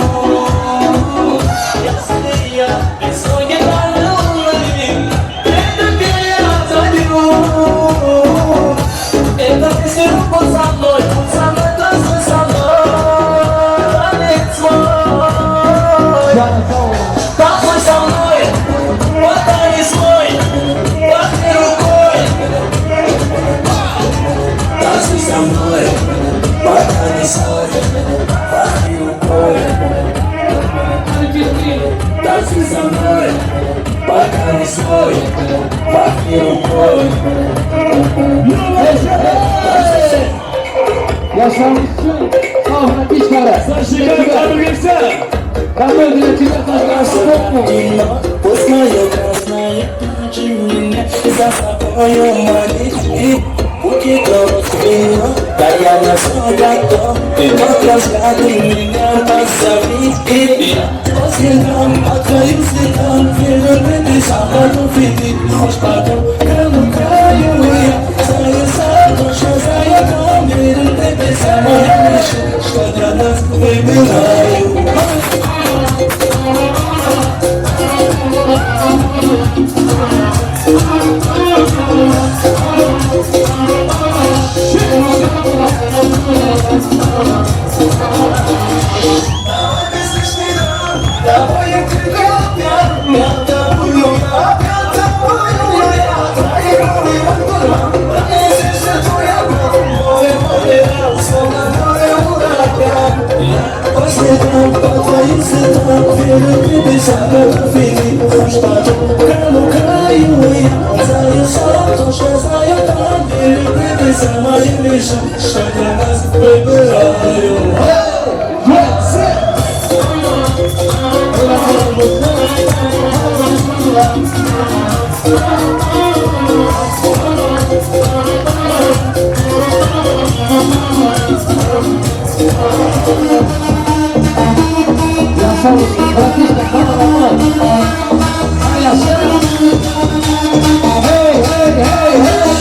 Если я без свой гитары это я заберу. Это песня путь со мной, танцуй со мной, танец мой. Танцуй со мной, потанец мой, махни рукой. Танцуй со мной, потанец мой, махни рукой. Танцуй со мной, потанец мой, махни рукой. Yoshlarimiz uchun sog' kechlari. Пусть мое красное плачет меня, за собою молитвы, букет роз вино, да я на все готов, ты только взгляды меня позови. Я по следам, по твоим следам, верю, ты сам потом, хоть потом, краю краю я, знаю сам, точно знаю, там, верю, ты самая лучшая, что для нас выбираю. Что для нас выбираю. Hey, hey, hey, hey!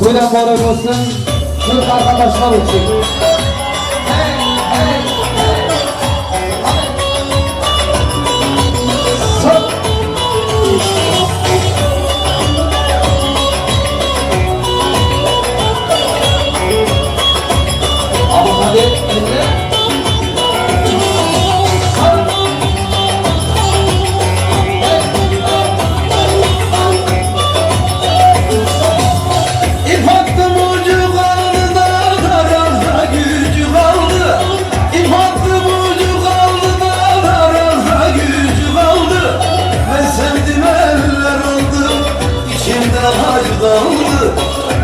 To'ylar muborak bo'lsin. To'y qarqardoshlar uchun.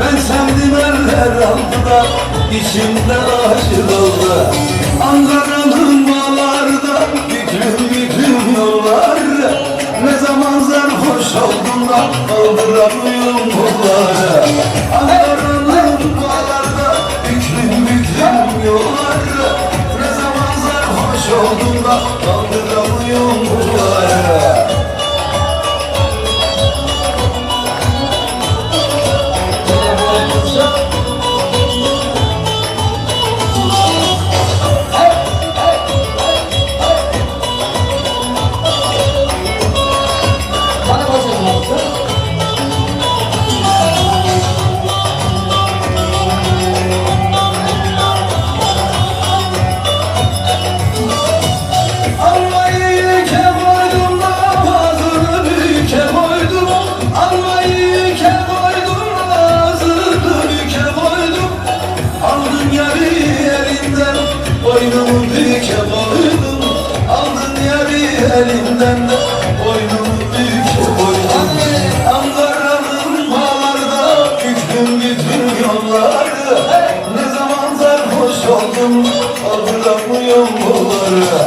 Ben sevdim eller aldı da içimde aşık oldu. Ankara'nın bağlarda büklüm büklüm yollar. Ne zaman sarhoş oldum da kaldıramıyorum kolları. Ankara'nın bağlarda büklüm büklüm yollar. Ne zaman sarhoş oldum da kaldıramıyorum kolları. Boynumu büke koydum, aldın yarı elimden de boynumu büke koydum. Ankara'nın bağlarda büktüm bütün yolları. Ne zaman sarhoş oldum, kaldıramıyorum kolları.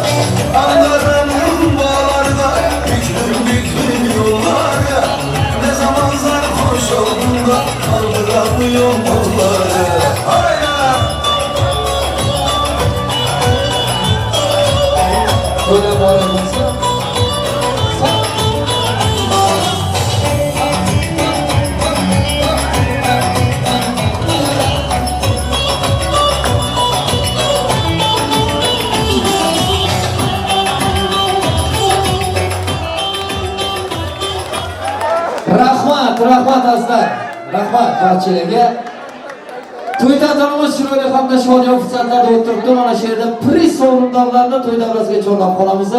Ankara'nın bağlarda büktüm bütün yolları. Ne zaman sarhoş oldum da kaldıramıyorum kolları. Hayda! To'ylar muborak bo'lsin. Rahmat, rahmat azizlar. Rahmat barchalarga. To'y tantanamiz chiroyli hamda shodiyona fursatlarda o'tiribdi. Mana shu yerda priz sovrindorlarini to'y davrasiga chorlab qolamiz.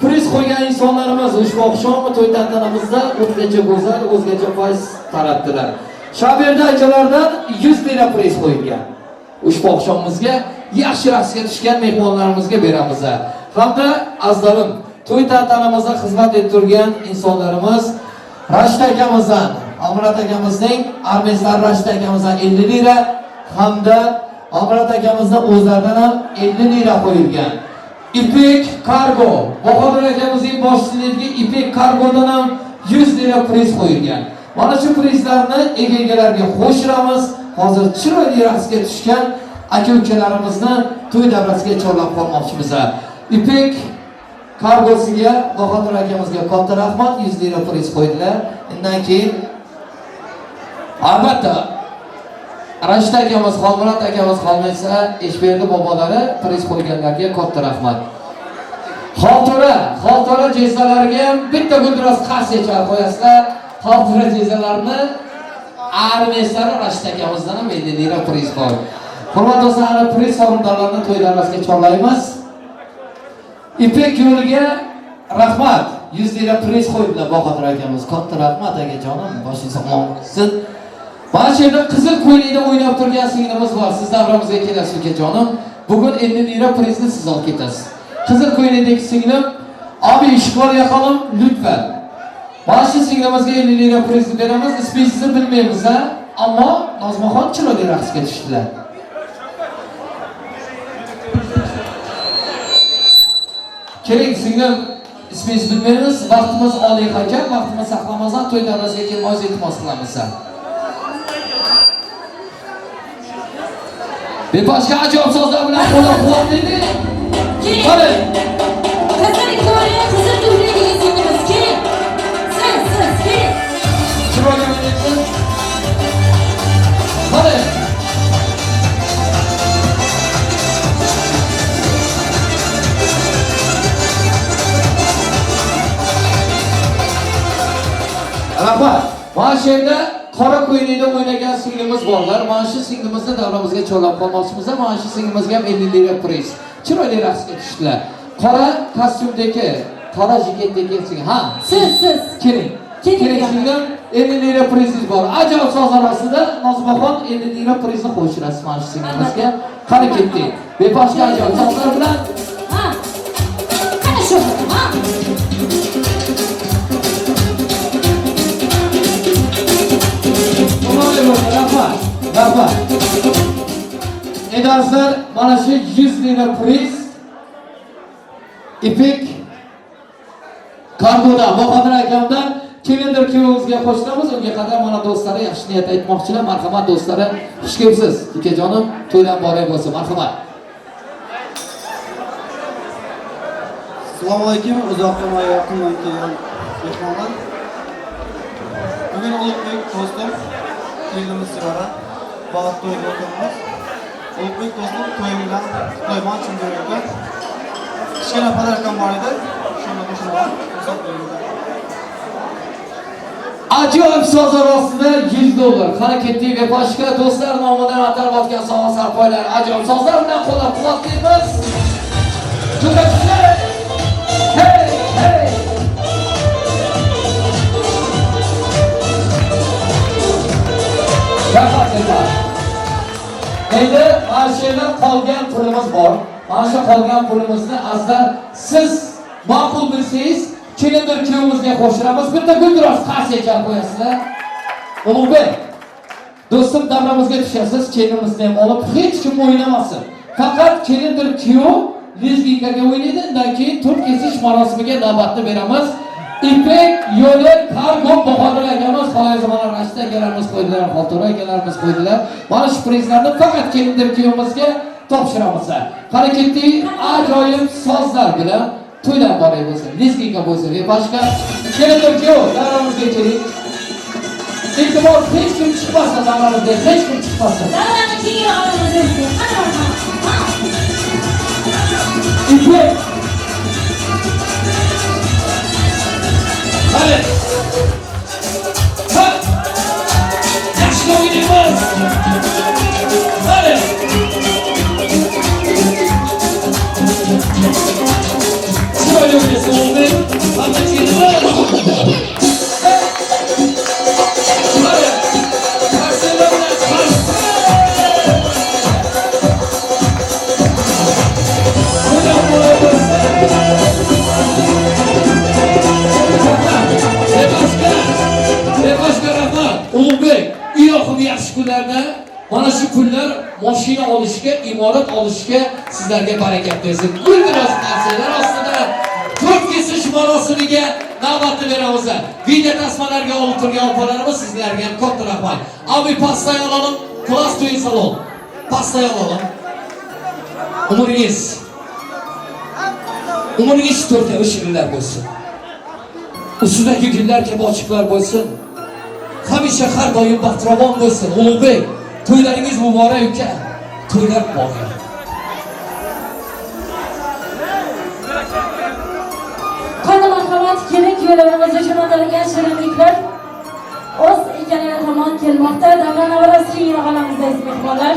Priz qo'ygan insonlarimiz ushbu oqshom to'y tantanamizda o'zgacha go'zal, o'zgacha fayz taratdilar. Shaberda akalardan 100 lira priz qo'yilgan. Ushbu oqshomimizga yaxshi raqsga tushgan mehmonlarimizga beramiz. Hamda azizlarim, to'y tantanamizda xizmat etib turgan insonlarimiz Rashid akamizdan, Amrat akamizning armistlar Rashid akamizdan 50 lira hamda Amrat akamizning o'zlaridan ham 50 lira qo'yilgan. Ipek Kargo, Bahodir akamizning boshchiligidagi Ipek Kargodan ham 100 lira priz qo'yilgan. Mana shu prizlarni ega-egalariga qo'shiramiz. Hozir chiroyli raqsga tushgan aka-ukalarimizni to'y davrasiga chorlab qolmoqchimiz. Ipek Kargosiga Bahodir akamizga katta rahmat, 100 lira priz qo'ydilar. Undan keyin albatta Rashid akamiz, Xolmurod akamiz qolmasa, Eshberdi bobolari priz qo'yganlarga katta rahmat. Xoltora jezalariga ham bitta guldiroz qarshi chalib qo'yasizlar. Xoltora jezalarini armeslari Rashid akamizdan ham 50 lira priz bor. Hurmatli do'stlar, priz sovrindorlarini to'y davrasiga chorlaymiz. Ipek yo'liga rahmat. 100 lira priz qo'ydilar Bahodir akamiz. Katta rahmat akajonim, boshingiz omon bo'lsin. Mana shu yerda qizil ko'ylakda o'ynab turgan singlimiz bor. Siz davramizga kelasiz ukajonim. Bugun 50 lira prizni siz olib ketasiz. Qizil ko'ylakdagi singlim, abi ishqor yaqalım lütfen. Mana shu singlimizga 50 lira prizni beramiz. Ismingizni bilmaymiz ha, ammo Nozmaxon chiroyli raqsga tushdilar. Keling singlim, ismingizni bilmaymiz. Vaqtimiz oliy hakam, vaqtimiz saqlamasdan to'y davrasiga kelmoqchi iltimos qilamiz. Beposhga ajoyib so'zlar bilan qo'llab-quvvatlaydi. Qani. Qizil ko'ylak, qizil ko'ylakdagi singlimiz keling. Siz, keling. Chiroyli o'ynaysiz. Rahmat. Mana shu yerda qora ko'ylakda o'ynagan singlimiz borlar. Mana shu singlimizni davramizga chorlab qolmoqchimiz. Mana shu singlimizga ham 50 lira priz. Chiroyli raqsga tushdilar. Qora kostyumdagi, qora jaketdagi singlim. Ha, siz. Keling. Keling singlim, 50 lira prizingiz bor. Ajoyib so'zlar ostida Nozimaxon 50 lira prizni qo'shirasiz mana shu singlimizga. Qani ketdik. Beposhga ajoyib so'zlar bilan. Ha. Qani shu. Ha. Rahmat. Rahmat. Endi mana shu 100 lira priz Ipek Kargo'dan Bahodir akamdan kelindir kuyovimizga qo'shilamiz. Unga qadar mana do'stlari yaxshi niyat aytmoqchilar. Marhamat do'stlari, xush kelibsiz. Ukajonim, to'ydan muborak bo'lsin. Marhamat. Assalomu alaykum, uzoqdan va yaqindan kelgan mehmonlar. Bugun Ulug'bek do'stim kelinimiz Sevara baxt to'yiga o'tiribmiz. Ulug'bek do'stim to'yim bilan qutlayman chin yurakdan. Kichkina podarkam bor edi, shuni qo'shaman. Ruxsat beringlar. Ajoyib so'zlar ostida $100. Qani ketdik ve boshqa do'stlar nomidan atalib sovg'a sarpoylar ajoyib so'zlar bilan qo'llab-quvvatlaymiz. Juda kuchli. Hey, hey. Rahmat. Endi mana shu yerda qolgan pulimiz bor. Mana shu qolgan pulimizni azizlar siz ma'qul bilsangiz kelindir kuyovimizga qo'shiramiz. Bitta guldiroz qarsak chalib qo'yasizlar. Ulug'bek, do'stim davramizga tushasiz, kelinimizni ham olib hech kim o'ynamasin. Faqat kelindir kuyov lezginkaga o'ynaydi. Undan keyin to'rt kesish marosimiga navbatni beramiz. Ipek yo'li kargo Bahodir akamiz, Xorazmona Rashid akalarimiz qo'ydilar, Xotura akalarimiz qo'ydilar. Mana shu prizlarni faqat kelindir kuyovimizga topshiramiz. Qani ketdik, ajoyib sozlar bilan to'ylar muborak bo'lsin, lezginka bo'lsin ve boshqa. Kelindir kuyov davramizga keling. Iltimos, hech kim chiqmasin davramizga, hech kim chiqmasin. Davrani kengroq olamiz. Ipek. Hadi. Ha. Yaxshi o'ynaymiz. Hadi. Chiroyli o'ynaysiz, Ulug'bek. Hamma kelinlar. Hadi. Qarsaklar bilan chiqamiz. Beqoshga rahmat. Ulug'bek, ilohim yaxshi kunlarda mana shu kunlar mashina olishga, imorat olishga sizlarga barakat bersin. Guldiroz qarsaklar ostida to'rt kesish marosimiga navbatni beramiz. Video tasmalarga olib turgan opalarimiz, sizlarga ham katta rahmat. Abi pastay olalım, klass to'y salon. Pastay olalım. Umringiz to'rtta shirinlar bo'lsin. Ustidagi gullar kabi ochiqlar bo'lsin. Hamisha har doim baxtiravon bo'lsin. Ulug'bek, to'ylaringiz muborak uka. To'ylar muborak. Qani marhamat, kelin kuyovlarimizga jo'natilgan shirinliklar o'z egalari tomon kelmoqda. Davrani biroz kengroq olamiz aziz mehmonlar.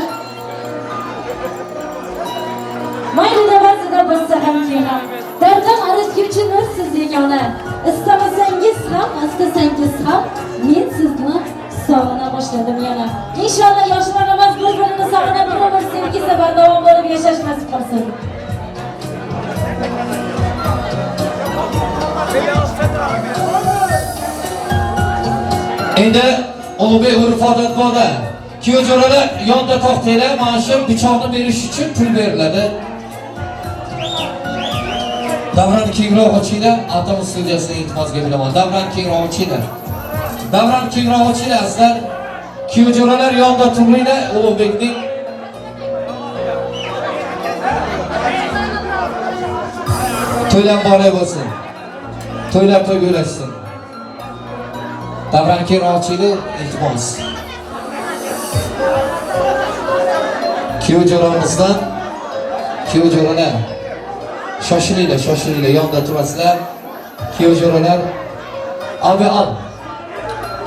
Maylida ba'zida bo'lsa ham kelam. Dardim arazguvchi nur siz yagona. Istamasangiz ham, istasangiz ham men sizni sog'ina boshladim yana. Inshaalloh yoshlarimiz bir-birini sog'inib, bir umr sevgisi bardavom bo'lib yashash nasib qilsin. Endi Ulug'bek urf-odat borda. Kuyov jo'ralar yonda to'xtanglar, mana shu pichoqni berish uchun pul beriladi. Davran kengroq ochinglar, Atom studiyasining iltimosiga bilaman. Davran kengroq ochinglar. Davran kengroq ochinglar azizlar. Kuyov jo'ralar yonda turinglar, Ulug'bekning to'ylar muborak bo'lsin. To'ylar to'yga ulashsin. Davran kengroq ochinglar, iltimos. Kuyov jo'ramizdan kuyov jo'ralar shoshilinglar, shoshilinglar, yonda turasizlar. Kuyov jo'ralar, abi al.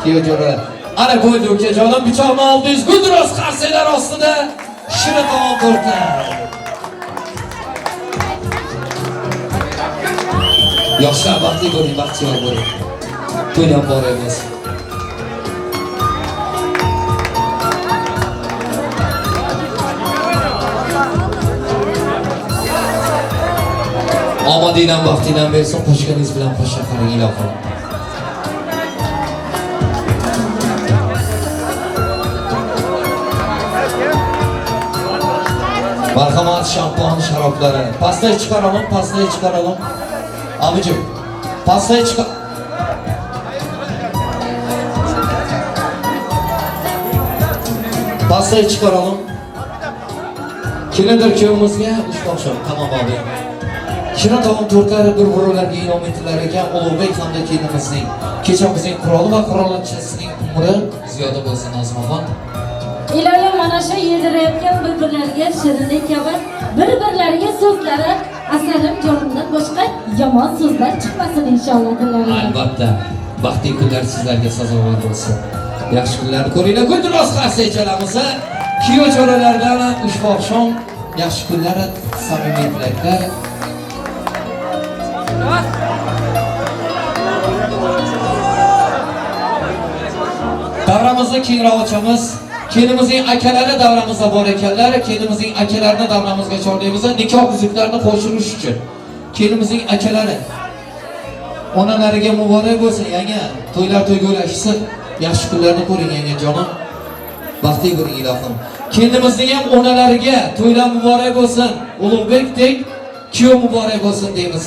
Kuyov jo'ralar. Ana bo'ldi ukajonim, pichoqni oldingiz, guldiroz qarsaklar ostida shirin taom tortlar. Yoshlar baxtli bo'ling, baxtiyor bo'ling. To'ylar muborak bo'lsin. Omadingdan, baxtingdan bersin, qo'shganingiz bilan qo'sha qarang ilohim. Marhamat, şampuan şaroblari. Pastayı çıkaralım, pastayı çıkaralım. Abicim, pastayı çıkar... Pastayı çıkaralım. Kelindir kuyovimizga ushbu oqshom. Tamam abi. Shirin taom tortlari bir-birlariga inom etilar ekan, Ulug'bek hamda kelinimizning kechamizning qiroli va qirolichasining umri ziyoda bo'lsin Nozimaxon. Iloyim mana shu yedirayotgan bir-birlariga shirinlik kabi bir-birlariga so'zlari asalim jonimdan boshqa yomon so'zlar chiqmasin inshaalloh tillaridan. Albatta, baxtli kunlar sizlarga sazovor bo'lsin. Yaxshi kunlar ko'ringlar. Guldiroz qarsak chalamiz. Kuyov jo'ralardan ushbu oqshom yaxshi kunlar, samimiy tilaklar. Davramizni kengroq ochamiz. Kelinimizning akalari davramizda bor ekanlar. Kelinimizning akalarini davramizga chorlaymiz. Nikoh uzuklarini qo'shilish uchun. Kelinimizning akalari onalariga muborak bo'lsin, yanga. To'ylar to'yga ulashsin. Yaxshi kunlarni ko'ring yanga jonim. Baxtli bo'ling ilohim. Kelinimizning ham onalariga to'ylar muborak bo'lsin. Ulug'bekdek kuyov muborak bo'lsin deymiz.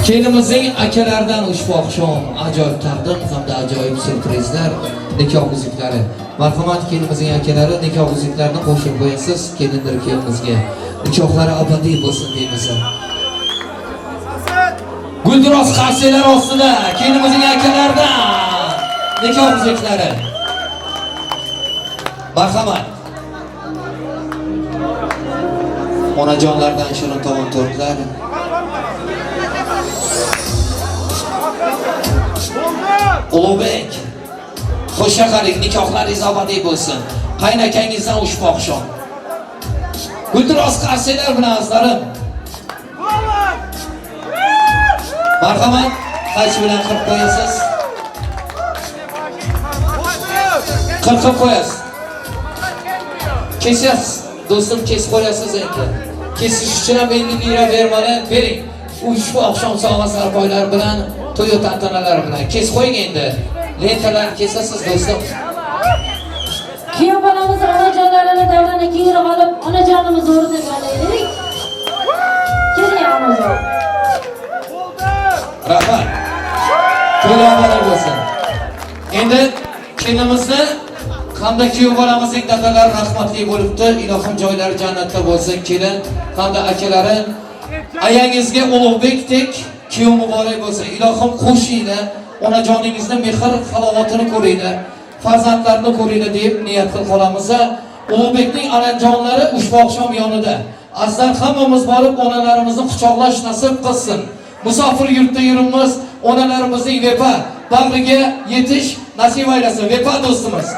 Kelinimizning akalaridan ushbu oqshom ajoyib taqdim hamda ajoyib syurprizlar, nikoh uzuklari. Marhamat, kelinimizning akalari nikoh uzuklarini qo'shib qo'yasiz kelindir kuyovimizga. Nikohlari abadiy bo'lsin deymiz. Guldiroz qarsaklar ostida kelinimizning akalaridan nikoh uzuklari. Marhamat. Onajonlardan shirin taom tortlar. Ulug'bek, qo'sha qaring, nikohlaringiz abadiy bo'lsin. Qaynakangizdan ushbu oqshom. Guldiroz qarsaklar bilan azizlarim. Marhamat, qaychi bilan qirib qo'yasiz. Qirqib qo'yasiz. Kesasiz, do'stim, kesib qo'yasiz endi. Kesish uchun ham 50 lira bermani bering. Ushbu oqshom sovg'a sarpoylar bilan, to'y tantanalar bilan kesib qo'ying endi. Lentalarni kesasiz do'stim. Kuyov bolamiz onajonlarini davrani kengroq olib, onajonimiz o'rniga olaylik. Keling onajon. Rahmat. To'ylar muborak bo'lsin. Endi kelinimizni hamda kuyov bolamizning dadalari rahmatli bo'libdi. Ilohim joylari jannatda bo'lsin kelin hamda akalari. Ayangizga Ulug'bekdek kuyov muborak bo'lsin. Ilohim qo'shinglar, onajoningizni mehr halovatini ko'ringlar, farzandlarini ko'ringlar deb niyat qilib qolamiz. Ulug'bekning onajonlari ushbu oqshom yonida. Azizlar, hammamiz borib onalarimizni quchoqlash nasib qilsin. Musofir yurtda yuribmiz, onalarimizning vefa bag'riga yetish nasib aylasin. Vefa do'stimiz.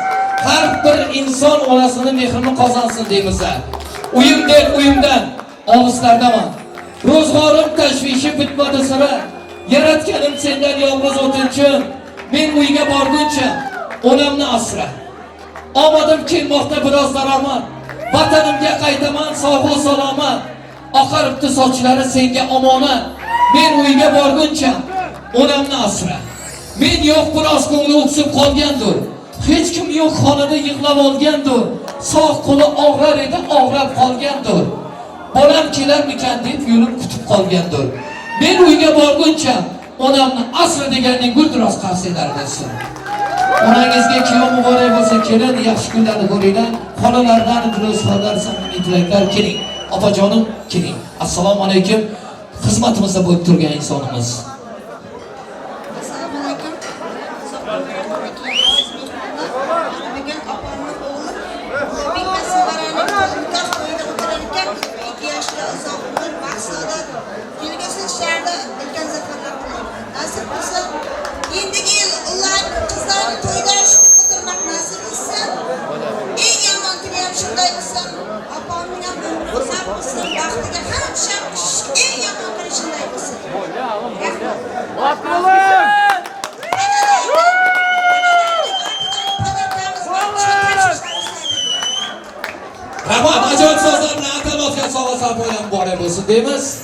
Har bir inson onasini mehrini qozonsin deymiz. Uyim deb uyimdan olislardaman. Ro'zg'orim tashvishi bitmadi sira. Yaratganim sendan yolg'iz o'tinchim. Men uyga borguncha onamni asra. Omadim kelmoqda biroz daromad. Vatanimga qaytaman sog' va salomat. Oqaribdi sochlari senga omonat. Men uyga borguncha onamni asra. Men yo'q biroz ko'ngli o'ksib qolgandir. Hech kim yo'q xonada yig'lab olgandir. Sog' qo'li og'rar edi, og'rab qolgandir. Bolam kelarmikan deb yo'lim kutib qolgandir. Men uyga borguncha onamni asra deganning guldiroz qarsaklari bo'lsin. Onangizga kuyov muborak bo'lsin, kelin, yaxshi kunlarni ko'ringlar. Xolalardan dilozorlar, samimiy tilaklar, keling. Opajonim, keling. Assalomu alaykum. Xizmatimizda bo'lib turgan insonimiz. Assalomu alaykum. Bugun opamni o'g'li Ulug'bek va Sevaraning nikoh to'yida o'tirar ekan, 2 yoshli uzoq umr, baxt saodat, kelgusi ishlarda ulkan zafarlar tilayman. Nasib bo'lsa, bo'lsin deymiz.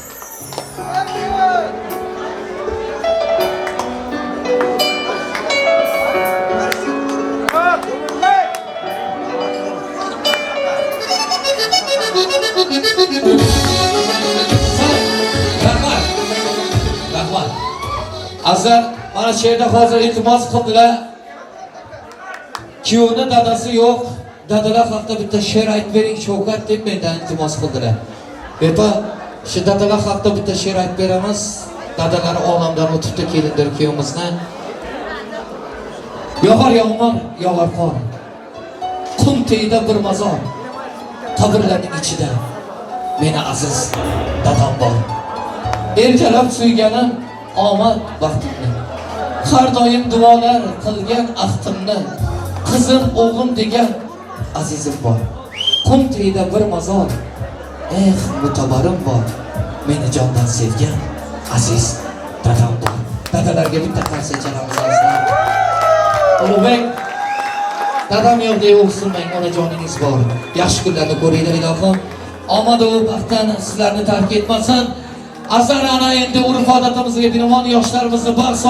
Rahmat. Rahmat. Azizlar, mana shu yerda hozir iltimos qildilar. Kuyovni dadasi yo'q. Dadalar haqida bitta she'r aytib bering, Shavkat deb mendan iltimos qildilar. Bepa, shu dadalar haqida bitta she'r aytib beramiz. Dadalari olamdan o'tibdi kelindir kuyovimizni. Yog'ar yomg'ir, yog'ar qor. Qum tagida bir mozor. Qabrlarning ichida meni aziz dadam bor. Erkalab suyganim omad baxtimni. Har doim duolar qilgan ahdimni. Qizim, o'g'lim degan azizim bor. Qum tagida bir mozor. Eh, mutabarim bor. Meni jondan sevgan aziz dadam bor. Dadalarga bitta qarsak chalamiz azizlar. Ulug'bek, dadam yo'q deb o'ksinmang, onajoningiz bor. Yaxshi kunlarni ko'ringlar ilohim. Omad va baxtdan sizlarni tark etmasin. Azar ana endi urf-odatimizga binoan yoshlarimizni baxt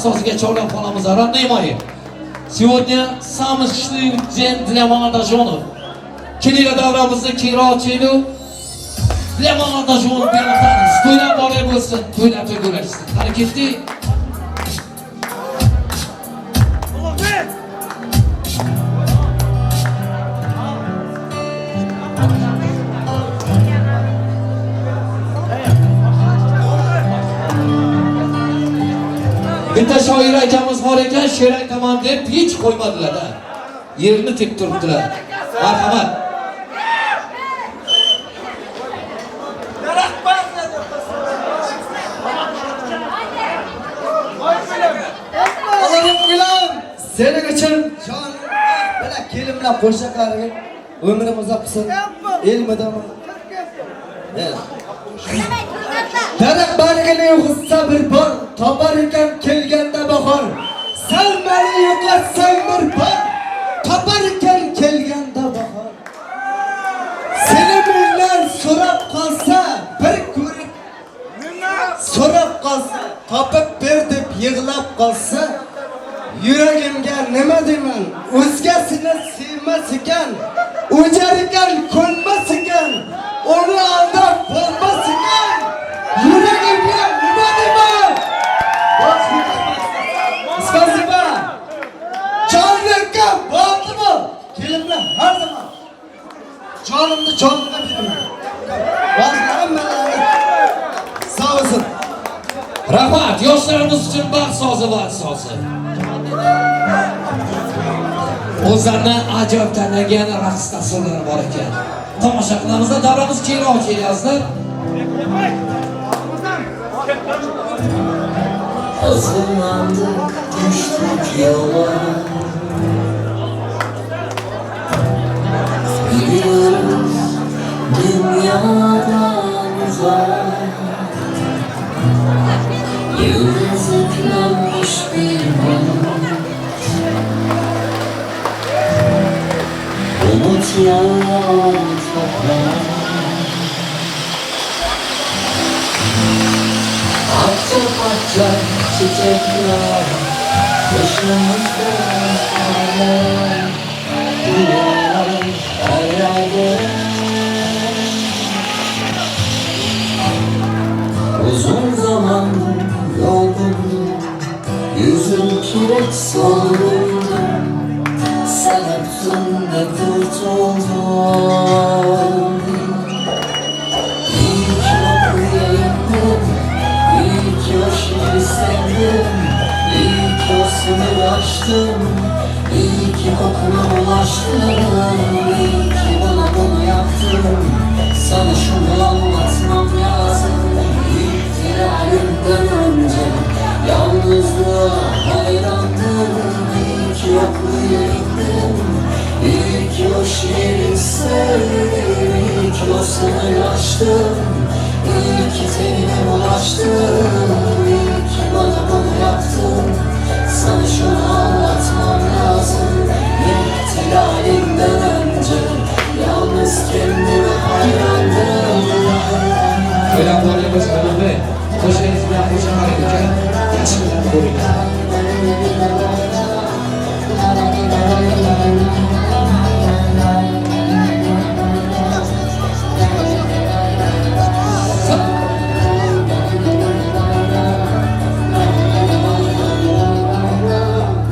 soziga chorlab qolamiz. Родные мои, сегодня самый счастливый день для молодоженов. Kelinglar davramizni kengroq ochaylik. Для молодоженов beramiz. To'ylar boray bo'lsin, to'ylar to'yg'urashsin. Qani ketdik. Bitta shoir akamiz bor ekan, she'r aytaman deb hech qo'ymadilar-da. Yerini tepib turibdilar. Marhamat. Allah'ım bilan sening uchun jon bilan kelin bilan qo'shiqlarga umrim uzoq bo'lsin. Elmidan. Daraxt bargini yig'sa bir bor, topar ekan kelganda bahor. Sen meni yo'qlatsang bir bor, topar ekan kelganda bahor. Seni mendan so'rab qolsa, bir ko'rib so'rab qolsa, topib ber deb yig'lab qolsa, yuragimga nima deyman? O'zgasini sevmas ekan, o'jar ekan, ko'nmas ekan, uni aldab bo'lmas ekan. Yuragimga nima deyman? Спасибо. Jonlikka baxtli bo'l. Kelinlar har zaman jonimni jonimga beraman. Hammalari sog' bo'lsin. Rahmat. Yoshlarimiz uchun baxt sozi, baxt sozi. O'zlarini ajoyib tanlagan raqs dasturlari bor ekan. Tomosha qilamiz, davramiz kengroq kelyapti. Hazırlandık, düştük yola. Gidiyoruz dünyadan uzak. Yıldız yüklenmiş bir bulut. Umut yağıyor toprağa. Parça parça çiçekler, başımızda parlar, duvar her yerde. Uzun zamandır yorgundum, yüzüm kireç solgundu. Sen öptün ve kurtuldum. İyi ki kapıya indim, iyi ki o şehri sevdim, iyi ki o sınırı aştım, iyi ki kokuna ulaştım, iyi ki bana bunu yaptın. Sana şunu anlatmam lazım. İhtilalimden önce yalnızlığa hayrandım. İyi ki yokluya indim, iyi ki o şiiri sevdim, iyi ki o sınırı aştım, iyi ki tenine ulaştım, iyi ki bana bunu yaptın. Sana şunu anlatmam lazım. İhtilalimden önce yalnız kendime hayrandım. Bolangiz Ulug'bek, qo'shingiz bilan qo'sha qarang uka, yaxshilab ko'ringlar.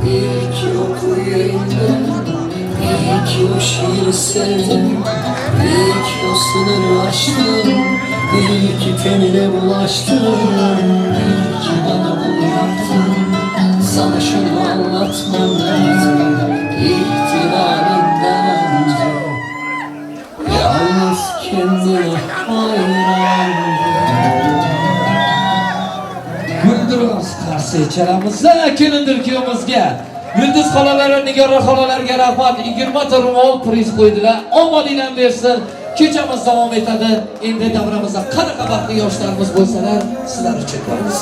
İyi ki okuyaydım, iyi ki o şiiri sevdim, iyi ki o sınırı aştım, iyi ki tenine bulaştım, iyi ki bana bunu yaptın. Sana şunu anlatmam lazım, ihtilalinden önce yalnız kendine hayrandım. Gulduros qarshi chalamiz kelindir kuyovimizga. Yulduz xolalar va Nigora xolalarga rahmat. 20 ta ro'mol priz qo'ydilar. Omadinglar bersin. Kechamiz davom etadi. Endi davramizda qanaqa baxtli yoshlarimiz bo'lsalar, sizlar uchun ko'ramiz.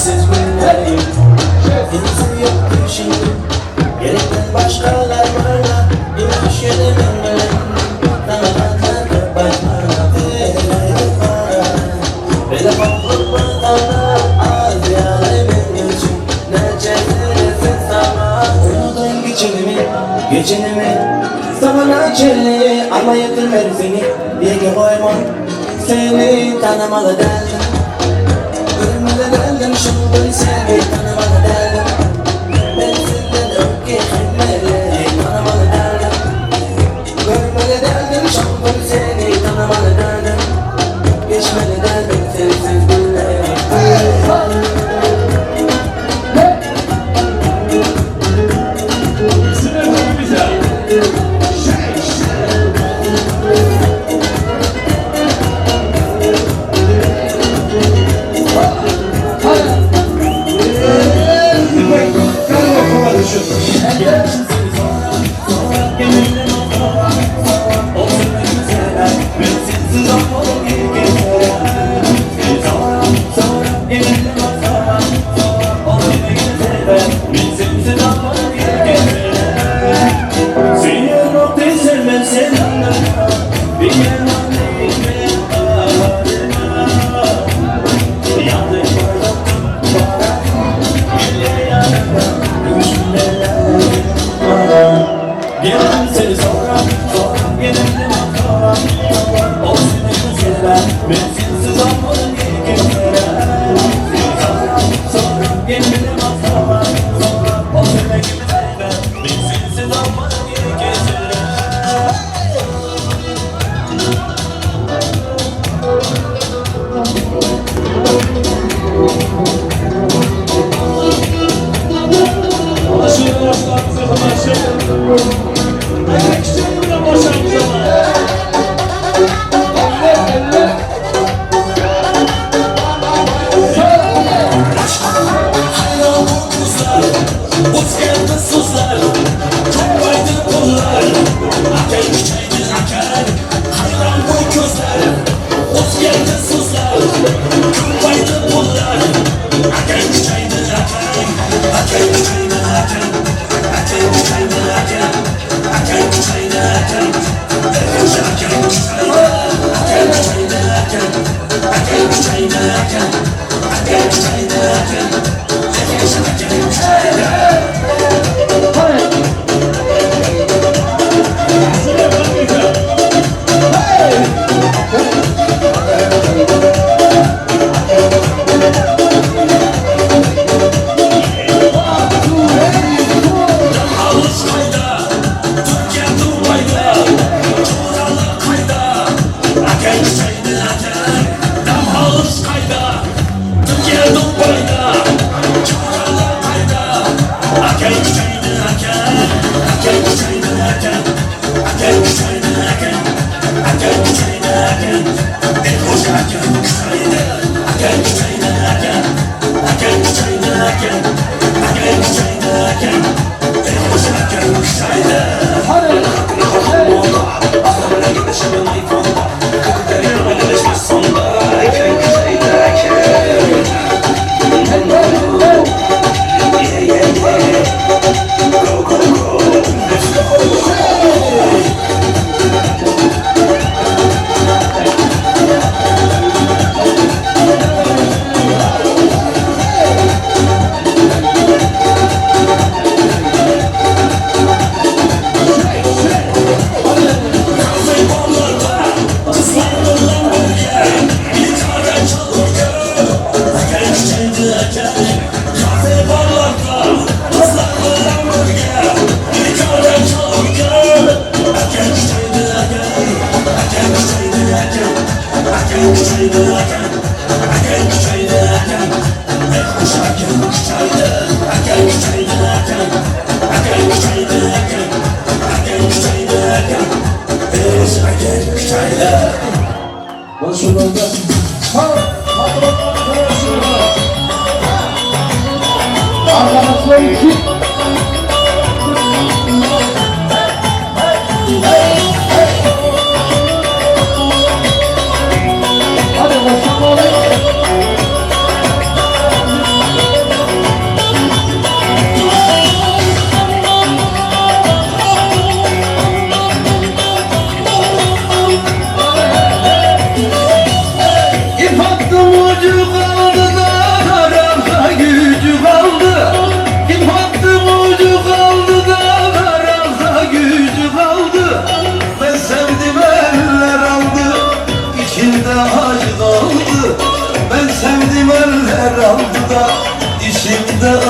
Seni Geçinimi, geçinimi. Zamana çeli, ama yedirmer seni. Yeke koyma, seni tanımalı derdim. Görmeli derdim, şimdi seni tanımalı derdim. Ben senden öpke hemmeli, tanımalı derdim. Görmeli derdim, şimdi seni tanımalı derdim. Geçmeli derdim, sensiz günleri.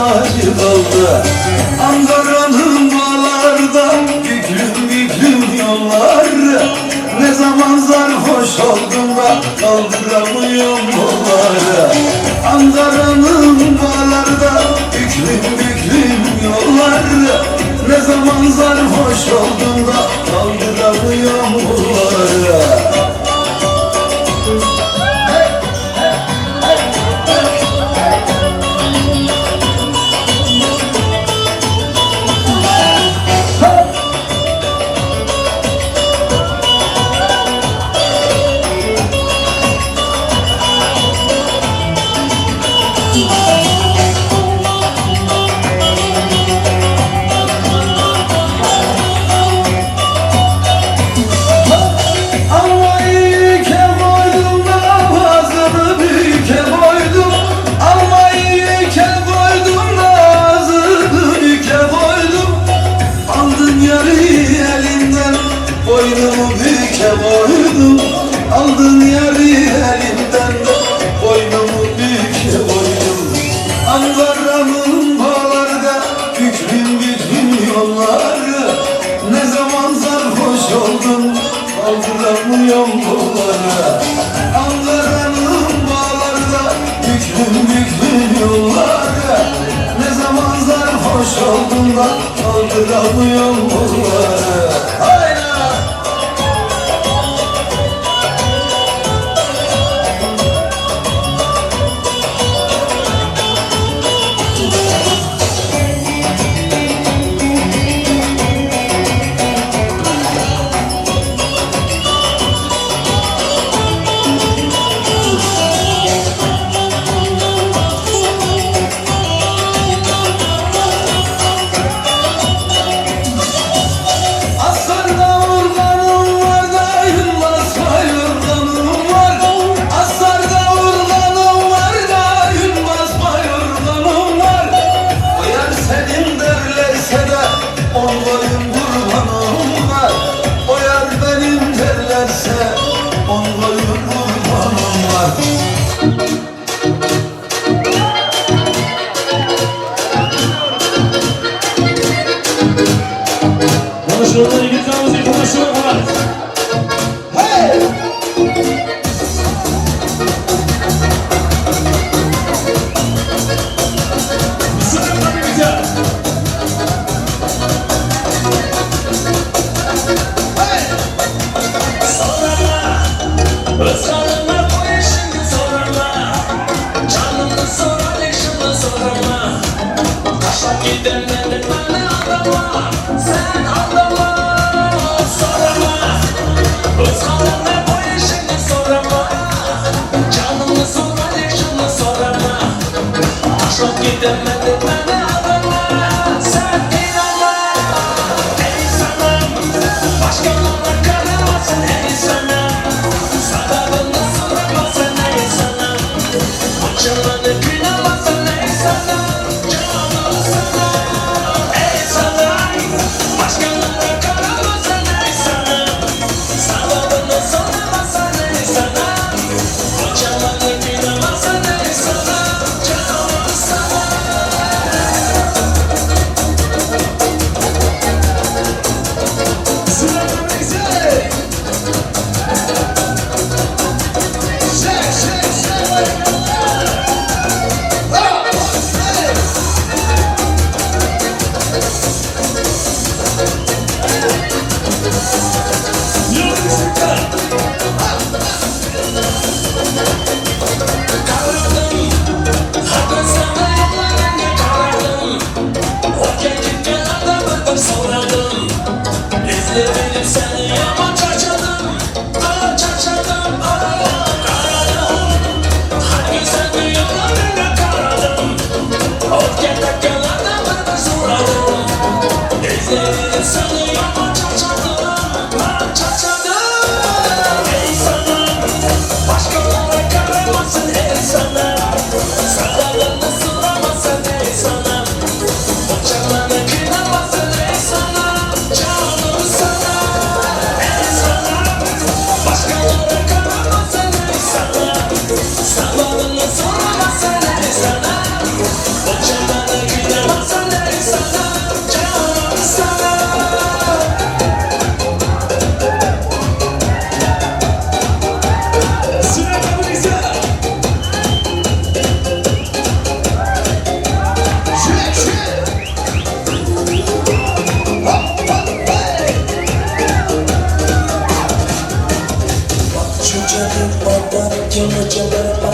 acı kaldı. Ankara'nın bağlarda büklüm büklüm yolları. Ne zaman sarhoş oldum da kaldıramıyorum kolları. Ankara'nın bağlarda büklüm büklüm yolları. Ne zaman sarhoş oldum da kaldıramıyorum kolları. Boynumu büke koydum, aldın yarı elimden de boynumu büke koydum. Ankara'nın bağlarda büklüm büklüm yolları. Ne zaman sarhoş oldum, kaldıramıyorum kolları. Ankara'nın bağlarda büklüm büklüm yolları. Ne zaman sarhoş oldum da kaldıramıyorum kolları. Haydi! Sana.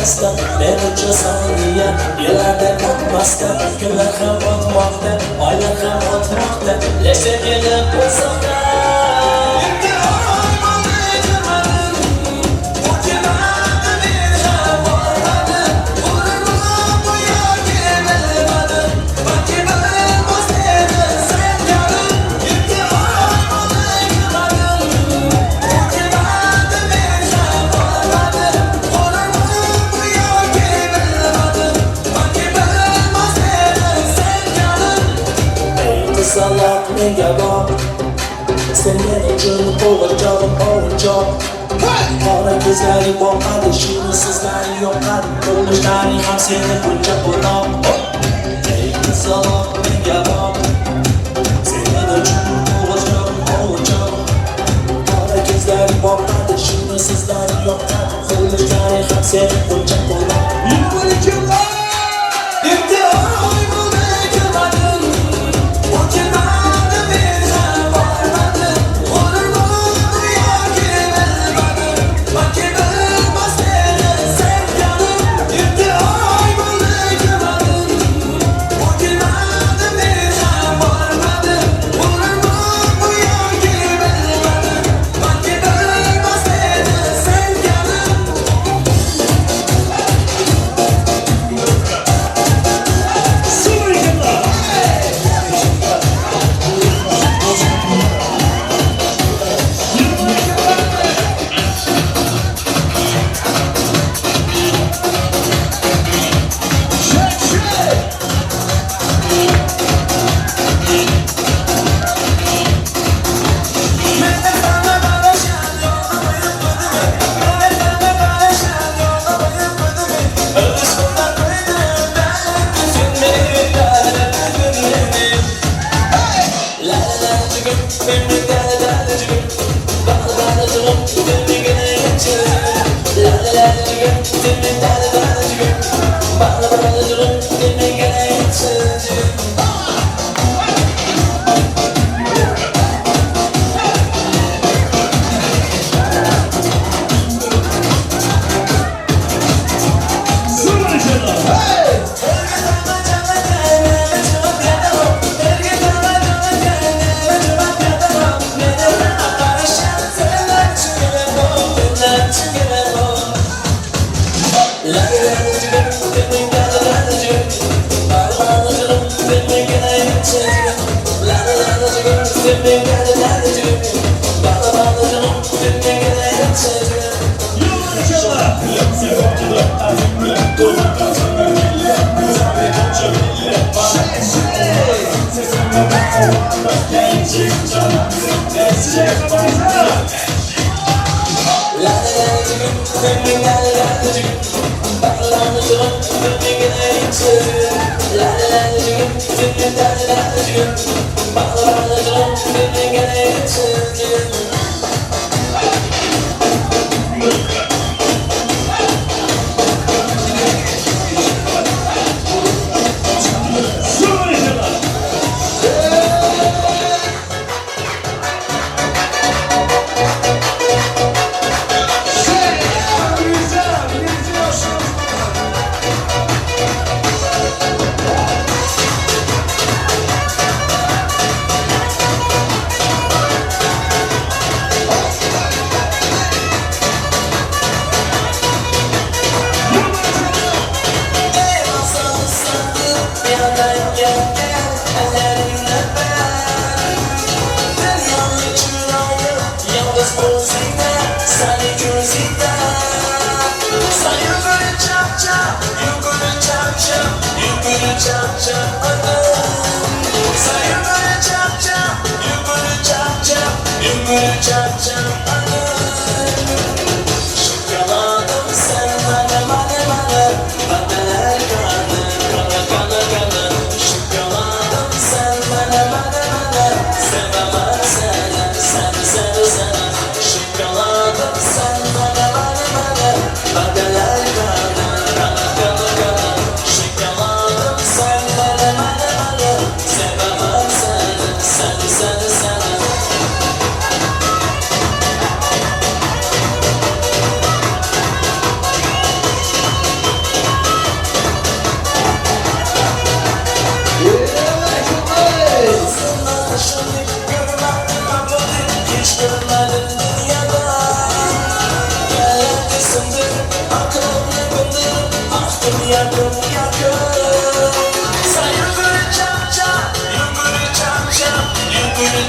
O'tmasdan, men uchun soniya yillardan o'tmasdan, kunlar ham o'tmoqda, oylar ham o'tmoqda, lekin kelib uzoqda. Menga bor, sen men uchun qo'g'irchog'im o'yinchoq. Qora ko'zlaring boqadi, shirin yoqadi, qo'lishlaring ham seni buncha qo'noq. Ey qizaloq menga bor, sen men uchun qo'g'irchog'im o'yinchoq. Qora ko'zlaring boqadi, shirin yoqadi, qo'lishlaring ham seni buncha qo'noq.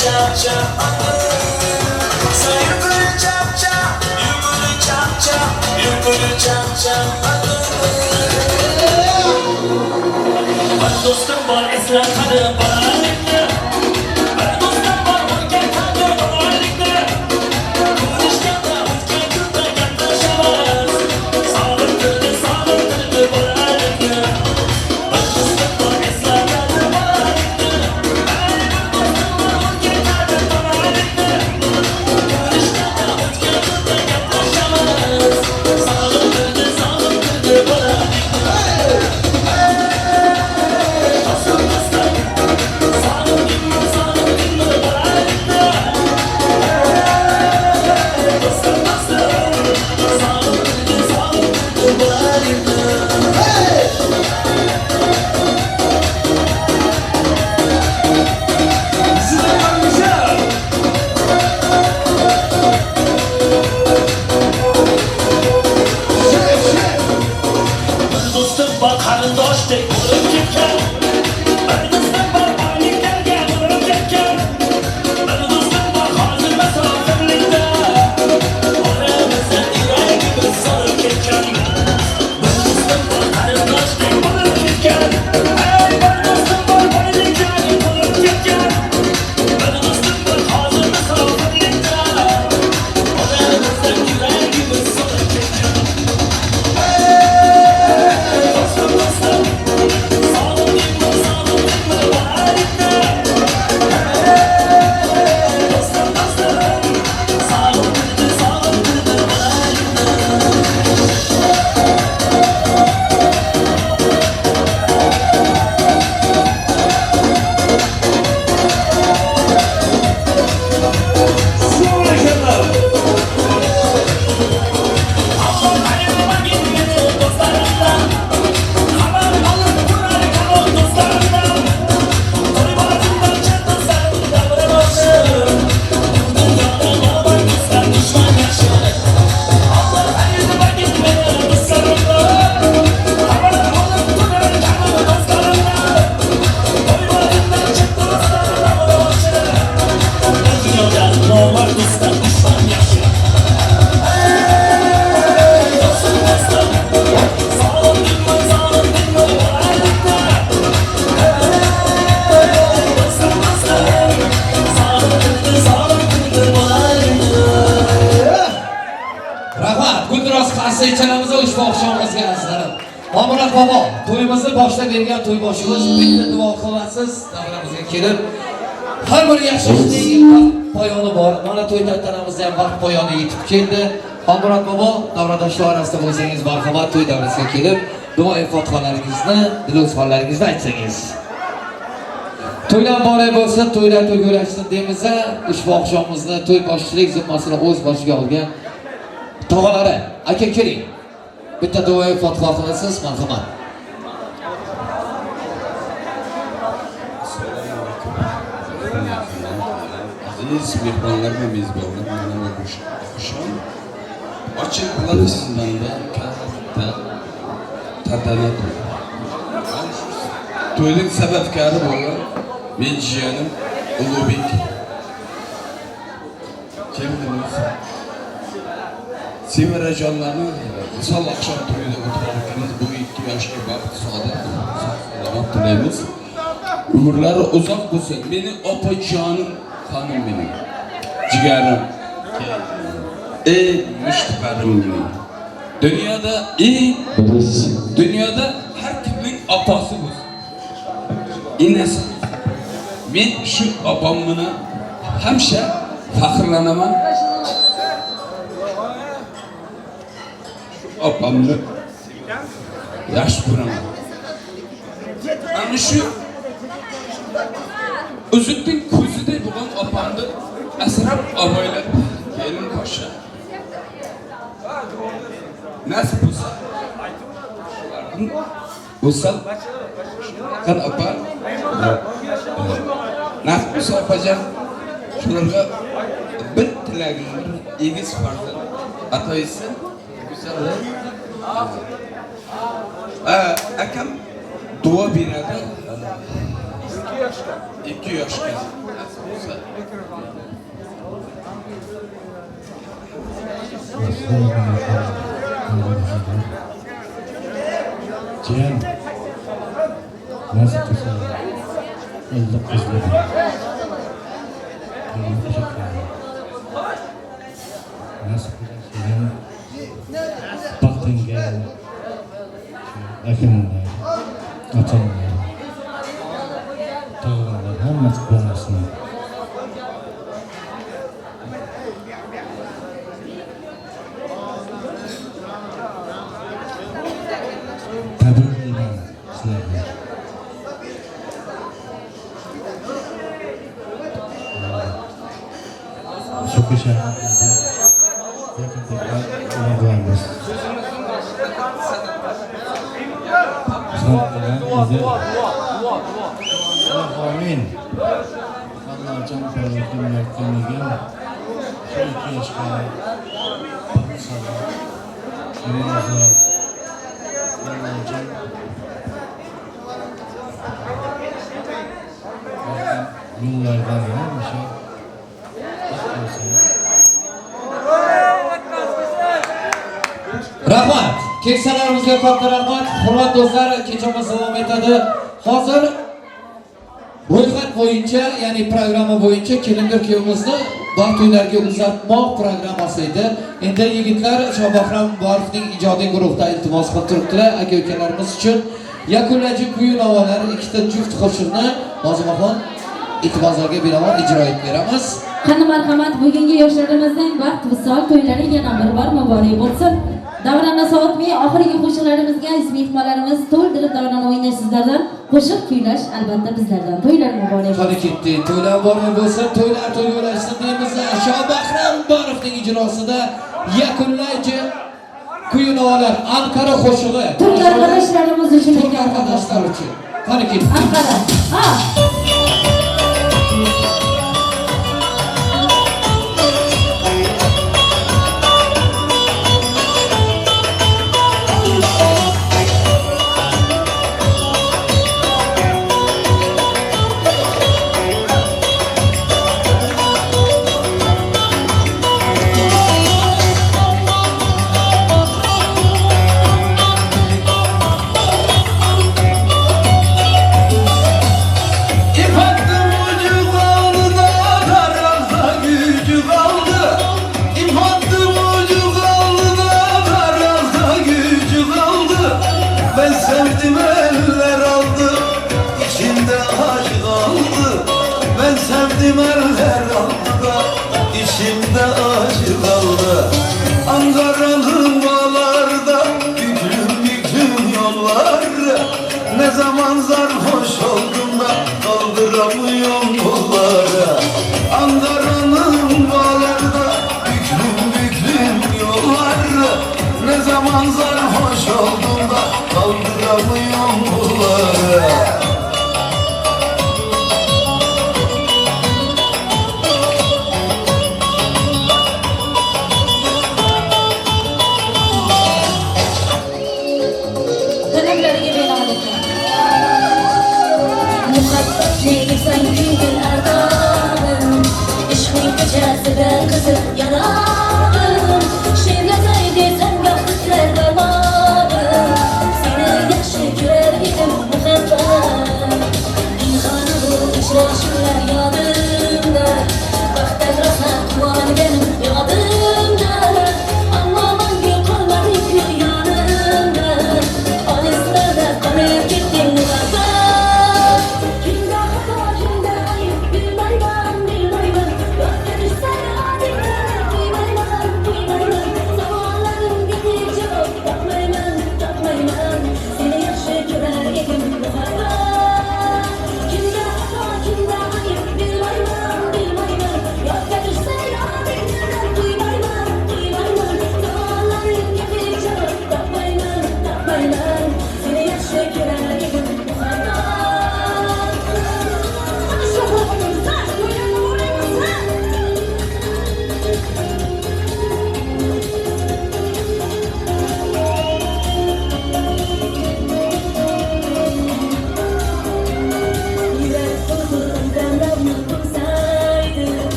Cha-cha. So you could cha-cha, you could cha-cha, you could cha-cha. Bir dostum var esler kanı balalikte. Bir dostum var o'tgan kanı balalikte. Ko'rishganda o'tgan kunda gaplashamiz. Sog'intirdi, sog'intirdi bolalikni. Bir dostum var esler kanı balalikte. Bir dostum var o'tgan kanı balalikte. Ko'rishganda o'tgan kunda gaplashamiz. Sog'intirdi, sog'intirdi bolalikni. Bir dostum var qarindoshday bo'lib ketgan. Bir do'stim bor boyliklarga bo'lib ketgan. Bir do'stim bor hozir musofirlikda. Oramizda yuragimiz solib ketgan. Bir do'stim bor qarindoshdek bo'lib ketgan. Ey, bir do'stim bor boyliklarga bo'lib ketgan. Bir do'stim bor hozir musofirlikda. Oramizda yuragimiz solib ketgan. Dostum, dostum, sog'indingmi, sog'indingmi bolalikni? Dostum, dostum, sog'indirdi, sog'indirdi bolalikni. Aman ayırma gitmedi dostlarımdan. Aman alıp durar kalın dostlarımdan. Toy başında dostlarım davranışı. Bu dünyada normal dostlar düşman yaşı. Allah ayırma gitmedi dostlarımdan. Aman alıp durar kalın dostlarımdan. Toy başında dostlarım davranışı. Bu dünyada normal dostlar düşman yaşı. Dostum, dostum, sağındın mı, sağındın mı bolalikni? Dostum, dostum, sog'indirdi, sog'indirdi bolalikni. Rahmat. Guldiroz qarsak chalamiz ushbu oqshomimizga azizlarim. Omurod bobo, to'yimizni boshlab bergan to'yboshimiz bitta duo qilasiz davramizga kelib har bir yaxshi ishning vaqt poyoni bor. Mana to'y tantanamizda ham vaqt poyoni yetib keldi. Xolmurod bobo, davradoshlar orasida bo'lsangiz, marhamat to'y davrasiga kelib duo fotihalaringizni, dilozxonlaringizni aytsangiz. To'ylar muborak bo'lsin, to'ylar to'yga ulashsin deymiz. Ushbu oqshomimizni to'y boshchilik zimmasini o'z boshiga olgan tog'alari, aka keling. Bitta duo fotiha qilasiz, marhamat. Aziz mehmonlar va mezbonlar, mana bu oqshom ochiqlar xonadonda katta tantana bo'ldi. To'yning sababkori bo'lgan men jiyanim Ulug'bek kelinimiz Sevarajonlarning visol oqshom to'yida o'tirarkanmiz. Bu ikki yoshga baxt, saodat, sog' salomat tilaymiz. Umrlari uzoq bo'lsin. Meni opajonim, xonim mening, jigarim, ey mushtparim mening. Dunyoda eng dunyoda har kimning opasi bo'lsin, enasi. Men shu opam bilan hamisha faxrlanaman. Shu opamni yaxshi ko'raman. Ana shu o'zimning ko'ziday bo'lgan opamni asrab avaylab kelin qo'sha. Nasib bo'lsa o'sal qan opa, nasib bo'lsa opajon, shularga bir tilagim, bir egiz farzand ato etsin. Go'zal. Akam duo beradi. 2 yoshga. Nasib bo'lsa. Jiyan nasib qilsa illiq qizli nasib qilsa seni baxtingga akamlar, otamlar, tog'amlar hammasi quvonsin. Tabriklayman sizlarni. Shu kechani yaqinda nima qilamiz? Amin. Allohjon barakatini yaratganiga shu 2 yoshga baxt salomat, umr uzoq. Allohjon yo'llardan hamisha baxt olsin. Rahmat. Keksalarimizga katta rahmat. Hurmatli do'stlar, kechamiz davom etadi. Hozir ro'yxat bo'yicha, ya'ni programma bo'yicha kelindir kuyovimizni baxt uylariga uzatmoq programmasi edi. Endi yigitlar Shohbahram Muborovning ijodiy guruhida iltimos qilib turibdilar aka-ukalarimiz uchun yakunlaychi kuy navolar ikkita juft qo'shiqni Nozimaxon iltimoslarga binoan ijro etib beramiz. Qani marhamat, bugungi yoshlarimizning baxt visol to'ylari yana bir bor muborak bo'lsin. Davrani soatmay oxirgi qo'shiqlarimizga mehmonlarimiz to'ldirib davrani o'ynash sizlardan, qo'shiq kuylash albatta bizlardan. To'ylar muborak bo'lsin. Qani ketdi. To'ylar muborak bo'lsin, to'ylar to'yga ulashsin deymiz. Shohbahram Muborovning ijrosida yakunlaychi kuy navolar Anqara qo'shig'i. Turk arkadaşlarımız uchun, Turk arkadaşlar uchun. Qani ketdi. Anqara. Ha.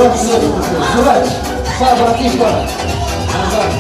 Suraj, Suraj, Sa, братишка. Назад.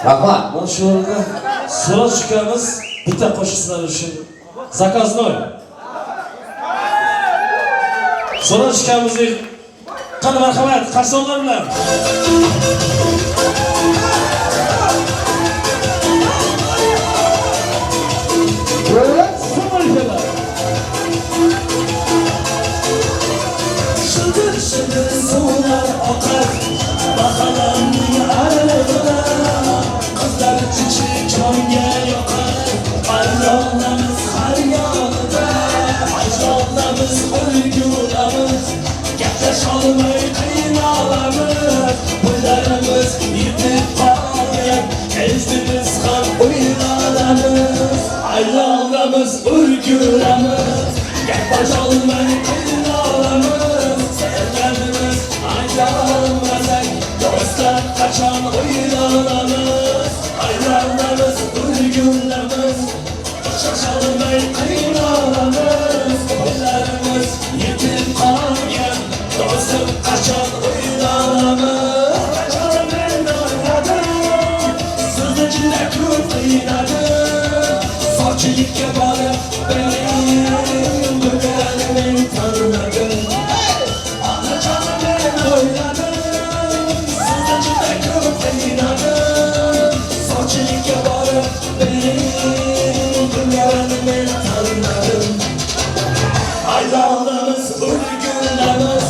Rahmat. Mana shu o'rinda Siroj ukamiz bitta qo'shiq sizlar uchun заказной. Siroj ukamizni qani marhamat, qarsonlar bilan. Şıdır şıdır suvlar oqar mahallamning arig'ida, qizlar chichik jonga yoqar ayollarimiz har yonida, ajdodlarimiz ulguramiz, gaplasholmay qiynalamiz, bo'ylarimiz yetib qolgan, endi biz ham uyg'onamiz, ayollarimiz ulguramiz, gaplasholmay qiynalamiz. tanladim. Onajonim men o'yladim, sizni juda ko'p qiynadim. Sovchilikka borib bering, kunlarini men tanladim. Aylanamiz, ulguramiz,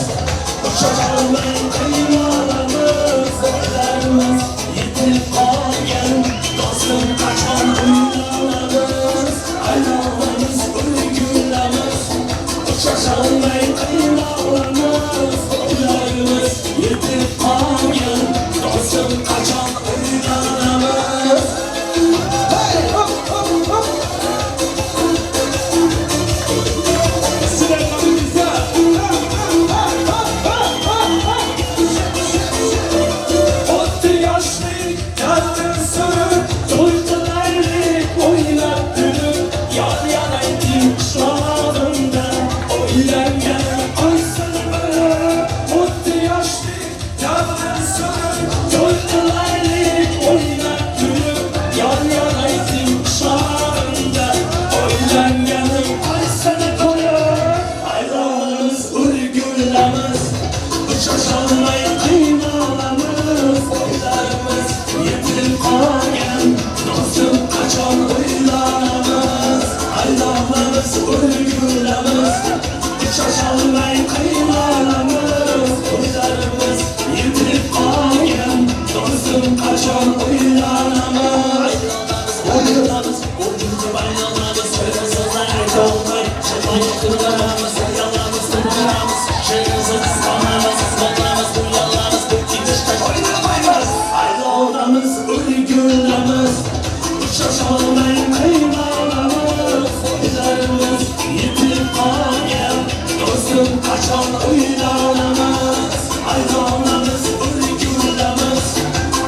ucholmay qiynalamiz, o'ylarimiz yetib qolgan, do'stim qachon uylanamiz? Aylanamiz, ulguramiz, ucholmay qiynalamiz, o'ylarimiz yetib qolgan, do'stim qachon uylanamiz? Hey, hop, hop, hop. O'tdi yoshlik, kalbi surib, to'y qilaylik, o'ynab kulib, yor yaraydik qishlog'imda, o'ylangan qo'ysin bilib. O'tdi yoshlik, kalbi surib, to'y qilaylik, o'ynab kulib, yor yaraydik qishlog'imda, o'ylanganim qo'ysin ko'rib. Aylanamiz, ulguramiz, uchrasholmay qiynalamiz, o'ylarimiz yetib qolgan, do'stim qachon uylanamiz? Aylanamiz, ulguramiz, uchrasholmay qiynalamiz, o'ylarimiz yetib qolgan, do'stim qachon uylanamiz? Aylanamiz, ulgurib aylanamiz, so'zlar aytolmay, shayton uyalamiz, tindiramiz, sherimizni qisqonamiz, qisqonamiz, uyalamiz, bu ketishda o'ynamaymiz. Aylanamiz, ulguramiz, uchrasholmay qiynalamiz, o'ylarimiz yetib qolgan, do'stim qachon uylanamiz? Aylanamiz, ulguramiz,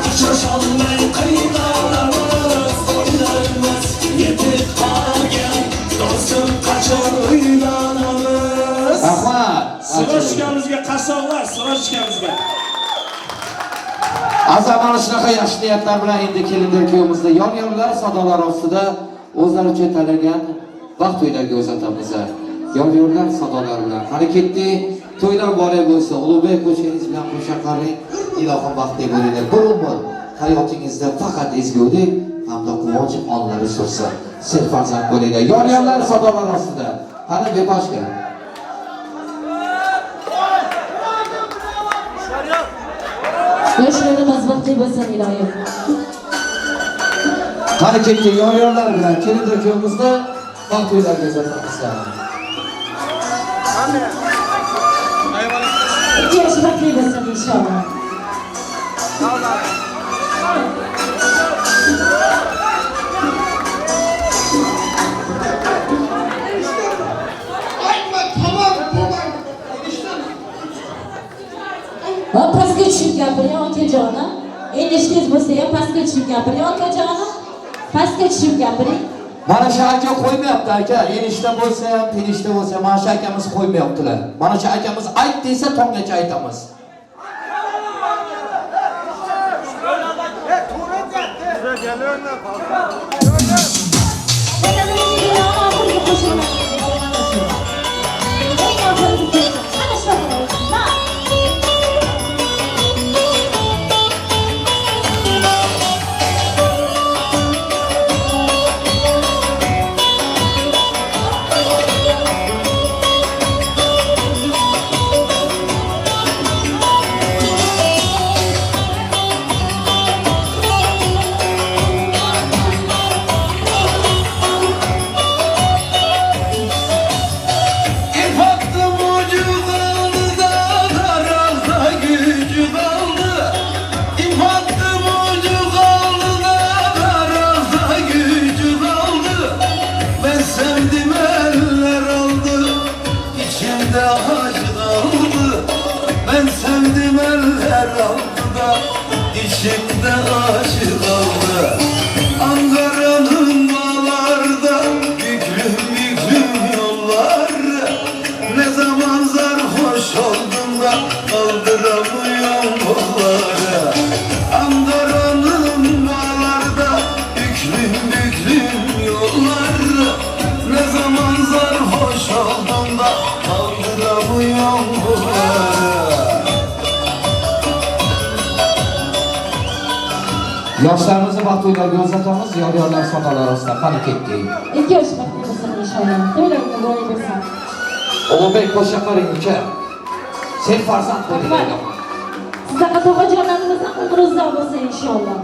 uchrasholmay qiynalamiz, o'ylarimiz yetib qolgan, do'stim qachon uylanamiz? Rahmat. Sirojkamizga qasoqlar, Sirojkamizga. Azam mana shunaqa yaxshi niyatlar bilan endi kelinlar kuyovimizni yor-yorlar sadolari ostida o'zlaricha tanlagan vaqt to'ylarga uzatamiz. Yor-yorlar sadolari bilan. Qani ketdik, to'ylar muborak bo'lsin. Ulug'bek qo'shingiz bilan qo'sha qaring, ilohim baxtli bo'linglar. Bir umr hayotingizda faqat ezgulik hamda quvonch onlari sursin. Serfarzand bo'linglar. Yor-yorlar sadolari ostida. Qani beposhka. Yoshlarimiz baxtli bo'lsin ilohim. Qani ketdik, yor-yorlar bilan kelinlar kuyovimizni baxt to'ylarga uzatamiz. Ikki yosh baxtli bo'lsin inshaalloh. Va pastga tushib gapiring okajonim. Endi bo'lsa ham pastga tushib gapiring okajonim. Pastga tushib gapiring. Mana shu aka qo'ymayapti aka. Enishda bo'lsa ham, penishda bo'lsa ham mana shu akamiz qo'ymayaptilar. Mana shu akamiz ayt desa tonggacha aytamiz. İçimde aşık oldu. Ankara'nın bağlarda büklüm büklüm yolları. Ne zaman sarhoş oldum da kaldıramıyorum kolları. Ankara'nın bağlarda büklüm büklüm yolları. Ne zaman sarhoş oldum da kaldıramıyorum. yomg'iri. Yoshlarimizni baxt to'ylariga uzatamiz, yor-yorlar soqollar ostida. Qani ketdik. Ikki yosh baxtli bo'lsin inshaalloh. To'ylaringda boy bo'lsin. Ulug'bek qo'shiq qo'ring uka. Sen farzand bo'lding. Sizlarga tog'ajonlarimizning umri uzoq bo'lsin inshaalloh.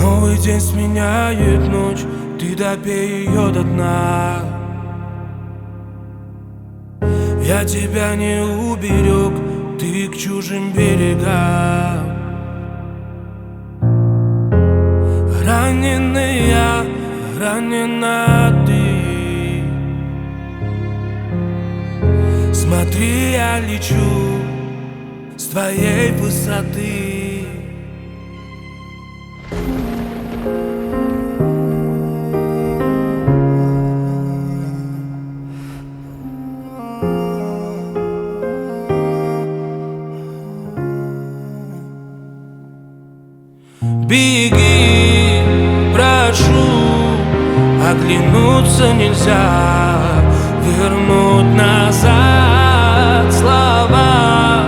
Новый день сменяет ночь, ты допей ее до дна. Я тебя не уберег, ты к чужим берегам. Раненый я, ранена ты. Смотри, я лечу с твоей высоты. Беги, прошу, оглянуться нельзя, вернуть назад слова,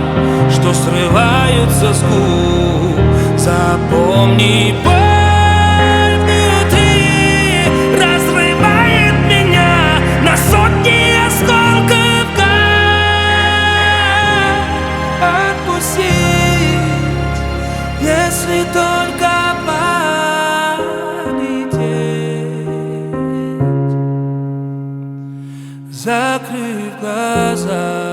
что срываются с губ. Запомни, боль внутри разрывает меня на сотни осколков. Как отпустить, если только полететь, закрыв глаза.